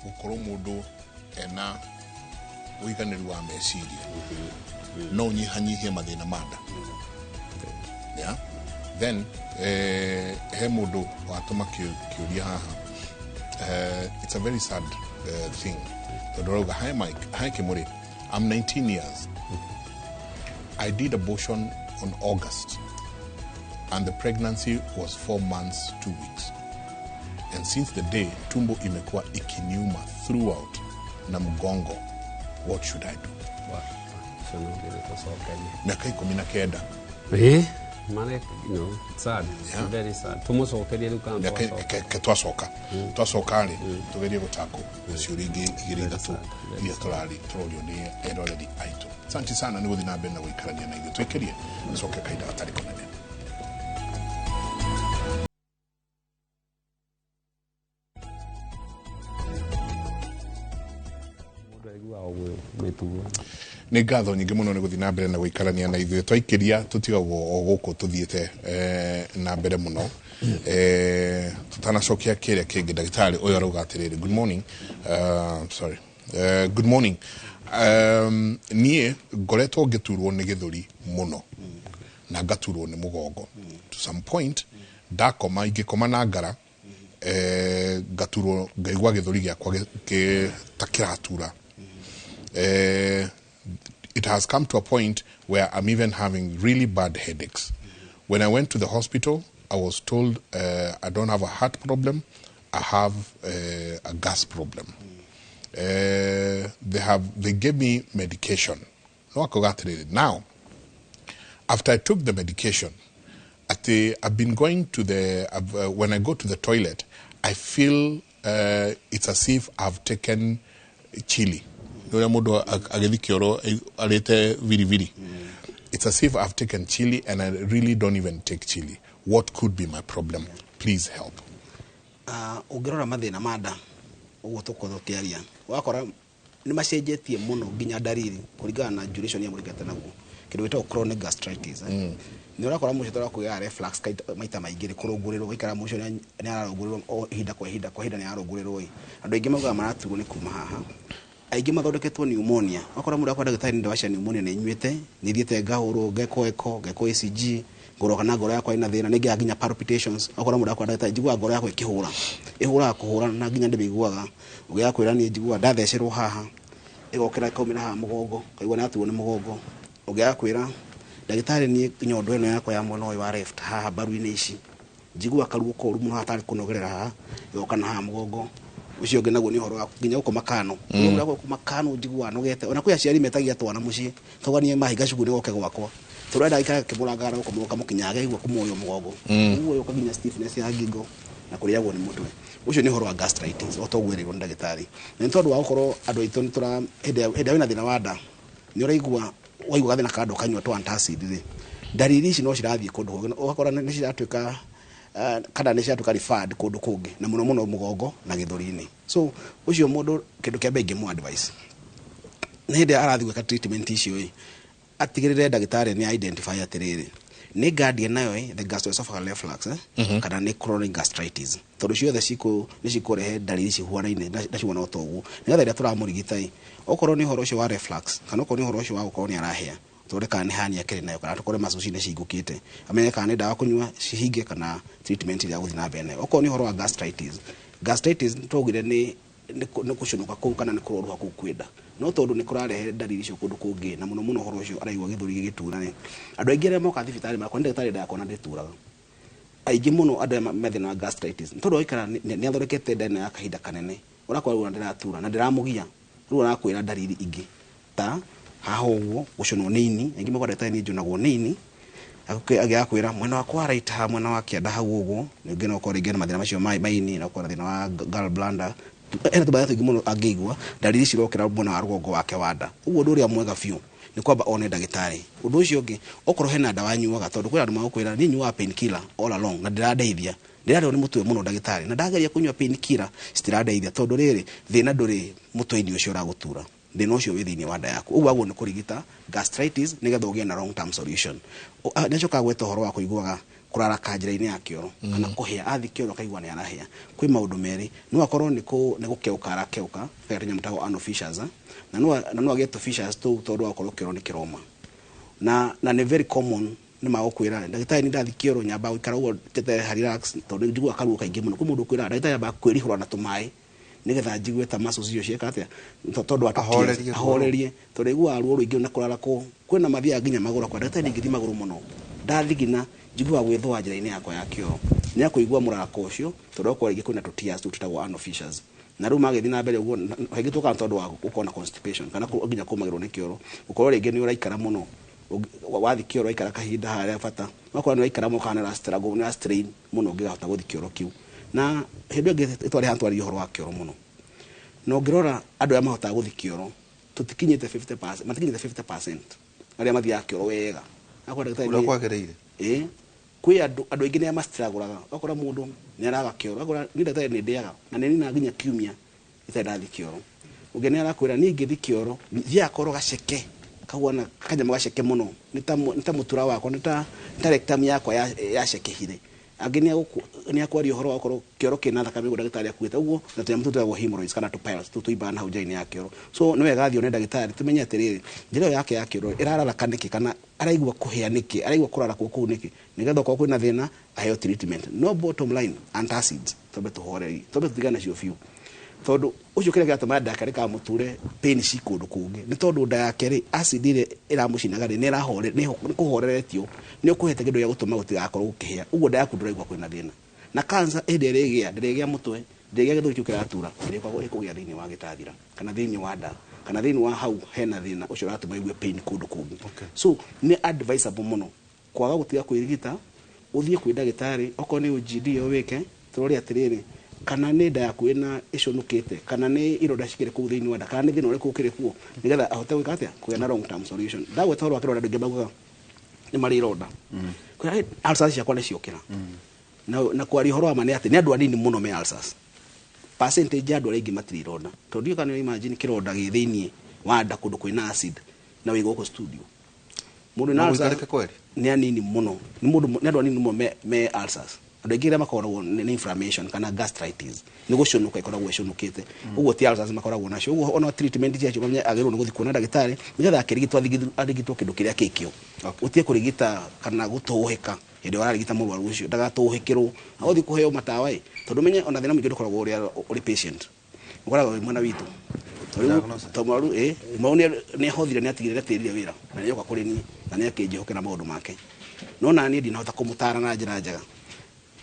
gũkorwo mũndũ ena ũiganĩru wa meciria no ũnyihanyihie mathĩna ma nda. Yeah? Then he mũndũ watũma kĩũria haha. It's a very sad thing. Tondũ arauga, hi Mike, hi Kimuri, I'm 19 years. I did abortion on August. And the pregnancy was 4 months 2 weeks. And since the day, tumbo imekuwa ikiniuma throughout na mgongo. What should I do? Miaka 19. Mane, you know, it's sad. It's very sad. Tumucokerie riu kana twacoka. Twacoka. Twacoka ri tugerie gutako ciũria ingĩ igĩrĩ ithatũ iria tũrari tũrorio nĩ eroreri aitũ. Asante sana nĩ gũthiĩ na mbere na gũikarania na ithuĩ. Twĩkĩrie coke kahinda gatarĩ kanene. Nĩ ngatho nyingĩ mũno nĩ gũthiĩ na mbere na gũikarania na ithuĩ. Twaikĩria tũtigagwo o gũkũ tũthiĩte na mbere mũno. Tutanacokia kĩrĩa kĩngĩ ndagĩtarĩ ũyũ arauga atĩrĩrĩ, good morning. Sorry. Good morning. Niĩ ngoretwo ngĩturwo nĩ gĩthũri mũno na ngaturwo nĩ mũgongo. To some point ndakoma ingĩkoma na ngara ngaturwo ngaigua gĩthũri gĩakwa ta kĩratura. It has come to a point where I'm even having really bad headaches. When I went to the hospital, I was told I don't have a heart problem, I have a gas problem. They gave me medication. Now, after I took the medication, I've been going to the, when I go to the toilet, I feel it's as if I've taken chili. It's as if I've taken chili and I really don't even take chili. What could be my problem? Please help. Ũngĩrora mathĩna ma nda ũguo tũkorwo tũkĩaria wakora nĩ macenjetie mũno nginya ndariri kũringana na duration ya mũrigate naguo kĩndũ gĩtagwo chronic gastritis. Nĩ ũrakora mũcio tũrakũgĩa reflux maita maingĩ kũrũngũrĩrwo gũikara mũcio nĩ ararũngũrĩrwo o ihinda kwa ihinda kwa ihinda nĩ ararũngũrĩrwo. Andũ aingĩ maugaga maraturwo nĩ kuma haha. Aingĩ mathondeketwo pneumonia. Wakora mũndũ akwa ndagĩtarĩ ndawa cia pneumonia nĩ nyuĩte, nĩ thiĩte ngahũrwo, ngekwo echo, ngekwo ECG, ngorwo kana ngoro yakwa ĩna thĩna, nĩ nginya palpitations. Wakora mũndũ akwa ndagĩtarĩ njiguaga ngoro yakwa ĩkĩhũra, ĩhũraga kũhũra na nginya ndĩmĩiguaga. Ũgĩaga kwĩra niĩ njiguaga ndathecerwo haha, ĩgokĩra ĩkaumĩra haha mũgongo, kaigua nĩ aturwo nĩ mũgongo. Ũgĩaga kwĩra ndagĩtarĩ niĩ nyondo ĩno yakwa ya mwena ũyũ wa left haha mbaru-inĩ ici njiguaga karuo koru mũno hatarĩ kũnogerera haha, ĩgoka na haha mũgongo. Ucio ũngĩ naguo nĩ ũhoro wa nginya gũkoma kano. Ũrĩa gũkoma kano njiguaga nogete. Ona kwĩ aciari metagia twana mũciĩ kauga niĩ mahinga cukuru nĩ goke gwakwa. Tondũ ndagĩka akĩmũranga na gũkoma ũkamũkinya agaigua kũmuoyo mũgongo. Ũguo ũka nginya stiffness ya ngingo na kũrĩagwo nĩ mũtwe. Ũcio nĩ ũhoro wa gastritis o toguo ĩrĩrwo nĩ ndagĩtarĩ. Na nĩ tondũ wa gũkorwo andũ aitũ nĩ tũra hĩndĩ ĩrĩa wĩna thĩna wa nda nĩ ũraigua waigua gathĩna ka nda ũkanyua tũ antacid rĩ, ndariri ici no cirathiĩ kũndũ kũngĩ ũgakora nĩ ciratuĩka kana nĩ ciatuĩka referred kũndũ kũngĩ na mũno mũno mũgongo na gĩthũri-inĩ. So ũcio mũndũ kĩndũ kĩa mbere ingĩmũ advice nĩ hĩndĩ arathiĩ gwĩka treatment icio ĩ, atigĩrĩre ndagĩtarĩ nĩ identify atĩrĩrĩ nĩ guardian nayo ĩ, the gastroesophageal reflux kana nĩ chronic gastritis, tondũ ciothe nĩ cikũrehe ndariri cihuanaine na cihuana o ta ũguo. Nĩgetha rĩrĩa tũramũrigita ĩ, okorwo nĩ ũhoro ũcio wa reflux kana okorwo nĩ ũhoro ũcio wa gũkorwo nĩ arahĩa, tũrore kana nĩ hernia akĩrĩ nayo kana tũkore muscles nĩ cihingũkĩte, amenye kana nĩ ndawa kũnyua cihinge kana treatment ĩrĩa gũthiĩ na mbere nayo. Okorwo nĩ ũhoro wa gastritis, gastritis twaugire nĩ kũcũnũka kũu kana nĩ kũroruha kũu kwĩ nda, no tondũ nĩ kũrarehe ndariri icio kũndũ kũngĩ na mũno mũno ũhoro ũcio araigua gĩthũri gĩgĩtura nĩ andũ aingĩ arĩa moka thibitarĩ makwa ndagĩtarĩ ndakona ndĩturaga. Aingĩ mũno andũ arĩa me thĩna wa gastritis nĩ tondũ waikara nĩ athondekete nda ĩno ya kahinda kanene, ũrakora rĩu ndĩratura na ndĩramũgia, rĩu arakwĩra ndariri ingĩ ta haha ũguo gũcũnwo nĩ ini. Aingĩ makwa ndagĩtarĩ niĩ njũnagwo nĩ ini, agĩaga kwĩra mwena wakwa right haha mwena wa kĩanda hau ũguo, ningĩ no ũkorwo rĩngĩ na mathĩna macio ma ini, na ũkorwo na thĩna wa gallbladder, ena tũmathĩna tũingĩ mũno angĩigua ndariri cirokĩra mwena wa rũgongo wake wa nda. Ũguo ũndũ ũrĩa mwega biũ nĩ kwamba one ndagĩtarĩ. Ũndũ ũcio ũngĩ, okorwo hena ndawa nyuaga, tondũ kwĩna andũ magũkwĩra niĩ nyuaga painkiller all along na ndĩrandeithia, ndĩrarĩo nĩ mũtwe mũno ndagĩtarĩ, na ndageria kũnyua painkiller citirandeithia, tondũ rĩrĩ thĩna ndũrĩ mũtwe-inĩ ũcio ũragũtura, thĩna ũcio wĩ thĩinĩ wa nda yaku. Ũguo agwo nĩ kũrigita gastritis nĩgetha ũgĩe na long term solution. Nĩacokaga gweta ũhoro wa kũiguaga kũraraka njĩra-inĩ ya kĩoro kana kũhĩa, athiĩ kĩoro akaigua nĩ arahĩa. Kwĩ maũndũ merĩ, no akorwo nĩ gũkeũka arakeuka, kaya tũnyamũ tagwo anal fissures, na no agĩe tũ fissures tũu tondũ wa gũkorwo kĩoro nĩ kĩroma. Na nĩ very common nĩ magũkwĩra ndagĩtarĩ nĩ ndathiĩ kĩoro nyambaga gũikara ũguo njeterere relax tondũ njiguaga karuo kaingĩ mũno. Kwĩ mũndũ ũkwĩra ndagĩtarĩ nyambaga kwĩrihũra na tũmaĩ nĩgetha njigue ta muscles icio cieka atĩa, tondũ wa ahorerie, tondũ aiguaga ruo rũingĩ na kũrarakwo. Kwĩna mathiaga nginya magũrũ akwa, ndagĩtarĩ ndingĩthiĩ magũrũ mũno, ndathigina Njiguaga gwĩthũa njĩra-inĩ yakwa ya kĩoro. Nĩ akũigua mũrarako ũcio tondũ okorwo rĩngĩ kwĩna tũ-tears tũu tũtagwo anal fissures. Na rĩu magĩthiĩ na mbere ũguo, kaingĩ tũkaga tondũ wa gũkorwo na constipation kana nginya kũmagĩrwo nĩ kĩoro. Gũkorwo rĩngĩ nĩ ũraikara mũno, wathiĩ kĩoro waikara kahinda harĩa bata, ũgakora nĩ waikara mũno kana nĩ ũra-struggle, nĩ ũra-strain mũno ũngĩkahota gũthiĩ kĩoro kĩu. Na hĩndĩ ĩyo ĩngĩ ĩtwarĩ haha twaririe ũhoro wa kĩoro mũno. Na ũngĩrora andũ arĩa mahotaga gũthiĩ kĩoro, tũtikinyĩte 50%, matikinyĩte 50% arĩa mathiaga kĩoro wega. Akora ndagĩtarĩ Ũrĩa kwagĩrĩire. Ĩĩ. Kwĩ andũ aingĩ nĩ mastragũraga. Ũgakora mũndũ nĩ araga kĩoro. Ũgakora niĩ ndagĩtarĩ nĩ ndĩaga na nĩ ninaga nginya kiumia itarĩ ndathiĩ kĩoro. Ũngĩ nĩ arakwĩra niĩ ingĩthiĩ kĩoro, thiaga koro gaceke, kahuana kanyamũ gaceke mũno, nĩ ta mũtura wakwa, nĩ ta rectum yakwa yacekehire. Angĩ nĩ akwaria ũhoro wa gũkorwo kĩoro kĩna thakame ũguo ndagĩtarĩ akuĩte ũguo, na tũnyamũ tũu twĩtagwo hemorrhoids kana tũ piles tũu tũimbaga na hau njĩra-inĩ ya kĩoro. So nĩ wega athiĩ one ndagĩtarĩ tũmenye atĩrĩrĩ, njĩra ĩyo yake ya kĩoro ĩrararaka nĩkĩ, kana araigua kũhĩa nĩkĩ, araigua kũrarakwo kũu nĩkĩ, nĩgetha okorwo kwĩna thĩna aheo treatment. No bottom line, antacids twambe tũhorerie, twambe tũtigane nacio biũ, tondũ ũcio kĩrĩa kĩratũma nda yake rĩkamũture pain ci kũndũ kũngĩ nĩ tondũ nda yake rĩ, acid ĩrĩa ĩramũcinaga rĩ, nĩ kũhoreretio, nĩ ũkũhete kĩndũ gĩa gũtũma gũtigakorwo gũkĩhĩa, ũguo nda yaku ndũraigua kwĩna thĩna. Na cancer hĩndĩ ĩrĩa ĩrĩgĩa, ndĩrĩgĩa mũtwe, ndĩrĩgĩa gĩthũri kĩu kĩratura, ĩrĩkoragwo ĩkũgĩa thĩinĩ wa gĩtathira kana thĩinĩ wa nda kana thĩinĩ wa hau hena thĩna ũcio ũratũma ũigue pain kũndũ kũngĩ. So nĩ advisable mũno kwaga gũtiga kwĩrigita, ũthiĩ kwĩ ndagĩtarĩ, okorwo nĩ OGD ĩyo wĩke, tũrore atĩrĩrĩ, kana nĩ nda yaku ĩna ĩcũnũkĩte, kana nĩ ironda cikĩrĩ kũu thĩinĩ wa nda, kana nĩ thĩna ũrĩkũ ũkĩrĩ kuo, nĩgetha ahote gwĩka atĩa, kũgĩa na long term solution. Ndagweta ũhoro wa kĩronda, andũ aingĩ maugaga nĩ marĩ ironda. Kwĩra, ulcers ciakwa nĩ ciokĩra. Na kwaria ũhoro wa ma nĩ atĩ nĩ andũ anini mũno me ulcers. Percentage ya andũ arĩa aingĩ matirĩ ironda. Tondũ ndiũĩ kana nĩ imagine kĩronda gĩ thĩinĩ wa nda kũndũ kwĩna acid na wĩ gũkũ studio. Mũndũ wĩna No ulcers gũikarĩke kweri? nĩ anini mũno. Nĩ mũndũ, nĩ andũ anini mũno me ulcers. Andũ aingĩ arĩa makoragwo nĩ inflammation kana gastritis, nĩ gũcũnũka ĩkoragwo ĩcũnũkĩte. Ũguo ti ulcers makoragwo nacio. Ũguo ona treatment ciacio mamenye agĩrĩirwo nĩ gũthiĩ kuona ndagĩtarĩ nĩgetha akĩrigitwo arigitwo kĩndũ kĩrĩa kĩkĩo. Ũtige kũrigita kana gũtũhĩka hĩndĩ ĩrĩa ũrarigita mũrwaru ũcio, ndagatũhĩkĩrwo. Agũthiĩ kũheo matawa ĩ, tondũ menye ona thĩna mũingĩ ndũkoragwo ũrĩa ũrĩ patient, ũkoragwo wĩ mwena witũ. Diagnosis. Tondũ mũrwaru, mũrwaru nĩ ahothire, nĩ atigire, nĩ atĩrire wĩra na nĩ oka kũrĩ niĩ na nĩ akĩnjĩhokera maũndũ make. No na niĩ ndinahota kũmũtara na njĩra njega.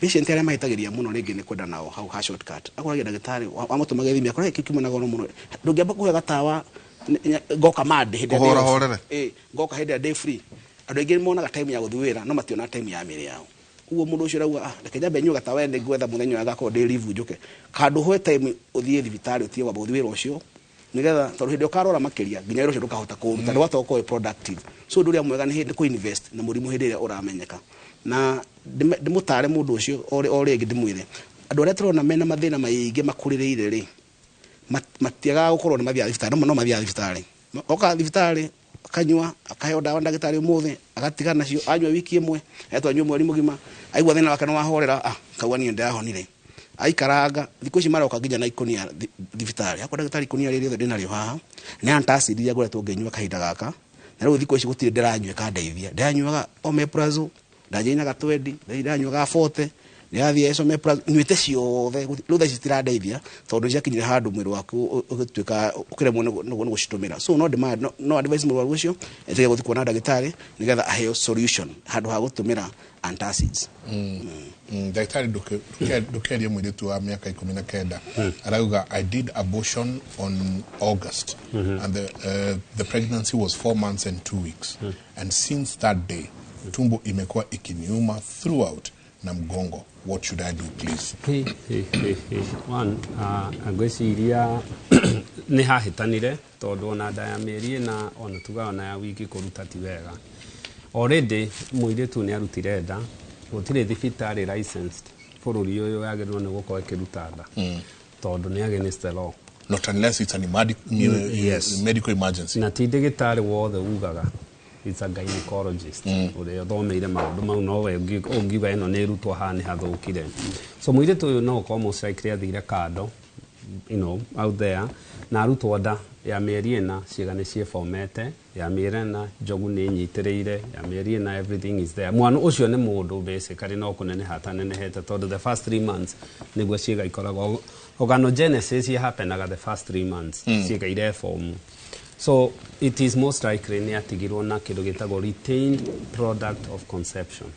Patient arĩa mahĩtagĩria mũno rĩngĩ nĩ kwenda nao hau ha shortcut. Akoragia ndagĩtarĩ wamũtũma gĩthimi, akora gĩkĩ kiuma na goro mũno. Ndũngĩamba kũhe gatawa, ngoka mande hĩndĩ ĩrĩa Kũhora ndĩ off. horere. Ngoka hĩndĩ ĩrĩa ndĩ free. Andũ aingĩ monaga time ya gũthiĩ wĩra no mationaga time ya mĩrĩ yao. Ũguo mũndũ ũcio arauga, reke nyambe nyue gatawa ĩndĩ ngwetha mũthenya ũrĩa ngakorwo ndĩ leave njũke. Handũ hoe time ũthiĩ thibitarĩ ũtige kwamba gũthiĩ wĩra ũcio, nĩgetha tondũ hĩndĩ ĩyo ũkarwara makĩria nginya wĩra ũcio ndũkahota kũũruta, ndũgahota gũkorwo wĩ productive. So ũndũ ũrĩa mwega nĩ hĩndĩ kũ invest na mũrimũ hĩndĩ ĩrĩa ũramenyeka. Na ndĩmũtare mũndũ ũcio o rĩngĩ ndĩmwĩre, andũ arĩa tũrona mena mathĩna maingĩ makũrĩrĩire rĩ, matiagaga gũkorwo nĩ mathiaga thibitarĩ, no mathiaga thibitarĩ. Oka thibitarĩ, akanyua, akaheo ndawa ndagĩtarĩ ũmũthĩ, agatigana nacio, anyua wiki ĩmwe, etwo anyue mweri mũgima, aigua thĩna wake nĩ wahorera, kauga niĩ ndĩrahonire. Aikaranga, thikũ ici maroka nginya na ikũnia thibitarĩ. Akwa ndagĩtarĩ ikũnia rĩrĩ rĩothe ndĩnarĩo haha, nĩ antacid iria ngoretwo ngĩnyua kahinda gaka, na rĩu thikũ ici gũtirĩ ndĩranyua ĩkandeithia. Ndĩranyuaga omeprazole, ndanjĩinaga 20, ndĩranyuaga 40, ndĩrathiĩ esomeprazole, nyuĩte ciothe, rĩu thaa ici citirandeithia, tondũ ciakinyire handũ mwĩrĩ waku ũgĩtuĩka ũkĩremwo nĩ gũcitũmĩra. So no demand, no advise mũrwaru ũcio etige gũthiĩ kuona ndagĩtarĩ nĩgetha aheo solution handũ ha gũtũmĩra antacids. Ndagĩtarĩ, ndũkerie mũirĩtu wa mĩaka 19 arauga, I did abortion on August and the pregnancy was 4 months and 2 weeks and since that day tumbo imekuwa ikiniuma throughout na mgongo. What should I do, please? Hey, hey, hey, hey. One, ngwĩciria nĩ hahĩtanire tondũ ona nda ya mĩeri ĩna ona tugaga ona ya wiki kũruta ti wega. Already mũirĩtu nĩ arutire nda, gũtirĩ thibitarĩ licensed bũrũri ũyũ yagĩrĩirwo nĩ gũkorwo ĩkĩruta nda tondũ nĩ against the law. Not unless it's an medical emergency. Na ti ndagĩtarĩ wothe ugaga, it's a gynecologist ũrĩa ũthomeire maũndũ mau, nowe ũngiuga ĩno nĩ ĩrutwo haha nĩ hathũkire. So mũirĩtu ũyũ no ũkorwo most likely athire kando, out there, na arutwo nda ya mĩeri ĩna, ciĩga nĩ ciĩbomete, ya mĩeri ĩna njogu nĩ ĩnyitĩrĩire, ya mĩeri ĩna everything is there. Mwana ũcio nĩ mũndũ basically no kũneneha atanenehete tondũ the first 3 months nĩguo ciĩga ikoragwo. Organogenesis happenaga the first 3 months, ciĩga ireform. So it is most likely nĩ atigirwo na kĩndũ gĩtagwo retained product of conception.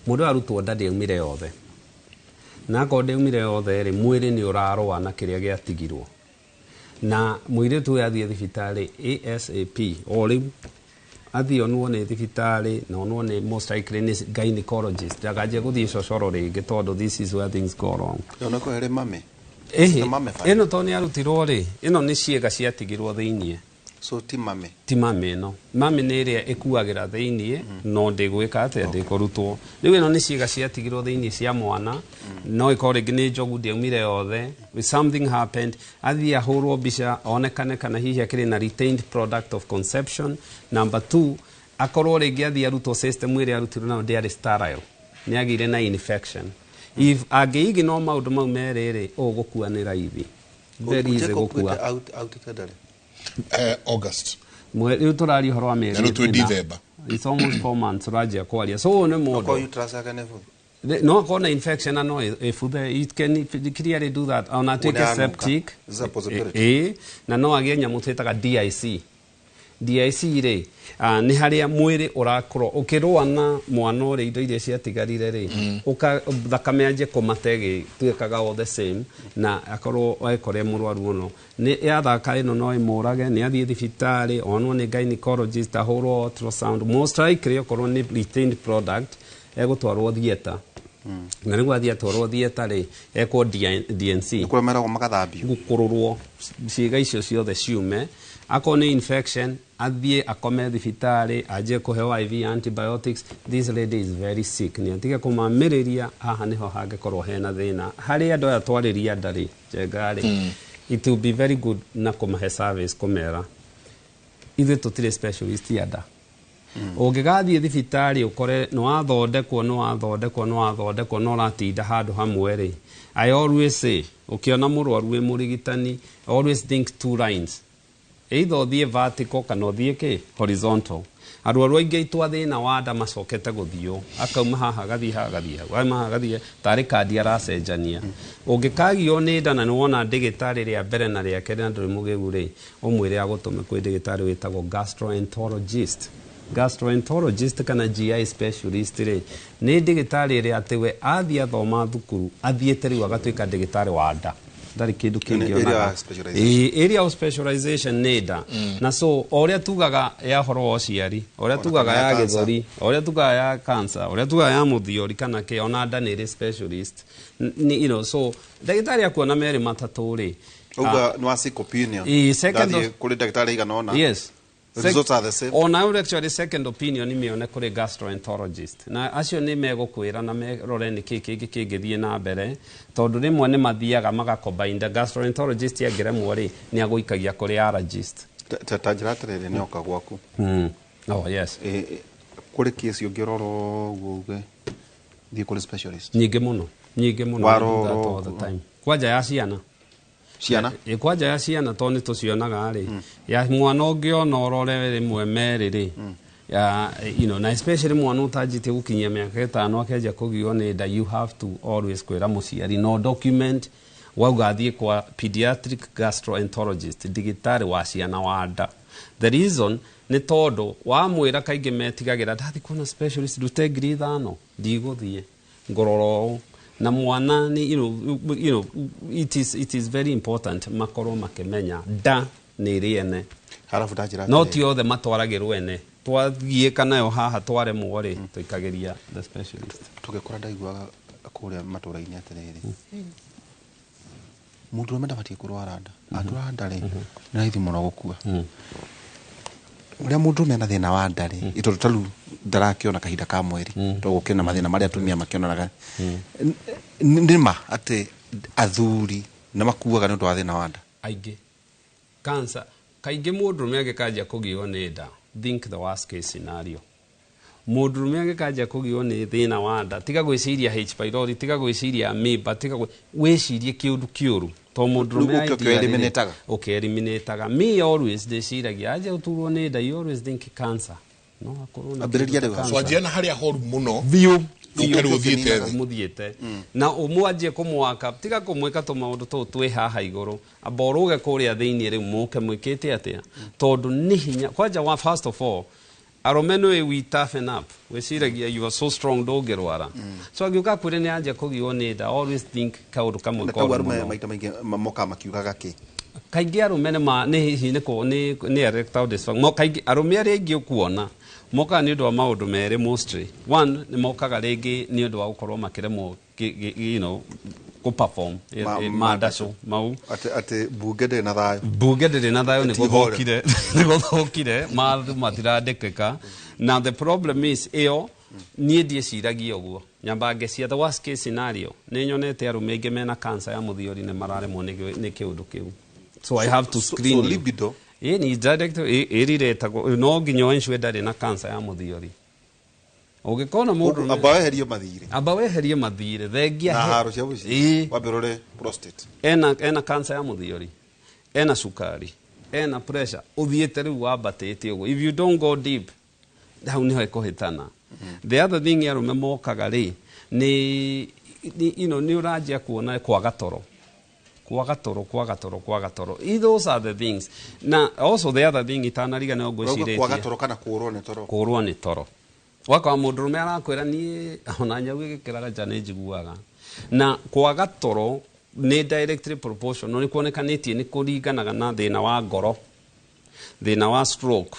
Mũndũ arutwo nda ndĩaumire yothe. Na akorwo ndĩaumire yothe rĩ, mwĩrĩ nĩ ũrarũa na kĩrĩa gĩatigirwo. Na mũirĩtu ũyũ athiĩ thibitarĩ ASAP o rĩu, athiĩ onwo nĩ thibitarĩ na onwo nĩ most likely nĩ gynecologist, ndakanjie gũthiĩ cocoro rĩngĩ tondũ this is where things go wrong. Ĩyo nĩ kũhere mami. Ĩhĩ, Ti mami bani. Ĩno tondũ nĩ arutirwo rĩ, ĩno nĩ ciĩga ciatigirwo thĩiniĩ. So ti mami. Ti mami ĩno. Mami nĩ ĩrĩa ĩkuagĩra thĩiniĩ, no ndĩgwĩka atĩa, ndĩkũrutwo. Rĩu ĩno nĩ ciĩga ciatigirwo thĩiniĩ cia mwana, no ĩkorwo rĩngĩ nĩ njogu ndĩaumire yothe, something happened, athiĩ ahũrwo mbica, onekane kana hihi akĩrĩ na retained product of conception. Number 2, akorwo rĩngĩ athiĩ arutwo system ĩrĩa arutirwo nayo ndĩarĩ sterile, nĩ agĩire na infection. If angĩignore maũndũ mau merĩ rĩ, ũgũkua nĩ raithi. Very easy gũkua. Autĩte ndarĩ. August. Rĩu tũraria ũhoro wa mĩeri Na rĩu twĩ ĩna. December. It's almost 4 months ũranjia kwaria. So ũyũ nĩ mũndũ. Okorwo uterus yake nĩ buthu. No akorwo na infection na no ĩbuthe. It can clearly do that. Ona atuĩke Ũrĩa anuka. septic. Is a possibility. Na no agĩe nyamũ twĩtaga DIC. DIC rĩ, nĩ harĩa mwĩrĩ ũrakorwo ũkĩrũa na mwana ũrĩa indo iria ciatigarire rĩ, thakame yanjie kũmata ĩgĩtuĩkaga all the same, na akorwo ekore mũrwaru mũno. Nĩ yathaka ĩno no ĩmũrage, nĩ athiĩ thibitarĩ, onwo nĩ gynecologist, ahũrwo ultrasound. Most likely okorwo nĩ retained product, egũtwarwo theatre. Na nĩguo athiĩ atwarwo theatre rĩ, ekwo DNC. Nĩ kũrĩa meragwo magathambio. Gũkũrũrwo ciĩga icio ciothe ciume. Akorwo nĩ infection, athiĩ akome thibitarĩ, anjie kũheo IV antibiotics. This lady is very sick. Nĩ atige kũmamĩrĩria, haha nĩho hangĩkorwo hena thĩna. Harĩ andũ aya twarĩria nda rĩ, Njenga rĩ, it will be very good na kũmahe service kũmera. Ithuĩ tũtirĩ specialist ya nda. Ũngĩgathiĩ thibitarĩ ũkore nĩ wathondekwo, nĩ wathondekwo, nĩ wathondekwo, no ũratinda handũ hamwe rĩ. I always say, ũkĩona mũrwaru wĩ mũrigitani, always think two lines. Either ũthiĩ vertical kana ũthiĩ kĩ? Horizontal. Arwaru aingĩ aitũ a thĩna wa nda macokete gũthiũ, akauma haha agathiĩ haha agathiĩ hau, auma haha agathiĩ, tarĩ kandi aracenjania. Ũngĩkagio nĩ nda na nĩwona ndĩgĩtarĩ rĩa mbere na rĩa kerĩ na ndũrĩ mũgĩu rĩ, ũmwĩre agũtũme kwĩ ndĩgĩtarĩ wĩtagwo gastroenterologist. Gastroenterologist kana GI specialist rĩ, nĩ ndĩgĩtarĩ ĩrĩa atĩ we athiĩ athoma thukuru, athiĩte rĩu agatuĩka ndĩgĩtarĩ wa nda. Ndarĩ kĩndũ kĩngĩ Area onaga. of specialization. Area of specialization nĩ nda. Na so, o ũrĩa tugaga ya ũhoro wa ũciari, o ũrĩa Ona tugaga kana ya ya cancer. gĩthũri, o ũrĩa tugaga ya cancer, o ũrĩa tugaga ya mũthiori kana kĩ, ona nda nĩ ĩrĩ specialist. So, ndagĩtarĩ akuona merĩ matatũ rĩ. Uga nĩ wa sick opinion. Second Ndathiĩ of kũrĩ ndagĩtarĩ igana ũna. Yes. The results are the same. Ona ũrĩa actually second opinion nĩ mĩone kũrĩ gastroenterologist. Na acio nĩ megũkwĩra na merore nĩ kĩ kĩngĩ kĩngĩthiĩ na mbere, tondũ rĩmwe nĩ mathiaga magacombine. The gastroenterologist angĩremwo rĩ, nĩ agũikagia kũrĩ allergist. Ta njĩra atĩrĩrĩ, nĩ oka gwaku. Oh, yes. Kũrĩ case ũngĩrora ũguo uge, thiĩ kũrĩ specialist. Nyingĩ mũno. Nyingĩ mũno. Warora I do that all the ũguo. time. Kwanja ya ciana. Ciana? Kwanja ya ciana tondũ nĩ tũcionaga rĩ. Ya mwana ũngĩona ũrore rĩmwe merĩ rĩ. Ya, na especially mwana ũtanjĩtie gũkinyia mĩaka ĩtano akĩanjia kũgio nĩ nda, you have to always kwĩra mũciari no document wauga athiĩ kwa pediatric gastroenterologist, ndagĩtarĩ wa ciana wa nda. The reason nĩ tondũ wamwĩra kaingĩ metigagĩra ndathiĩ kuona specialist ndute ngiri ithano ndigũthiĩ ngũrora ũũ. Na mwana nĩ, it is very important makorwo makĩmenya nda nĩ ĩrĩ ene. Halafu ndanjĩra No atĩrĩrĩ. ti othe matwaragĩrwo ene. Twathiĩka nayo haha twaremwo rĩ, tũikagĩria the specialist. Tũgĩkũra ndaiguaga kũrĩa matũra-inĩ atĩrĩrĩ. Mũndũrũme ndabatiĩ kũrwara nda. Angĩrwara nda rĩ, nĩ raithi mũno gũkua. Ũrĩa mũndũrũme ena thĩna wa nda rĩ, tondũ ta rĩu ndarakĩona kahinda ka mweri, tondũ gũkĩrĩ na mathĩna marĩa atumia makĩonanaga. Nĩ ma atĩ athuri nĩ makuaga nĩ ũndũ wa thĩna wa nda? Aingĩ. Cancer. Kaingĩ mũndũrũme angĩkanjia kũgio nĩ nda, think the worst case scenario. Mũndũrũme angĩkanjia kũgio nĩ thĩna wa nda, tiga gwĩciria H pylori, tiga gwĩciria amoeba, tiga wĩcirie kĩũndũ kĩũru. To mũndũrũme Rĩu ũkĩ idea rĩrĩ, ũkĩeliminataga? ũkĩeliminataga. Me always ndĩciragia, anja ũturwo nĩ nda, you always think cancer. No akorwo na Ambĩrĩria kĩndũ ta rĩu. cancer. So anjia na harĩa horu mũno. Biũ. Ũke rĩu ũthiĩte thĩ. Mũthiĩte. Na ũmwanjie kũmwaka, tiga kũmwĩka tũmaũndũ tũu twĩ haha igũrũ. Amba ũrũge kũrĩa thĩiniĩ rĩu mũke mwĩkĩte atĩa. Tondũ nĩ hinya. Kwanja wa first of all, Arũme nĩ we toughen up, wĩciragia you are so strong, ndũngĩrwara. So angĩũka kwĩre nĩ anjia kũgio nĩ nda, always think kaũndũ kamwe na kau koru arũme mũno. Maita maingĩ mokaga makiugaga kĩ? Kaingĩ arũme nĩ ma nĩ hihi nĩ kũ- nĩ nĩ erectile dysfunction. Kaingĩ arũme arĩa aingĩ ũkuona mokaga nĩ ũndũ wa maũndũ merĩ mostly. One, nĩ mokaga rĩngĩ nĩ ũndũ wa gũkorwo makĩremwo kũ perform mandacũ mau. Atĩ mbunge ndĩrĩ na thayũ. Mbunge ndĩrĩ na thayũ, nĩ Ti hore. gũthũkire, mathu matirandĩkĩka. Na the problem is ĩyo niĩ ndiĩciragia ũguo, nyamba ngecia the worst case scenario. Nĩ nyonete arũme aingĩ mena cancer ya mũthiori nĩ mararemwo nĩ kĩũndũ kĩu, so I have to screen So you. Libido? Ĩ ni direct ĩriretagwo no nginya ensure ndarĩ na cancer ya mũthiori ũngĩkona mũndũ. Amba weherie mathirĩ. Amba weherie mathirĩ thengia Na haro cia mũciĩ. Wambe ũrore prostate. Ena cancer ya mũthiori, ena cukari, ena pressure ũthiĩte rĩu wambatĩte ũguo. If you don't go deep, hau nĩho ĩkũhĩtana. The other thing arũme mokaga rĩ nĩ ũranjia kuona kwaga toro, kwaga toro, kwaga toro, kwaga toro. Those are the things. Na also the other thing itanariganĩrwo Ũrauga ngwĩcirĩtie. Kwaga toro kana kũũrwo nĩ toro? Kũrwo nĩ toro. Wakwa mũndũrũme arakwĩra niĩ ona nyau ĩgĩkĩraga nja nĩ njiguaga. Na kwaga toro nĩ directly proportional, nĩ kuonekanĩtie nĩ kũringanaga na thĩna wa ngoro, thĩna wa stroke,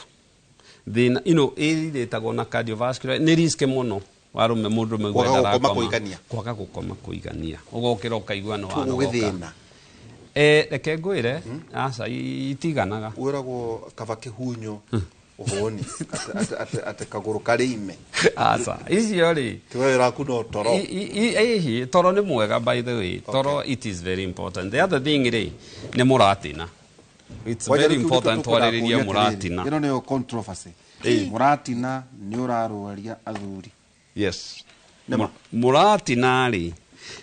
thĩna ĩrĩtagwo na cardiovascular. Nĩ risk mũno warũme mũndũrũme Kwaga gwenda gũkoma arakoma. kũigania. Kwaga gũkoma kũigania, ũgokĩra ũkaigua nĩ wanogoka. Ũgĩthĩna. Reke ngwĩre, aca, itiganaga. Wĩragwo kaba kĩhunyo ũhũni atĩ kagũrũ karĩ ime. Aca, icio rĩ Tiwe wĩra waku no toro. Ĩhi toro nĩ mwega, by the way. Toro, it is very important. The other thing rĩ nĩ mũratina. It's Wanja very rĩu kĩu important nĩkĩo tũkwendaga twarĩrĩrie kũũria atĩrĩrĩ. mũratina. Ĩno nĩyo controversy. Mũratina nĩ ũrarwaria athuri? Yes. Nĩma. Mũratina rĩ,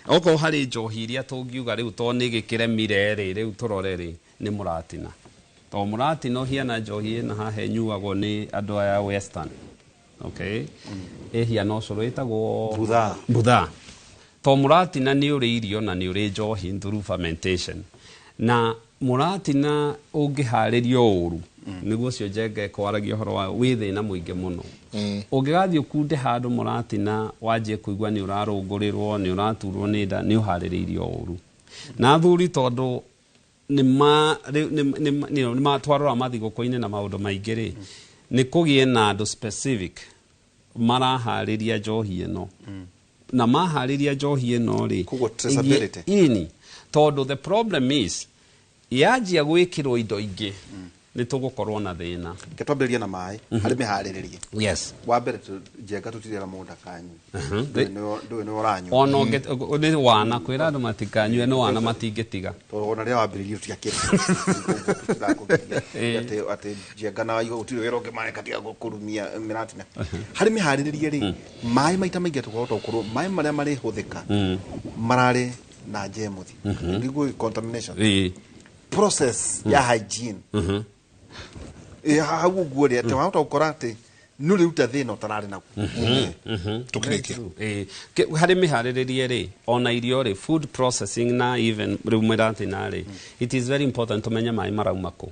okorwo harĩ njohi iria tũngiuga rĩu to nĩ gĩkĩremire rĩ, rĩu tũrore rĩ, nĩ mũratina, to mũratina ũhiana njohi ĩna haha ĩnyuagwo nĩ andũ aya western, okay, ĩhiana ũcũrũ ĩtagwo Buthaa. Buthaa. To mũratina nĩ ũrĩ irio na nĩ ũrĩ njohi through fermentation, na mũratina ũngĩharĩrio ũru, nĩguo ũcio Njenga ĩkwaragia ũhoro wa wĩ thĩna mũingĩ mũno. Ũngĩgathiĩ ũkunde handũ mũratina wanjie kũigua nĩ ũrarũngũrĩrwo, nĩ ũraturwo nĩ nda, nĩ ũharĩrĩirio ũru. Na athuri, tondũ nĩ rĩu nĩ twarora mathigũkũ-inĩ na maũndũ maingĩ rĩ, nĩ kũgĩe na andũ specific maraharĩria njohi ĩno, na maharĩria njohi ĩno rĩ, Koguo traceability. Ini tondũ the problem is yanjia gwĩkĩrwo indo ingĩ nĩ tũgũkorwo na thĩna. Reke twambĩrĩrie na maĩ harĩ mĩharĩrĩrie. Yes. Wa mbere Njenga tũtirera mũndũ ndakanyue. Ndũĩ nĩ ũranyua. Ona nĩ wana kwĩra andũ matikanyue, nĩ wana matingĩtiga. Tondũ ona rĩrĩa wambĩrĩirie tũtiakĩrĩ atĩ Njenga na Waigũ gũtirĩ wĩra ũngĩ mareka tiga kũrumia mĩratina. Harĩ mĩharĩrĩrie rĩ, maĩ maita maingĩ tũkoretwo gũkorwo maĩ marĩa marĩhũthĩka mararĩ na njemuthi nĩguo contamination process ya hygiene. Hau ũguo rĩ, atĩ wahota gũkora atĩ nĩ ũrĩruta thĩna ũtararĩ naguo. Tũkĩrĩkia. Harĩ mĩharĩrĩrie rĩ, ona irio rĩ, food processing na even rĩu mĩratina rĩ, it is very important tũmenye maĩ marauma kũ,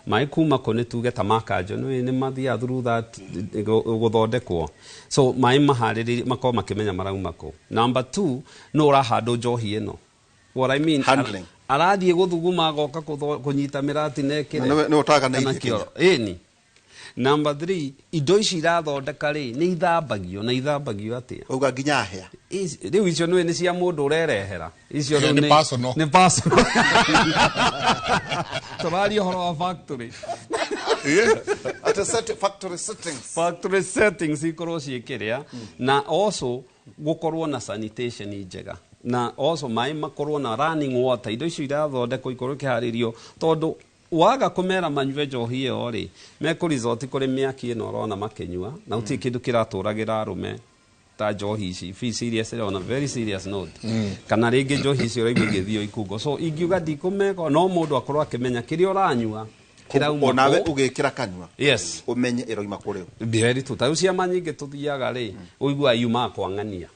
maĩ kuma kũ. Nĩ tuge ta makanjo nĩ mathiaga through that gũthondekwo, so maĩ maharĩrĩrie makorwo makĩmenya marauma kũ. Number two, nũ ũrahandwo njohi ĩno? What I mean, Handling. Arathiĩ gũthuguma agoka kũnyita mĩratina ĩkĩre Na nĩwe ũtaganairie kana kĩoro. Ĩni number three, indo ici irathondeka rĩ, nĩ ithambagio na ithambagio atĩa? Auga nginya hĩa. Rĩu icio nĩ cia mũndũ ũrerehera icio rĩu. Nĩ personal. Nĩ personal. Tũraria ũhoro wa factory. Atĩ factory settings. Factory settings ikorwo ciĩkĩrĩa, na also gũkorwo na sanitation njega, na also maĩ makorwo na running water. Indo icio irathondekwo ikorwo ikĩharĩrio, tondũ waga kũmera manyue njohi ĩyo rĩ, mekũ resort kũrĩ mĩaki ĩno ũrona makĩnyua, na gũtirĩ kĩndũ kĩratũragĩra arũme ta njohi ici. Be serious on a very serious note, kana rĩngĩ njohi icio ũraigua igĩthio ikungo. So ingiuga ndikũmeka, no mũndũ akorwo akĩmenya kĩrĩa ũranyua kĩrauma Onawe kũ. ũgĩkĩra kanua ũmenye ĩroima kũrĩ ũ. Very true. Ta rĩu ciama nyingĩ tũthiaga rĩ, ũiguaga yumaga kwa ng'ania.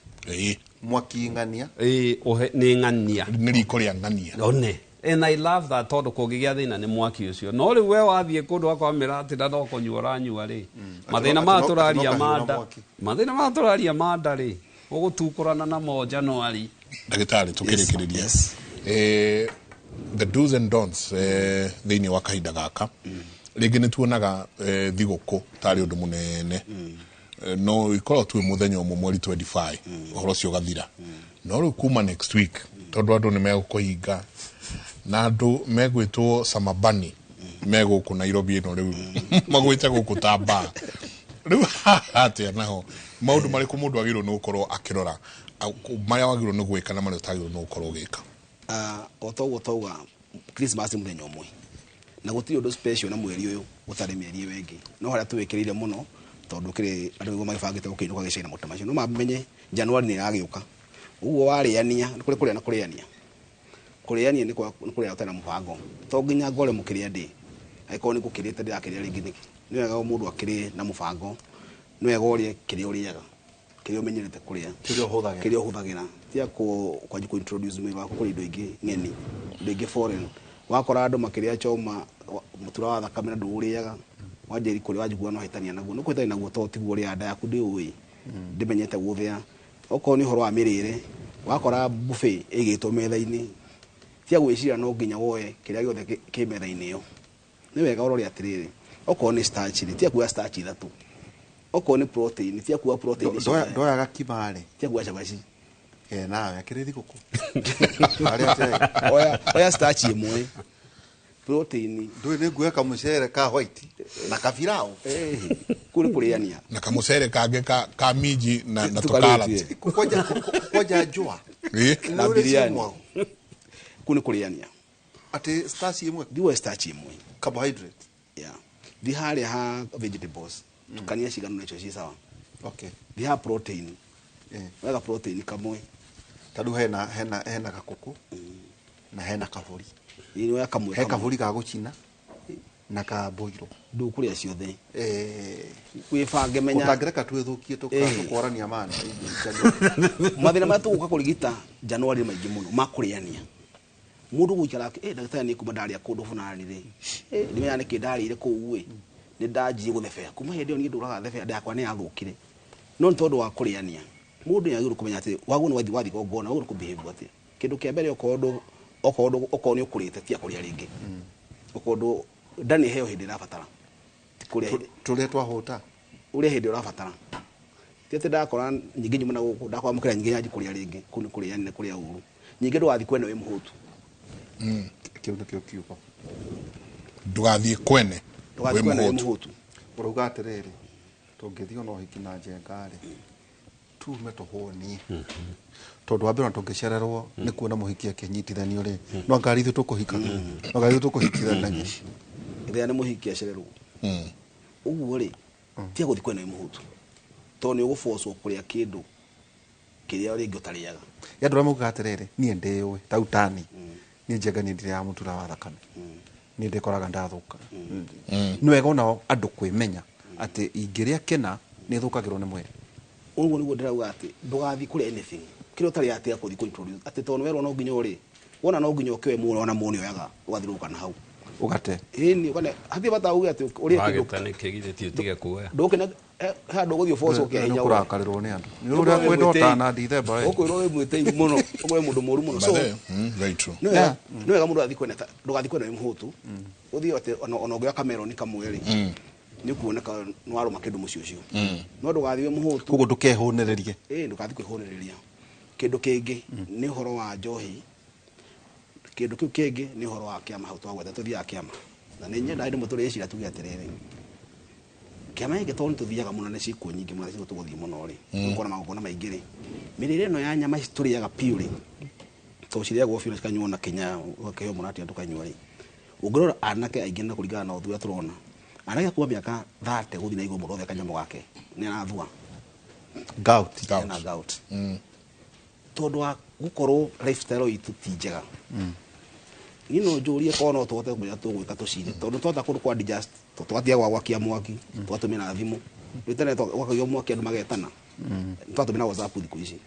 Mwaki ng'ania. Ĩĩ, nĩ ng'ania. Nĩ riko rĩa ng'ania. One. And I love that tondũ kũngĩgĩa thĩna nĩ mwaki ũcio. No rĩu we wathiĩ kũndũ akwa mĩratina no kũnyua ũranyua rĩ, mathĩna maya tũraria manda, mathĩna maya tũraria manda rĩ, ũgũtukũrana namo January. Ndagĩtarĩ, tũkĩrĩkĩrĩria. The do's and don'ts thĩinĩ wa kahinda gaka. Rĩngĩ nĩ tuonaga thigũkũ tarĩ ũndũ mũnene. No ikorwo twĩ mũthenya ũmwe mweri 25 ũhoro ũcio ũgathira. No rĩu kuma next week tondũ andũ nĩ megũkũhinga na andũ megwĩtwo samabani megũkũ Nairobi ĩno rĩu magwĩte gũkũ ta bar. Rĩu atĩa naho maũndũ marĩkũ mũndũ agĩrĩirwo nĩ gũkorwo akĩrora, marĩa wagĩrĩirwo nĩ gwĩka na marĩa ũtagĩrĩirwo nĩ gũkorwo ũgĩka? O toguo twauga Christmas nĩ mũthenya ũmwe na gũtirĩ ũndũ special na mweri ũyũ ũtarĩ mĩeri ĩyo ĩngĩ, no harĩa tũwĩkĩrĩire mũno tondũ kĩrĩ andũ nĩguo magĩbangĩte gũkĩinũka gĩcagi na maũndũ macio, no mamenye January nĩ ĩragĩũka. Ũguo warĩania nĩ kũrĩ kũrĩa na kũrĩania. Kũrĩania nĩ kũrĩa ũtarĩ na mũbango, to nginya ngore mũkĩrĩa ndĩ, angĩkorwo nĩ ngũkĩrĩte ndĩrakĩrĩa rĩngĩ nĩkĩ. Nĩ wega mũndũ akĩrĩe na mũbango, nĩ wega ũrĩe kĩrĩa ũrĩaga, kĩrĩa ũmenyerete kũrĩa, kĩrĩa ũhũthagĩra, kĩrĩa ũhũthagĩra. Tiga kwanjia kũ introduce mwĩrĩ waku kũrĩ indo ingĩ ng'eni, indo ingĩ foreign. Wakora andũ makĩrĩa choma, mũtura wa thakame na ndũũrĩaga, wanjĩri kũrĩa wanjigua no hĩtania naguo, nĩ kũhĩtania naguo tondũ tiguo ũrĩaga, nda yaku ndĩũĩ, ndĩmenyete gũthĩa. Okorwo nĩ ũhoro wa mĩrĩre, wakora buffet ĩigĩtwo metha-inĩ, tiga gwĩciria no nginya woe kĩrĩa gĩothe kĩ metha-inĩ ĩyo. Nĩ wega ũrore atĩrĩrĩ, okorwo nĩ starch rĩ, tiga kuoya starch ithatũ. Okorwo nĩ protein, tiga kuoya protein icio. Ndoyaga kima rĩ, tiga kuoya cabaci. Nawe akĩrĩ thigũkũ. Oya starch ĩmwe, protein. Ndũĩ nĩ nguoya kamũcere ka white na kabirao. Kũu nĩ kũrĩania. Na kamũcere kangĩ ka minji na tũkarati. Kwanja njũa. Na biryani. Kũu nĩ kũrĩania. Atĩ starch ĩmwe? Ndiwoe starch ĩmwe. Carbohydrate. Yeah. Thi harĩa ha vegetables. Tukania cigana nacio ci sawa. Okay. Thi ha protein. Wega protein kamwe. Tondũ hena gakũkũ na hena kabũri. Ĩĩ, oya kamwe He kamwe. kabũri ga gũcina na ka boilo. Ndũkũrĩa ciothe. Wĩbange menya. Ũtangĩreka twĩthũkie tũkwarania mana. Mathĩna marĩa tũgũka kũrigita January maingĩ mũno ma kũrĩania. Mũndũ gũikara ndagĩtarĩ nĩ kuma ndarĩa kũndũ fulani rĩ. Ndimenya nĩkĩ ndarĩire kũu ĩ. Nĩ ndanjie gũthebea. Kuma hĩndĩ ĩyo niĩ ndũraga thebea, nda yakwa nĩ yathũkire. No nĩ tondũ wa kũrĩania. Mũndũ nĩ agĩrĩirwo kũmenya atĩ wagwo nĩ wathiĩ wathiĩ igongona, wagĩrĩirwo kũ behave atĩa. Kĩndũ kĩa mbere okorwo nĩ ũkũrĩte tiga kũrĩa rĩngĩ. Okorwo nda nĩ ĩheo hĩndĩ ĩrabatara. Ti kũrĩa hĩndĩ. Tũrĩa twahũta. Ũrĩa hĩndĩ ũrabatara. Ti atĩ ndakora nyingĩ nyuma na gũkũ, ndakwamũkĩra nyingĩ nyanji kũrĩa rĩngĩ. Kũu nĩ kũrĩa nĩ kũrĩa ũru. Nyingĩ ndũgathiĩ kwene wĩ mũhũtu. Kĩu nĩkĩo kiugo. Ndũgathiĩ kwene Ndũgathiĩ wĩ kwene wĩ mũhũtu. mũhũtu. Ũrauga atĩrĩrĩ, tũngĩthiĩ ona ũhiki na njenga rĩ, tume tũhũnie. Tondũ wa mbere ona tũngĩcererwo nĩ kuona mũhiki akĩnyitithanio rĩ, no ngari ithuĩ tũkũhika. No ngari ithuĩ tũkũhikithanagia. Ithenya nĩ mũhiki acererwo. Ũguo rĩ, tiga gũthiĩ kwene wĩ mũhũtu. Tondũ nĩ ũgũbocwo kũrĩa kĩndũ kĩrĩa rĩngĩ ũtarĩaga. Ya andũ arĩa maugaga atĩrĩrĩ, niĩ ndĩũĩ, ta utani. Niĩ njenga niĩ ndirĩaga mũtura wa thakame. Niĩ ndĩkoraga ndathũka. Nĩ wega onao andũ kwĩmenya atĩ ingĩrĩa kĩna nĩ thũkagĩrwo nĩ mwĩrĩ. Ũguo nĩguo ndĩrauga atĩ ndũgathiĩ kũrĩa anything. Kĩrĩa ũtarĩaga tiga gũthiĩ kũ introduce. Atĩ tondũ werwo no nginya ũrĩe. Wona no nginya ũkĩoe muono ona muono oyaga ũgathiũrũrũka na hau. Ũgate. Ĩni, ũgane, hatirĩ bata uge atĩ ũrĩe kĩndũ. Wagĩte nĩkĩ githĩ ti ũtige kuoya? Ndũkĩne, he handũ ũgũthiĩ ũboco Nĩ kĩa hinya ũkũrakarĩrwo nĩ andũ. Nĩ Nĩ ũrĩa ũkwĩrwo kwenda wĩ mwĩtĩi. ũtana Dithemba, we. Ũkwĩrwo wĩ mwĩtĩi mũno, ũkwĩrwo wĩ mũndũ mũũru mũno. So, By the way, very true. nĩ wega, nĩ wega mũndũ athiĩ kwene ta, ndũgathiĩ kwene wĩ mũhũtu. Ũthiĩ atĩ ona ũngĩoya kameroni kamwe rĩ, nĩ ũkuoneka nĩ warũma kĩndũ mũciĩ ũcio. No ndũgathiĩ wĩ mũhũtu. Koguo ndũkehũnĩrĩrie. Ĩĩ, ndũgathiĩ kwĩhũnĩrĩria. Kĩndũ kĩngĩ nĩ ũhoro wa njohi. Kĩndũ kĩu kĩngĩ nĩ ũhoro wa kĩama, hau twagweta tũthiaga kĩama. Na nĩ nyendaga hĩndĩ ĩmwe tũrĩciria tuge atĩrĩrĩ, kĩama gĩkĩ tondũ nĩ tũthiaga mũno na ciikuũ nyingĩ mũno, ciikuũ tũgũthiĩ mũno rĩ, tũkona magongona maingĩ rĩ, mĩrĩre ĩno ya nyama ici tũrĩaga piũ rĩ, tondũ cirĩagwo biũ na cikanyuo na kĩnya, ũgakĩheo mũrati na tũkanyua rĩ, ũngĩrora anake aingĩ na kũringana na ũthũ ũrĩa tũrona, anake kuma mĩaka 30 gũthiĩ na igũrũ mũndũ wothe kanyamũ gake nĩ arathua. Gout. Gout. Ena gout. Tondũ wa gũkorwo lifestyle itũ ti njega. Niĩ no njũrie korwo no tũhote kũmenya tũgwĩka tũcire, tondũ twahota kũndũ kwa digest, tũgatiga gwa gwakia mwaki, tũgatũmĩra thimũ. Rĩu tene gwakagio mwaki andũ magetana. Twatũmĩra WhatsApp thikũ ici.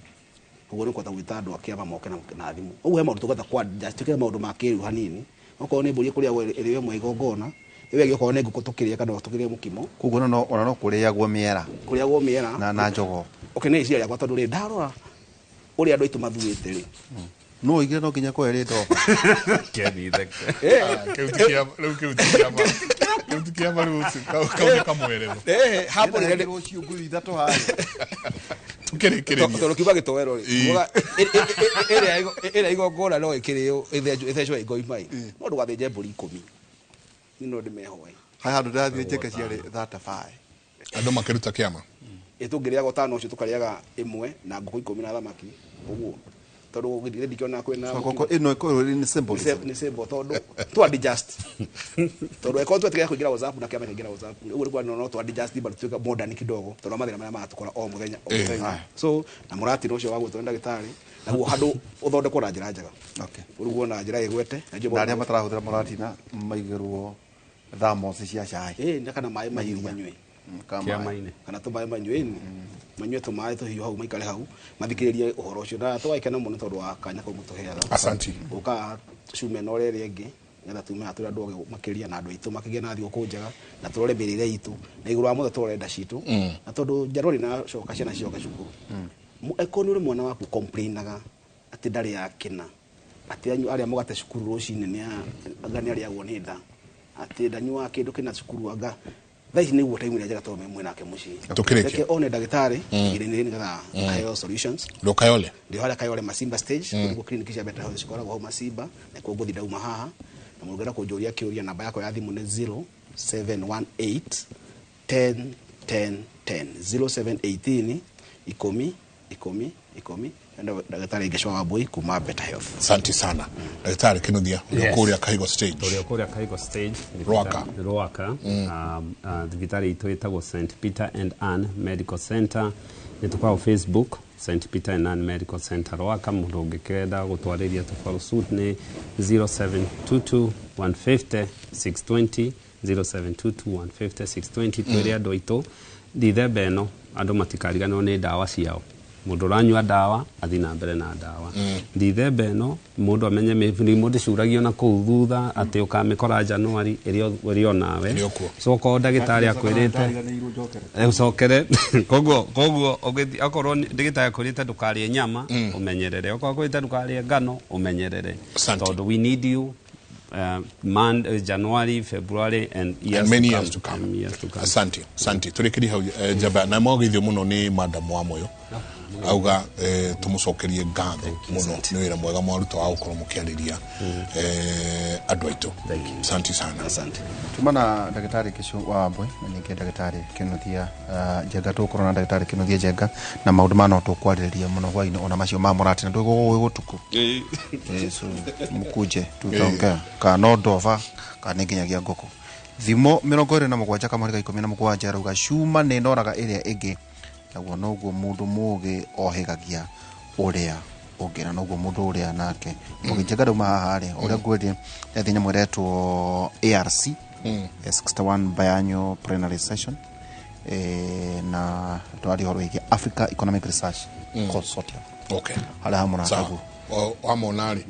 Koguo nĩ kũhota gwĩta andũ a kĩama moke na thimũ. Ũguo he maũndũ tũngĩhota kwa adjust, twĩkĩre maũndũ ma kĩrĩu hanini. Okorwo nĩ mbũri ĩkũrĩagwo ĩrĩ ĩmwe igongona, ĩyo ĩngĩ okorwo nĩ ngũkũ tũkĩrĩe kana tũkĩrĩe mũkimo. Koguo ona no kũrĩagwo mĩera. Kũrĩagwo mĩera. Na njogoo. Okay, nĩ iciria rĩakwa tondũ rĩ ndarora ũrĩa andũ aitũ mathuĩte rĩ. No ũigire no nginya kwerĩ ndoba. Rĩu kĩu ti kĩama. Kĩu ti kĩama rĩu kau nĩ kamwerero. Hapo rĩ rũciũ ithatũ harĩa. Tũkĩrĩkĩrĩria. Tondũ kiuga gĩtoero rĩ. Ĩrĩa igongona no ĩkĩrĩo ĩthecwo ĩngoimai. No ndũgathĩnje mbũri 10. Niĩ no ndĩmehoe. Hai handũ ndĩrathiĩ njeke ciarĩ 35. Andũ makĩruta kĩama. Tũngĩrĩaga ũtano ũcio tũkarĩaga ĩmwe na ngũkũ 10 na thamaki ũguo. Tondũ githĩ ndikĩona kwĩna ĩno ĩkorwo nĩ simple. Nĩ simple tondũ tũ adjust. Tondũ ĩkorwo twetiga kũingĩra WhatsApp na kĩama kĩingĩra WhatsApp. Ũguo nĩguo no tũ adjust but tuĩka modern kidogo tondũ mathĩna marĩa maratũkora o mũthenya o mũthenya. So na mũratino ũcio wa gwĩtwo nĩ ndagĩtarĩ naguo handũ ũthondekwo na njĩra njega. Okay. Ũrugwo na njĩra ĩgwete. Na arĩa matarahũthĩra mũratina maigĩrwo thermos cia cai. Na kana maĩ mahiũ manyue. Kĩama-inĩ. Kana tũmaĩ manyue manyue tũmaĩ tũhiũ hau maikare hau mathikĩrĩrie ũhoro ũcio na tũgakena mũno tondũ wa kanya kau mũtũheaga. Asanti. Gũka cume na ũrĩa ĩrĩa ĩngĩ nĩgetha tume haha tũrĩ andũ ogĩ makĩria na andũ aitũ makĩgĩe na thigũkũ njega na tũrore mĩrĩre itũ na igũrũ wa mothe tũrore nda citũ na tondũ January na coka ciana cicoke cukuru. Eko nĩ ũrĩ mwana waku complainaga atĩ ndarĩ akĩna atĩ arĩa mũgate cukuru rũcinĩ nĩ anga nĩ arĩagwo nĩ nda atĩ ndanyuaga kĩndũ kĩna cukuru anga thaa ici nĩguo time ĩrĩa njega tondũ me mwĩnake mũciĩ. Tũkĩrĩkia. Reke one ndagĩtarĩ ihinda-inĩ rĩrĩ nĩgetha aheo solutions. Ndũkayole. Ndĩ harĩa Kayole Masimba stage nĩguo clinic cia Better Health cikoragwo hau Masimba na kuo ngũthiĩ ndauma haha na mũngĩenda kũnjũria kĩũria namba yakwa ya thimũ nĩ 0718 10 10 10 0718 10 10 10 ndagĩtarĩ Ngĩcwa Wambui kuma Better Health. Asante sana. Ndagĩtarĩ Kinuthia ũrĩa kũrĩa Kahigo stage. Ũrĩa kũrĩa Kahigo stage. Rwaka. Rwaka. Thibitarĩ itũ ĩtagwo St Peter and Ann Medical Center. Nĩ tũkoragwo Facebook St Peter and Ann Medical Center Rwaka. Mũndũ ũngĩkenda gũtwarĩria tũ follow suit nĩ 0722 150 620 0722 150 620. Twĩre andũ aitũ Dithemba ĩno andũ matikariganĩrwo nĩ ndawa ciao. Mũndũ ũranyua ndawa athiĩ na mbere na ndawa. Dithemba ĩno mũndũ amenye mĩrimũ ndĩcuragio na kũu thutha atĩ ũkamĩkora January ĩrĩ o nawe. So okorwo ndagĩtarĩ akwĩrĩte ũcokere koguo okorwo ndagĩtarĩ akwĩrĩte ndũkarĩe nyama ũmenyerere, okorwo akwĩrĩte ndũkarĩe ngano ũmenyerere, tondũ we need you January, February and years and many to come. Years to come. Asante, asante. Turekeri hau njamba na mwagithio muno ni madam wa moyo. Auga tumucokerie ngatho muno ni wira mwega mwaruta wa gukorwo mukiariria andu aitu. Asante sana. Asante. Tumana ndagĩtarĩ Kĩcu wa Wambui na ningĩ ndagĩtarĩ Kinuthia Njenga tũgũkorwo na ndagĩtarĩ Kinuthia Njenga na maũndũ ma no tũkwarĩrĩria mũno hwainĩ ona macio ma mũrati na ndũgũgũ gũtukũ. So mukuje tutaongea kana no ndova kana nĩ nginyagia ngũkũ. Thimo 27 kamũhĩrĩga 17 arauga cuma nĩ noraga ĩrĩa ĩngĩ naguo noguo mũndũ mũũgĩ ohĩgagia ũrĩa ũngĩ na noguo mũndũ ũrĩa nake mũgĩ. Njenga ndauma haha rĩ ũrĩa ngwĩrire nĩ nyamũ ĩretwo ARC 61 Biannual Plenary Session na twari horo wĩgiĩ Africa Economic Research Consortium. Okay. Harĩa hamũrataguo wamona rĩ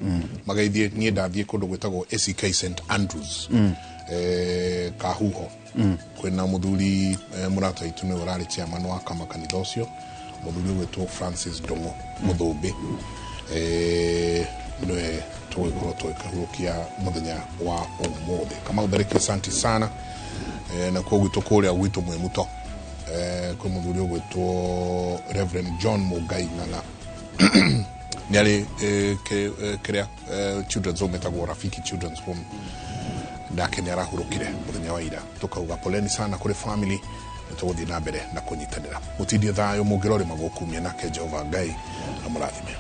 mageithie niĩ ndathiĩ kũndũ gwĩtagwo ACK St Andrews Kahuho kwĩna mũthuri mũrata witũ nĩwe ũrarĩ chairman wa kama kanitha ũcio mũthuri ũgwĩtwo Francis Ndung'u Mũthũmbĩ nĩwe tũgũkorwo tũgĩkahurũkia mũthenya wa ũmũthĩ. Kamau Tharĩki asante sana na kuo gwitũ kũrĩa gwitũ Mwĩmuto kwĩ mũthuri ũgwĩtwo Reverend John Mũngai Ng'ang'a nĩ arĩ kĩrĩa children's home ĩtagwo Rafiki Children's Home nake nĩ arahurũkire mũthenya wa ira. Tukauga poleni sana kũrĩ family nĩ tũgũthiĩ na mbere na kũnyitanĩra. Mũtindie thayũ mũngĩrorĩ magũkumia nake Jehova Ngai amũrathime.